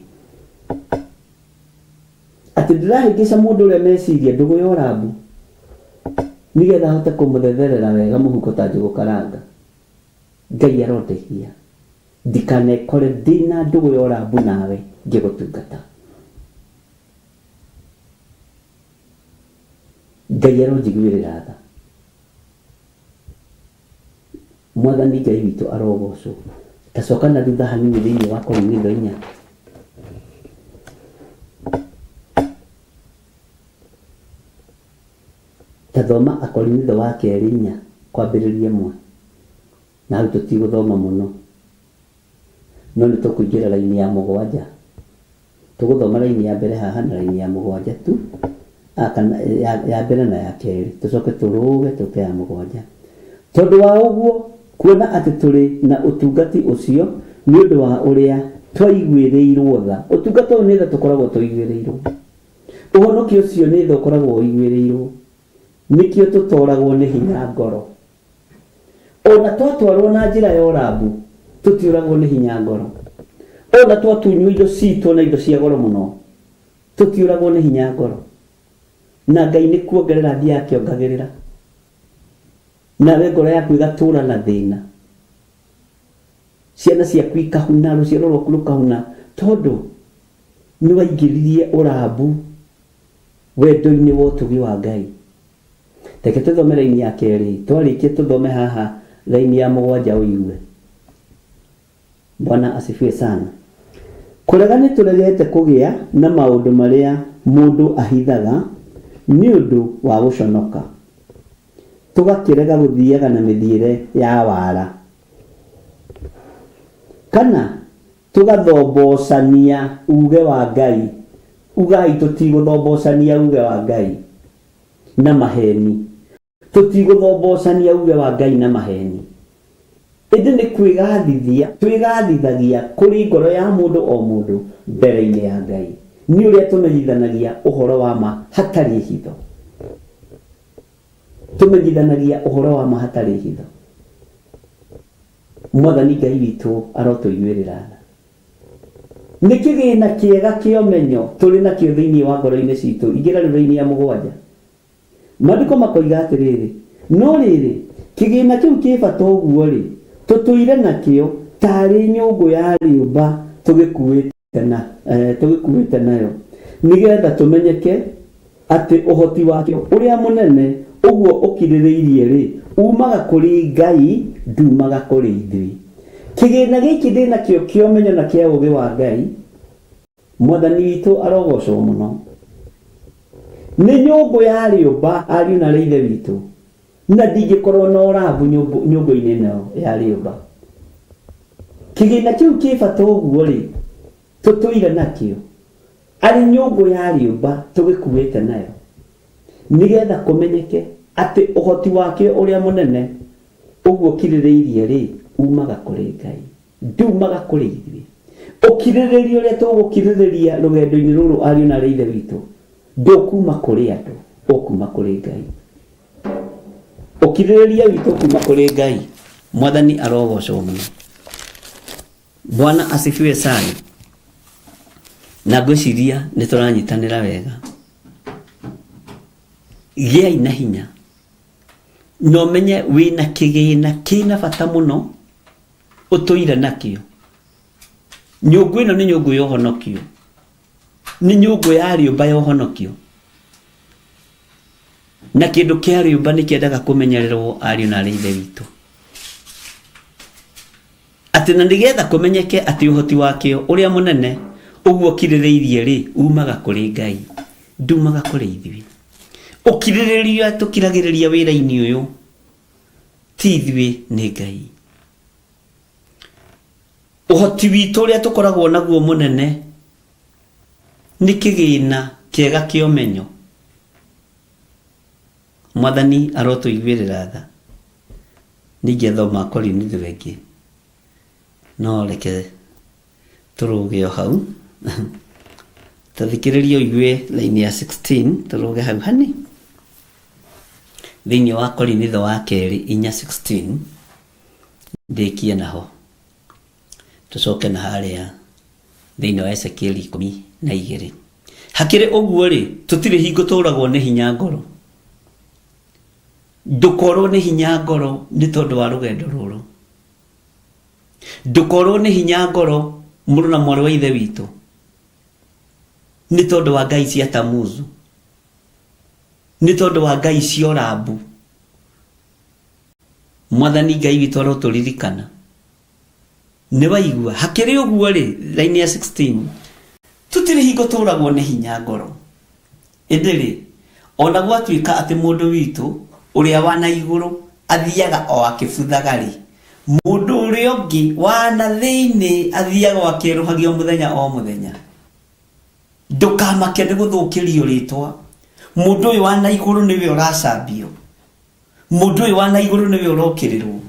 S1: Atĩ ndĩrahĩngĩca mũndũ ũrĩa meciria ndũgũ ya ũrambu nĩgetha ahote kũmũthetherera wega mũhuko ta njũgũ karanga. Ngai arondeithia ndikanekore ndĩna ndũgũ ya ũrambu nawe ngĩgũtungata. Ngai aronjiguĩrĩra tha. Mwathani Ngai witũ arogocwo. Ta coka na thutha hanini thĩinĩ wa Korinitho inya. Ta thoma Akorinitho wa kerĩ inya kwambĩrĩria ĩmwe. Na hau tũtigũthoma mũno. No nĩ tũkũingĩra raini ya mũgwanja. Tũgũthoma raini ya mbere haha na raini ya mũgwanja tu, a, kana ya, ya mbere na ya kerĩ, tũcoke tũrũge tũke ya mũgwanja. Tondũ wa ũguo, kuona atĩ tũrĩ na ũtungati ũcio nĩ ũndũ wa ũrĩa twaiguĩrĩirwo tha. Ũtungata ũyũ nĩ tha tũkoragwo tũiguĩrĩirwo. Ũhonokio ũcio nĩ tha ũkoragwo ũiguĩrĩirwo. Nĩkĩo tũtoragwo nĩ hinya ngoro. O na twatwarwo na njĩra ya ũrambu, tũtiũragwo nĩ hinya ngoro. O na twatunywo indo citũ na indo cia goro mũno, tũtiũragwo nĩ hinya ngoro. Na Ngai nĩ kuongerera athiaga akĩongagĩrĩra. Nawe ngoro yaku ĩgatũũra na thĩna. Ciana ciaku ikahuna, rũciaro rwaku rũkahuna, tondũ nĩ waingĩririe ũrambu wendo-inĩ wa ũtugi wa Ngai. Reke tũthome raini ya kerĩ, twarĩkia tũthome haha raini ya mũgwanja ũigue. Bwana asifiwe sana. Kũrega nĩ tũregete kũgĩa na maũndũ marĩa mũndũ ahithaga nĩ ũndũ wa gũconoka, tũgakĩrega gũthiaga na mĩthiĩre ya wara, kana tũgathombocania uuge wa Ngai. Ugai tũtigũthombocania uuge wa Ngai na maheni. Tũtigũthombocania uuge wa Ngai na maheni. Ĩndĩ nĩ kwĩgathithia twĩgathithagia kũrĩ ngoro ya mũndũ o mũndũ mbere-inĩ ya Ngai, nĩ ũrĩa tũmenyithanagia ũhoro wa ma hatarĩ hitho. Tũmenyithanagia ũhoro wa ma hatarĩ hitho. Mwathani Ngai witũ arotũiguĩrĩra tha. Nĩ kĩgĩna kĩega kĩa ũmenyo tũrĩ nakĩo thĩinĩ wa ngoro-inĩ citũ. Ingĩra rĩu raini ya mũgwanja. Maandĩko makoiga atĩrĩrĩ, No rĩrĩ, kĩgĩna kĩu kĩĩ bata ũguo-rĩ, tũtũire nakĩo ta arĩ nyũngũ ya rĩũmba tũgĩkuĩte nayo, nĩ getha tũmenyeke atĩ ũhoti wakĩo ũrĩa mũnene ũguo ũkirĩrĩirie-rĩ, uumaga kũrĩ Ngai, nduumaga kũrĩ ithuĩ. Kĩgĩna gĩkĩ ndĩ nakĩo kĩa ũmenyo na kĩa ũũgĩ wa Ngai, Mwathani witũ arogocwo mũno. Nĩ nyũngũ ya rĩũmba ariũ na aarĩ a Ithe witũ, na ndingĩkorwo na ũrambu nyũngũ-inĩ ĩno ya rĩũmba. Kĩgĩna kĩu kĩ bata ũguo-rĩ, tũtũire nakĩo. Arĩ nyũngũ ya rĩũmba tũgĩkuĩte nayo, nĩgetha kũmenyeke atĩ ũhoti wakĩo ũrĩa mũnene ũguo ũkirĩrĩirie-rĩ, uumaga kũrĩ Ngai, nduumaga kũrĩ ithuĩ. Ũkirĩrĩria ũrĩa tũgũkirĩrĩria rũgendo-inĩ rũrũ, ariũ na aarĩ a Ithe witũ, ndũkuuma kũrĩ andũ, ũkuuma kũrĩ Ngai. Ũkirĩrĩria witũ ũkuuma kũrĩ Ngai. Mwathani arogocwo mũno. Bwana asifiwe sana. Na ngwĩciria nĩ tũranyitanĩra wega. Gĩai na hinya na ũmenye wĩna kĩgĩna kĩna bata mũno ũtũire nakĩo. Nyũngũ ĩno nĩ nyũngũ ya ũhonokio, nĩ nyũngũ ya rĩũmba ya ũhonokio, na kĩndũ kĩa rĩũmba nĩ kĩendaga kũmenyererwo ariũ na aarĩ a Ithe witũ. Atĩ na nĩgetha kũmenyeke atĩ ũhoti wakĩo ũrĩa mũnene ũguo ũkirĩrĩirie-rĩ, uumaga kũrĩ Ngai, nduumaga kũrĩ ithuĩ. Ũkirĩrĩria tũkiragĩrĩria wĩra-inĩ ũyũ, ti ithuĩ, nĩ Ngai. Ũhoti witũ ũrĩa tũkoragwo naguo mũnene nĩ kĩgĩna kĩega kĩa ũmenyo. Mwathani arotũiguĩrĩra tha. Ningĩthoma Korinitho ĩngĩ, no reke tũrũge o hau. Ta thikĩrĩria ũigue raini ya 16, tũrũge hau hani. Thĩinĩ wa Korinitho wa kerĩ 4:16, ndĩkie naho. Tũcoke na harĩa thĩinĩ wa Ezekieli 12. Hakĩrĩ ũguo-rĩ, tũtirĩ hingo tũragwo nĩ hinya ngoro. Ndũkorwo nĩ hinya ngoro nĩ tondũ wa rũgendo rũrũ. Ndũkorwo nĩ hinya ngoro mũrũ na mwarĩ wa ithe witũ nĩ tondũ wa ngai cia Tamuzu, nĩ tondũ wa ngai cia Orambu. Mwathani Ngai witũ arotũririkana. Nĩ waigua? Hakĩrĩ ũguo-rĩ, raini ya 16, tũtirĩ hingo tũragwo nĩ hinya ngoro. Ĩndĩ-rĩ, o na gwatuĩka atĩ mũndũ witũ ũrĩa wa na igũrũ athiaga o akĩbuthaga-rĩ, mũndũ ũrĩa ũngĩ wa na thĩinĩ athiaga o akĩerũhagio mũthenya o mũthenya. Ndũkamake nĩ gũthũkĩrio rĩĩtwa. Mũndũ ũyũ wa na igũrũ nĩwe ũracambio. Mũndũ ũyũ wa na igũrũ nĩwe ũrokĩrĩrwo.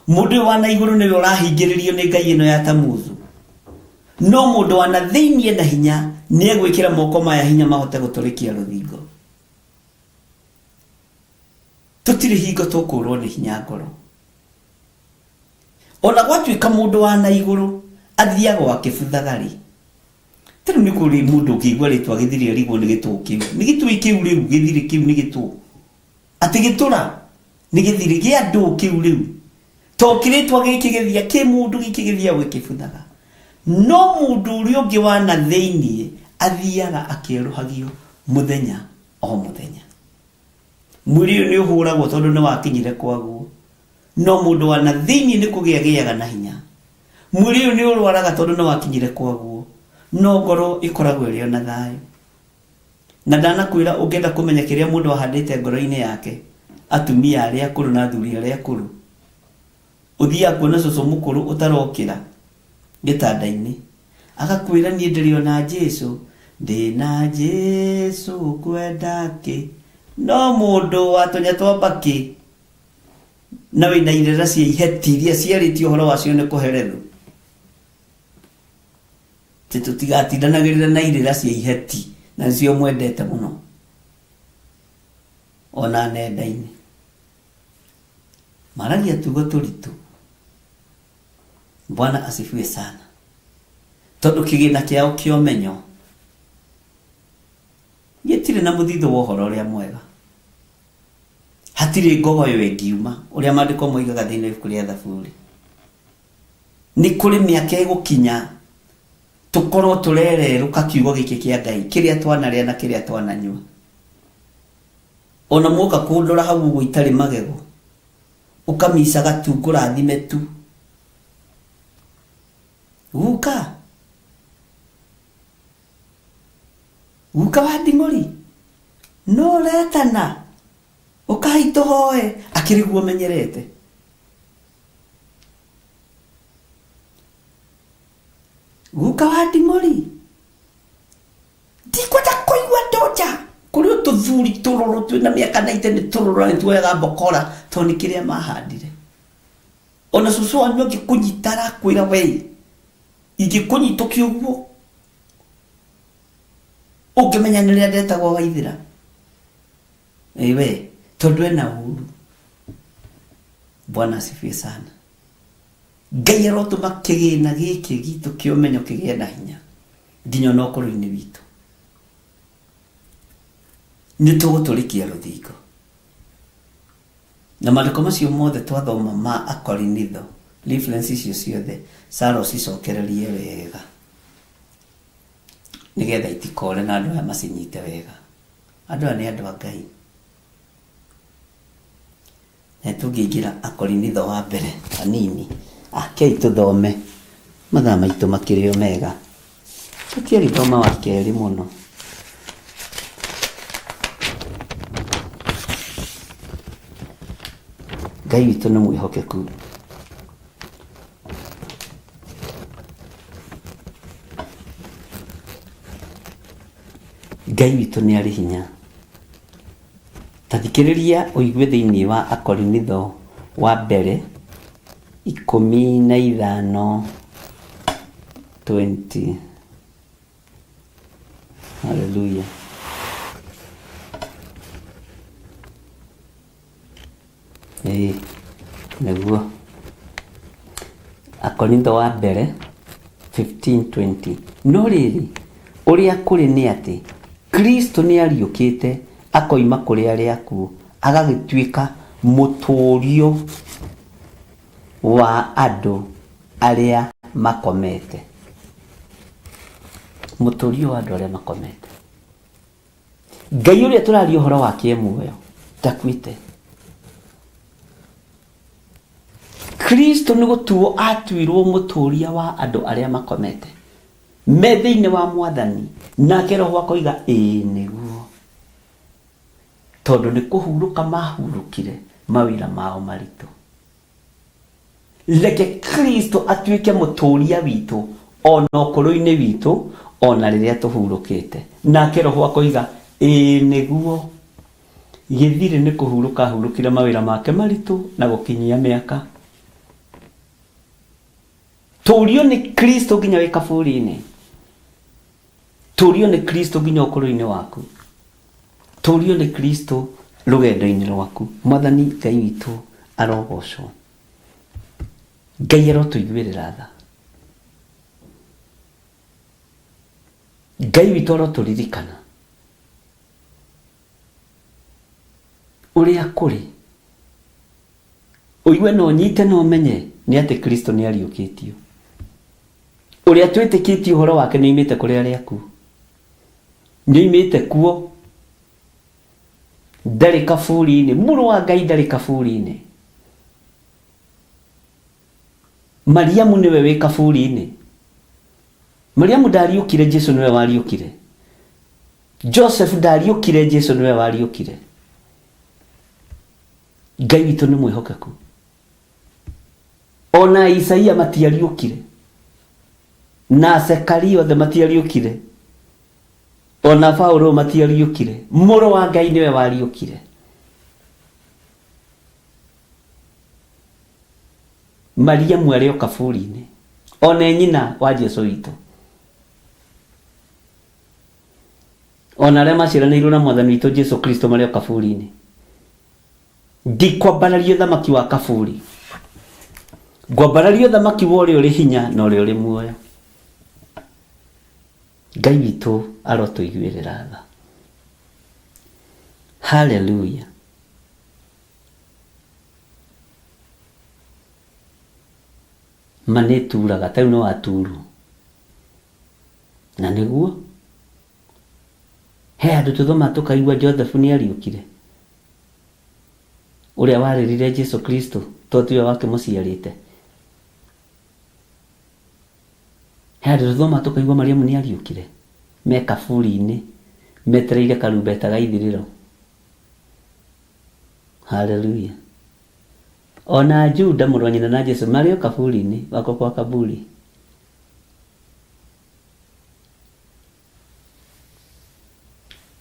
S1: Mũndũ ũyũ wa na igũrũ nĩwe ũrahingĩrĩrio nĩ ngai ĩno ya Tamuzu. No mũndũ wa na thĩinĩ ena hinya nĩ egwĩkĩra moko maya hinya mahote gũtũrĩkia rũthingo. Tũtirĩ hingo tũkũrwo nĩ hinya ngoro. Ona gwatuĩka mũndũ wa na igũrũ athiaga o akĩbuthaga-rĩ, ta rĩu nĩ kũrĩ mũndũ ũngĩigua rĩtwa gĩthiri arigwo nĩ gĩtũũ kĩu. Nĩ gĩtũĩ kĩu rĩu, gĩthiri kĩu nĩ gĩtũũ. Atĩ gĩtũra nĩ gĩthiri gĩa ndũũ kĩu rĩu. To kĩrĩtwa gĩkĩ gĩthia kĩ mũndũ gĩkĩ gĩthiaga gĩkĩbuthaga. No mũndũ ũrĩa ũngĩ wa na thĩinĩ athiaga akĩerũhagio mũthenya o mũthenya. Mwĩrĩ ũyũ nĩ ũhũragwo tondũ nĩ wakinyire kwaguo. No mũndũ wa na thĩinĩ nĩ kũgĩa agĩaga na hinya. Mwĩrĩ ũyũ nĩ ũrwaraga tondũ nĩ wakinyire kwaguo. No ngoro ĩkoragwo ĩrĩ o na thayũ. Na ndanakwĩra ũngĩenda kũmenya kĩrĩa mũndũ ahandĩte ngoro-inĩ yake, atumia arĩa akũrũ na athuri arĩa akũrũ, ũthiaga kuona cũcũ mũkũrũ ũtarokĩra gĩtanda-inĩ, agakwĩra niĩ ndĩrĩ o na Jesu, ndĩ na Jesu ngwenda kĩ, no mũndũ wa tũnya twa mbakĩ na wĩna irĩra cia iheti iria ciarĩtio ũhoro wacio nĩ kũherethwo. Atĩ tũtigatindanagĩrĩra na irĩra cia iheti na nĩcio mwendete mũno ona nenda-inĩ maragia tugo tũritũ bwana asifiwe sana tondũ kĩgĩna kĩao kĩa ũmenyo gĩtirĩ na mũthithũ wa ũhoro ũrĩa mwega hatirĩ ngogoyo ĩngiuma ũrĩa maandĩko moigaga thĩinĩ wa ibuku rĩa thaburi Nĩ kũrĩ mĩaka ĩgũkinya tũkorwo tũrererũka kiugo gĩkĩ kĩa Ngai, kĩrĩa twanarĩa na kĩrĩa twananyua. Ona mwoka kũndora hau ũguo itarĩ magego, ũkamicaga tu ngũrathime tu. Guka, guka wa nding'ori, no ũretana, ũkai tũhoe, akĩrĩ guo menyerete. Guka wa nding'ori. Kũrĩ o tũthuri tũrũrũ twĩna mĩaka 90 nĩ tũrũrũ na nĩ tuoyaga mbokora tondũ nĩ kĩrĩa mahandire. Ona cũcũ wanyu angĩkũnyita arakwĩra we ingĩkũnyitũkia ũguo ũngĩmenya nĩ rĩrĩa ndetagwo Waithĩra. Ĩĩ we tondũ ena ũru. Bwana asifiwe sana. Ngai arotũma kĩgĩna gĩkĩ gitũ kĩa ũmenyo kĩgĩe na hinya nginya ona ũkũrũ-inĩ witũ. Nĩ tũgũtũrĩkia rũthingo. Na maandĩko macio mothe twathoma ma Akorinitho, reference icio ciothe, Sarah ũcicokererie wega nĩgetha itikore na andũ aya macinyite wega. Andũ aya nĩ andũ a Ngai. Na tũngĩingĩra Akorinitho wa mbere hanini, akei tũthome mathaa maitũ makĩrĩ o mega. Tũtiarĩthoma wa kerĩ mũno. Ngai witũ nĩ mwĩhokeku. Ngai witũ nĩ arĩ hinya. Ta thikĩrĩria ũigue thĩinĩ wa Akorinitho wa mbere 15:20. Haleluya. Ĩĩ nĩguo. Akorintho wa mbere 15:20. No rĩrĩ, ũrĩa kũrĩ nĩ atĩ Kristo nĩ ariũkĩte akoima kũrĩ arĩa akuũ, agagĩtuĩka mũtũũrio wa andũ arĩa makomete. Mũtũũrio wa andũ arĩa makomete. Ngai ũrĩa tũraria ũhoro wake e muoyo, ndakuĩte. Kristo nĩ gũtuo atuirwo mũtũria wa andũ arĩa makomete me thĩinĩ wa Mwathani, nake Roho akoiga ĩĩ nĩguo, tondũ nĩ kũhurũka mahurũkire mawĩra mao maritũ. Reke Kristo atuĩke mũtũũria witũ o na ũkũrũ-inĩ witũ, o na rĩrĩa tũhurũkĩte. Nake Roho akoiga, Ĩĩ nĩguo. Gĩthirĩ nĩ kũhurũka ahurũkire mawĩra make maritũ na gũkinyia mĩaka. Tũũrio nĩ Kristo nginya wĩ kaburi-inĩ. Tũũrio nĩ Kristo nginya ũkũrũ-inĩ waku. Tũũrio nĩ Kristo rũgendo-inĩ rwaku. Mwathani Ngai witũ arogocwo. Ngai arotũiguĩrĩra tha. Ngai witũ arotũririkana ũrĩa kũrĩ. Ũigue na ũnyite na ũmenye nĩ atĩ Kristo nĩ ariũkĩtio. Ũrĩa twĩtĩkĩtie ũhoro wake nĩ oimĩte kũrĩ arĩa akuũ. Nĩ oimĩte kuo. Ndarĩ kaburi-inĩ. Mũrũ wa Ngai ndarĩ kaburi-inĩ. Mariamu nĩwe wĩ kaburi-inĩ. Mariamu ndariũkire, Jesu nĩwe wariũkire. Joseph ndariũkire, Jesu nĩwe wariũkire. Ngai witũ nĩ mwĩhokeku. Ona Isaia matiariũkire. Na Zekaria othe matiariũkire. Ona Paulo matiariũkire. Mũrũ wa Ngai nĩwe wariũkire. Mariamu arĩ o kaburi-inĩ. Ona e nyina wa Jesu witũ. Ona arĩa maciaranĩirwo na Mwathani witũ Jesu Kristo marĩ o kaburi-inĩ. Ndikwambararia ũthamaki wa kaburi. Ngwambararia ũthamaki wa ũrĩa ũrĩ hinya na ũrĩa ũrĩ muoyo. Ngai witũ arotũiguĩrĩra tha. Haleluya. Ma nĩ ĩturaga, ta rĩu nĩ waturwo. Na nĩguo he handũ tũthomaga tũkaigua Joseph nĩ ariũkire. Ũrĩa warĩrire Jesu Kristo to tiwe wakĩmũciarĩte. He handũ tũthomaga tũkaigua Mariamu nĩ ariũkire me kaburi-inĩ metereire karumbeta ga ithirĩro. Haleluya. Ona Juda mũrũ wa nyina na Jesu marĩ o kaburi-inĩ wako kwa kaburi.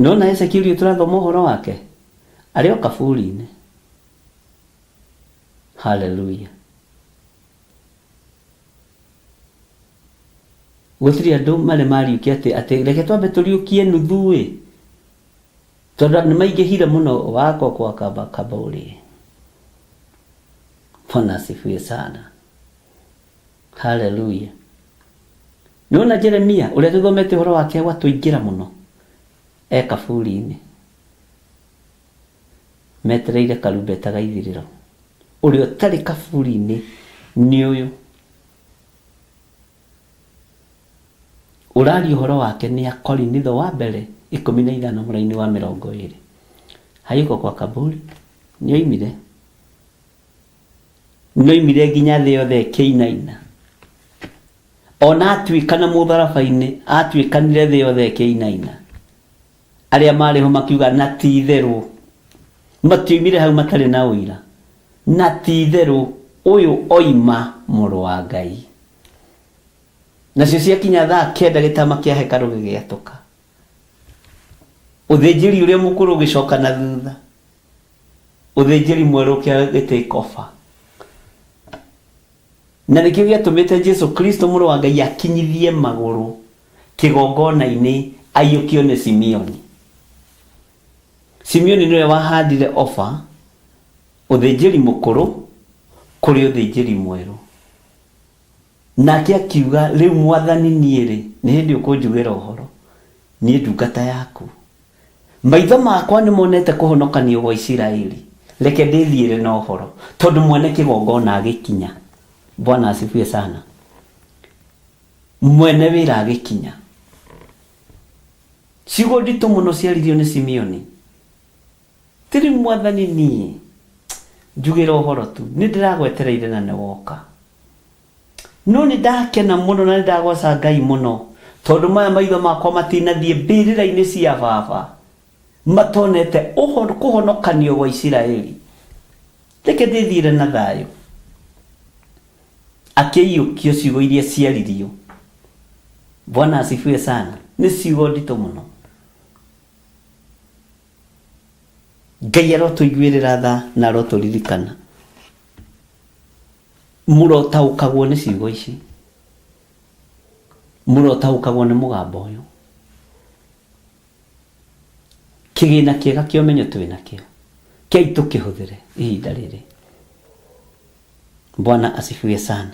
S1: Nona Ezekieli ũyũ tũrathoma ũhoro wake arĩ o kaburi-inĩ. Haleluya. Gũtirĩ andũ marĩ mariũkia atĩ atĩ reke twambe tũriũkie nuthu ĩ tondũ nĩ maingĩhire mũno wako kwa kaba kaburi. Bwana asifiwe sana. Haleluya. Nona Jeremia ũrĩa tũthomete ũhoro wake gwatũingĩra mũno e kaburi-inĩ metereire karumbeta ga ithirĩro. Ũrĩa ũtarĩ kaburi-inĩ nĩ ũyũ ũraria ũhoro wake nĩ Akorinitho wa mbere 15 mũraini wa 20. Hayuko kwa kaburi, nĩoimire nĩoimire nginya thĩ yothe ĩkĩinaina. Ona atuĩkana mũtharaba-inĩ, atuĩkanire thĩ yothe ĩkĩinaina. Arĩa marĩ ho makiuga na ti itherũ, matioimire hau matarĩ na ũira, na ti itherũ ũyũ oima mũrũ wa Ngai. Nacio ciakinya thaa 9 gĩtama kĩa hekarũ gĩgĩatũka. Ũthĩnjĩri ũrĩa mũkũrũ ũgĩcoka na thutha, ũthĩnjĩri mwerũ gĩ take over. Na nĩkĩo gĩatũmĩte Jesu Kristo mũrũ wa Ngai akinyithie magũrũ kĩgongona-inĩ aiyũkio nĩ Simeoni. Simeoni nĩwe wahandire ofa ũthĩnjĩri mũkũrũ kũrĩ ũthĩnjĩri mwerũ. Nake akiuga rĩu mwathani niĩ rĩ nĩ hĩndĩ ũkũnjugĩra ũhoro, niĩ ndungata yaku, maitho makwa nĩ monete kũhonokanio gwa Isiraeli, reke ndĩthiĩre na ũhoro tondũ mwene kĩgongona agĩkinya. Bwana asifiwe sana. Mwene wĩra agĩkinya. Ciugo nditũ mũno ciaririo nĩ Simeoni. Ti rĩu mwathani niĩ njugĩra ũhoro tu, nĩ ndĩragwetereire na nĩ woka. No nĩ ndakena mũno na nĩ ndagoca Ngai mũno tondũ maya maitho makwa matinathiĩ mbĩrĩra-inĩ cia baba matonete kũhonokanio gwa Isiraeli, reke ndĩthiĩre na thayũ. Akĩiyũkio ciugo iria ciaririo. Bwana asifiwe sana. Nĩ ciugo nditũ mũno. Ngai arotũiguĩrĩra tha na arotũririkana. Mũrotaũkagwo nĩ ciugo ici, mũrotaũkagwo nĩ mũgambo ũyũ. Kĩgĩna kĩega kĩa ũmenyo twĩ nakĩo, kĩai tũkĩhũthĩre ihinda rĩrĩ. Bwana asifiwe sana.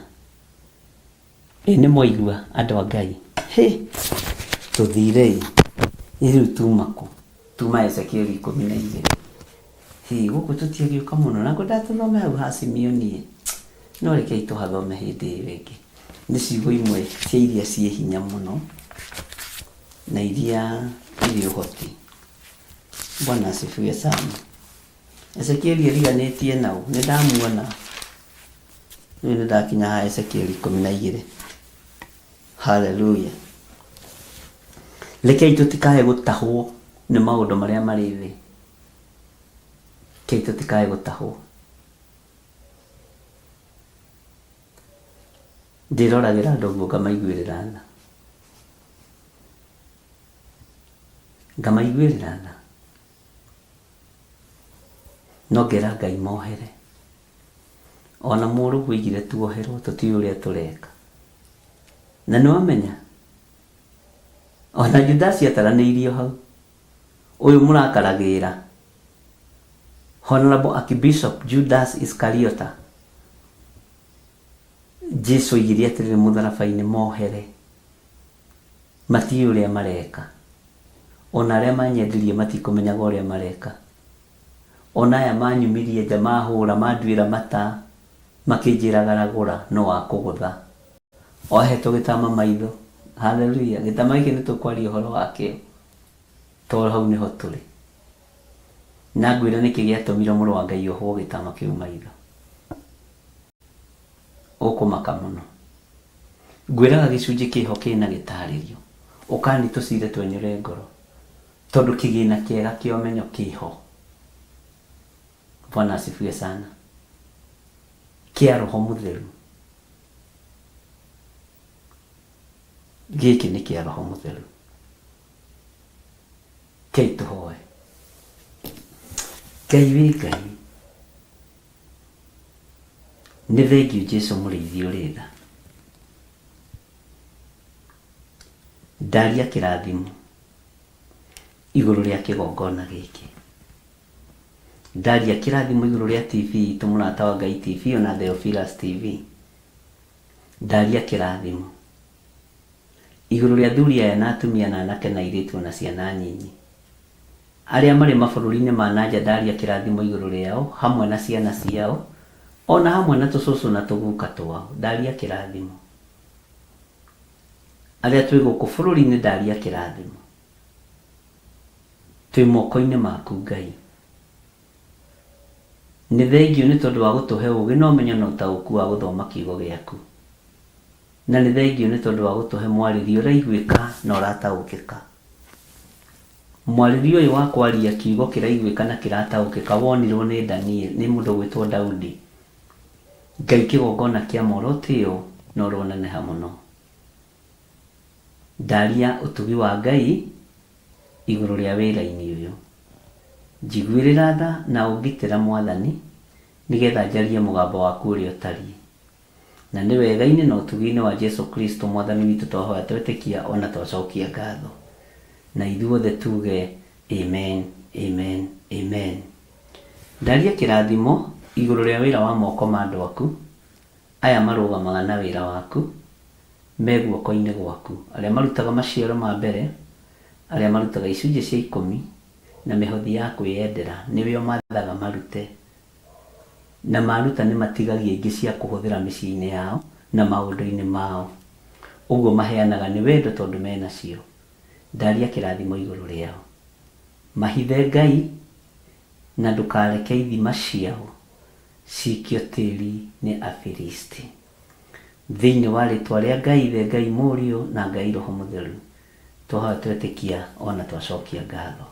S1: Ĩ nĩ mwaigua andũ a Ngai. Hĩ, tũthire ĩ rĩu tuma kũ? Tuma Ezekieli 12. Hĩ, gũkũ tũtiagĩũka mũno na ngwendaga tũthome hau ha Simeoni. No rekei tũhathome hĩndĩ ĩyo ĩngĩ. Nĩ ciugo imwe cia iria ciĩ hinya mũno na iria irĩ ũhoti. Bwana asifiwe sana. Ezekieli eriganĩtie nao, nĩ ndamuona. Rĩu nĩ ndakinya ha Ezekieli 12. Haleluya. Rekei tũtikae gũtahwo nĩ maũndũ marĩa marĩ thĩ. Rekei tũtikae gũtahwo. Ndĩroragĩra andũ ũguo ngamaiguĩrĩra tha. Ngamaiguĩrĩra tha. No ngera Ngai mohere. Ona mũrũguo oigire tuoherwo tũtiũĩ ũrĩa tũreka. Na nĩ wamenya ona Judasi ataranĩirio hau. Ũyũ mũrakaragĩra Honorable Archbishop Judas Iscariota. Jesu oigire atĩrĩrĩ mũtharaba-inĩ mohere, matiũĩ ũrĩa mareka. Ona arĩa manyendirie matikũmenyaga ũrĩa mareka. Ona aya manyumirie nja mahũra manduĩra mata makĩnjĩra garagũra no wakũgũtha. Ohetwo gĩtama maitho. Haleluya. Gĩtama gĩkĩ nĩ tũkwaria ũhoro wakĩo tondũ hau nĩho tũrĩ. Na ngwĩra nĩkĩ gĩatũmire mũrũ wa Ngai ohwo gĩtama kĩu maitho. Ũkũmaka mũno. Ngwĩraga gĩcunjĩ kĩho kĩna gĩtarĩrio. Ũkani tũcire twenyũre ngoro tondũ kĩgĩna kĩega kĩa ũmenyo kĩho. Bwana asifiwe sana. Kĩa Roho Mũtheru. Gĩkĩ nĩ kĩa Roho Mũtheru. Kei tũhoe. Ngai wĩ Ngai, nĩ thengiũ Jesu mũrĩithi ũrĩ tha. Ndaria kĩrathimo igũrũ rĩa kĩgongona gĩkĩ. Ndaria kĩrathimo igũrũ rĩa TV itũ Mũrata wa Ngai TV ona Theophilus TV. Ndaria kĩrathimo igũrũ rĩa athuri aya na atumia na anake na airĩtu ona ciana nyinyi. Arĩa marĩ mabũrũri-inĩ ma na nja ndaria kĩrathimo igũrũ rĩao hamwe na ciana ciao ona hamwe na tũcũcũ na tũguka twao. Ndaria kĩrathimo. Arĩa twĩ gũkũ bũrũri-inĩ ndaria kĩrathimo. Twĩ moko-inĩ maku Ngai. Nĩ thengiũ nĩ tondũ wa gũtũhe ũũgĩ na ũmenyo na ũtaũku wa gũthoma kiugo gĩaku. Na nĩ thengiũ nĩ tondũ wa gũtũhe mwarĩrie ũraiguĩka na ũrataũkĩka. Mwarĩrie ũyũ wa kwaria kiugo kĩraiguĩka na kĩrataũkĩka wonirwo nĩ Daniel, nĩ mũndũ ũgwĩtwo Daudi. Ngai kĩgongona kĩa ma ũrotĩo na ũroneneha mũno. Ndaria ũtugi wa Ngai igũrũ rĩa wĩra-inĩ ũyũ. Njiguĩrĩra tha na ũngitĩra Mwathani, nĩgetha njarie mũgambo waku ũrĩa ũtariĩ. Na nĩ wega-inĩ na ũtugi-inĩ wa Jesu Kristo Mwathani witũ twahoya twetĩkia o na twacokia ngatho. Na ithuothe tuge Amen, amen, amen. Ndaria kĩrathimo igũrũ rĩa wĩra wa moko ma andũ aku, aya marũgamaga na wĩra waku, me guoko-inĩ gwaku, arĩa marutaga maciaro ma mbere, arĩa marutaga icunjĩ cia ikũmi, na mĩhothi ya kwĩyendera, nĩwe ũmathaga marute. Na maruta nĩ matigagia ingĩ cia kũhũthĩra mĩciĩ-inĩ yao na maũndũ-inĩ mao. Ũguo maheanaga nĩ wendo tondũ menacio. Ndaria kĩrathimo igũrũ rĩao. Mahithe Ngai, na ndũkareke ithima ciao cikio tĩri nĩ Afilisti. Thĩinĩ wa rĩtwa rĩa Ngai Ithe, Ngai Mũriũ, na Ngai Roho Mũtheru, twahoya twetĩkia o na twacokia ngatho.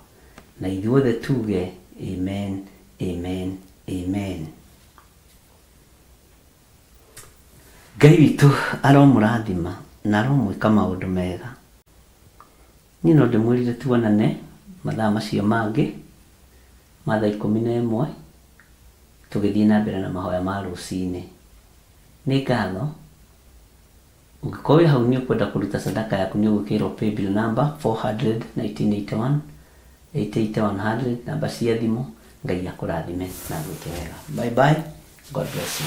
S1: Na ithuothe tuge, Amen, amen, amen. Ngai witũ aromũrathima na aromwĩka maũndũ mega. Niĩ no ndĩmwĩrire tuonane mathaa macio mangĩ ma thaa 11 tũgĩthiĩ na mbere na mahoya ma rũcinĩ. Nĩ ngatho. Ũngĩkorwo wĩ hau nĩ ũkwenda kũruta sadaka yaku nĩ ũgwĩkĩrĩrwo paybill number 400 1981 880 100 namba cia thimũ. Ngai akũrathime na agwĩke wega. Bye bye. God bless you.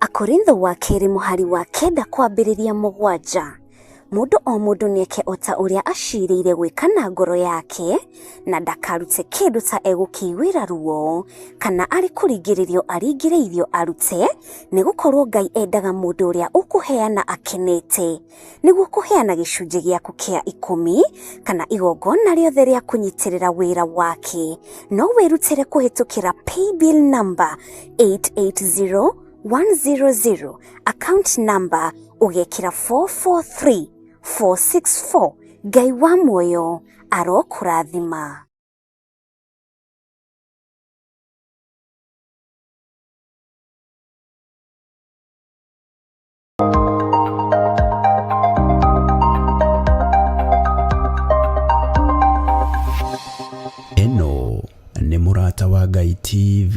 S8: Akorintho wa kerĩ mũhari wa 9 kwambĩrĩria 7. Mũndũ o mũndũ nĩeke o ta ũrĩa acirĩire gwĩka na ngoro yake, na ndakarute kĩndũ ta egũkĩiguĩra ruo, kana arĩ kũringĩrĩrio aringĩrĩirio arute, nĩgũkorwo Ngai endaga mũndũ ũrĩa ũkũheana akenete. Nĩguo kũheana gĩcunjĩ gĩaku kĩa ikũmi, kana igongona rĩothe rĩa kũnyitĩrĩra wĩra wake, no wĩrutĩre kũhĩtũkĩra paybill number 880100, account number ũgekĩra 443464. Ngai wa muoyo arokũrathima.
S2: Ĩno nĩ Mũrata wa Ngai TV.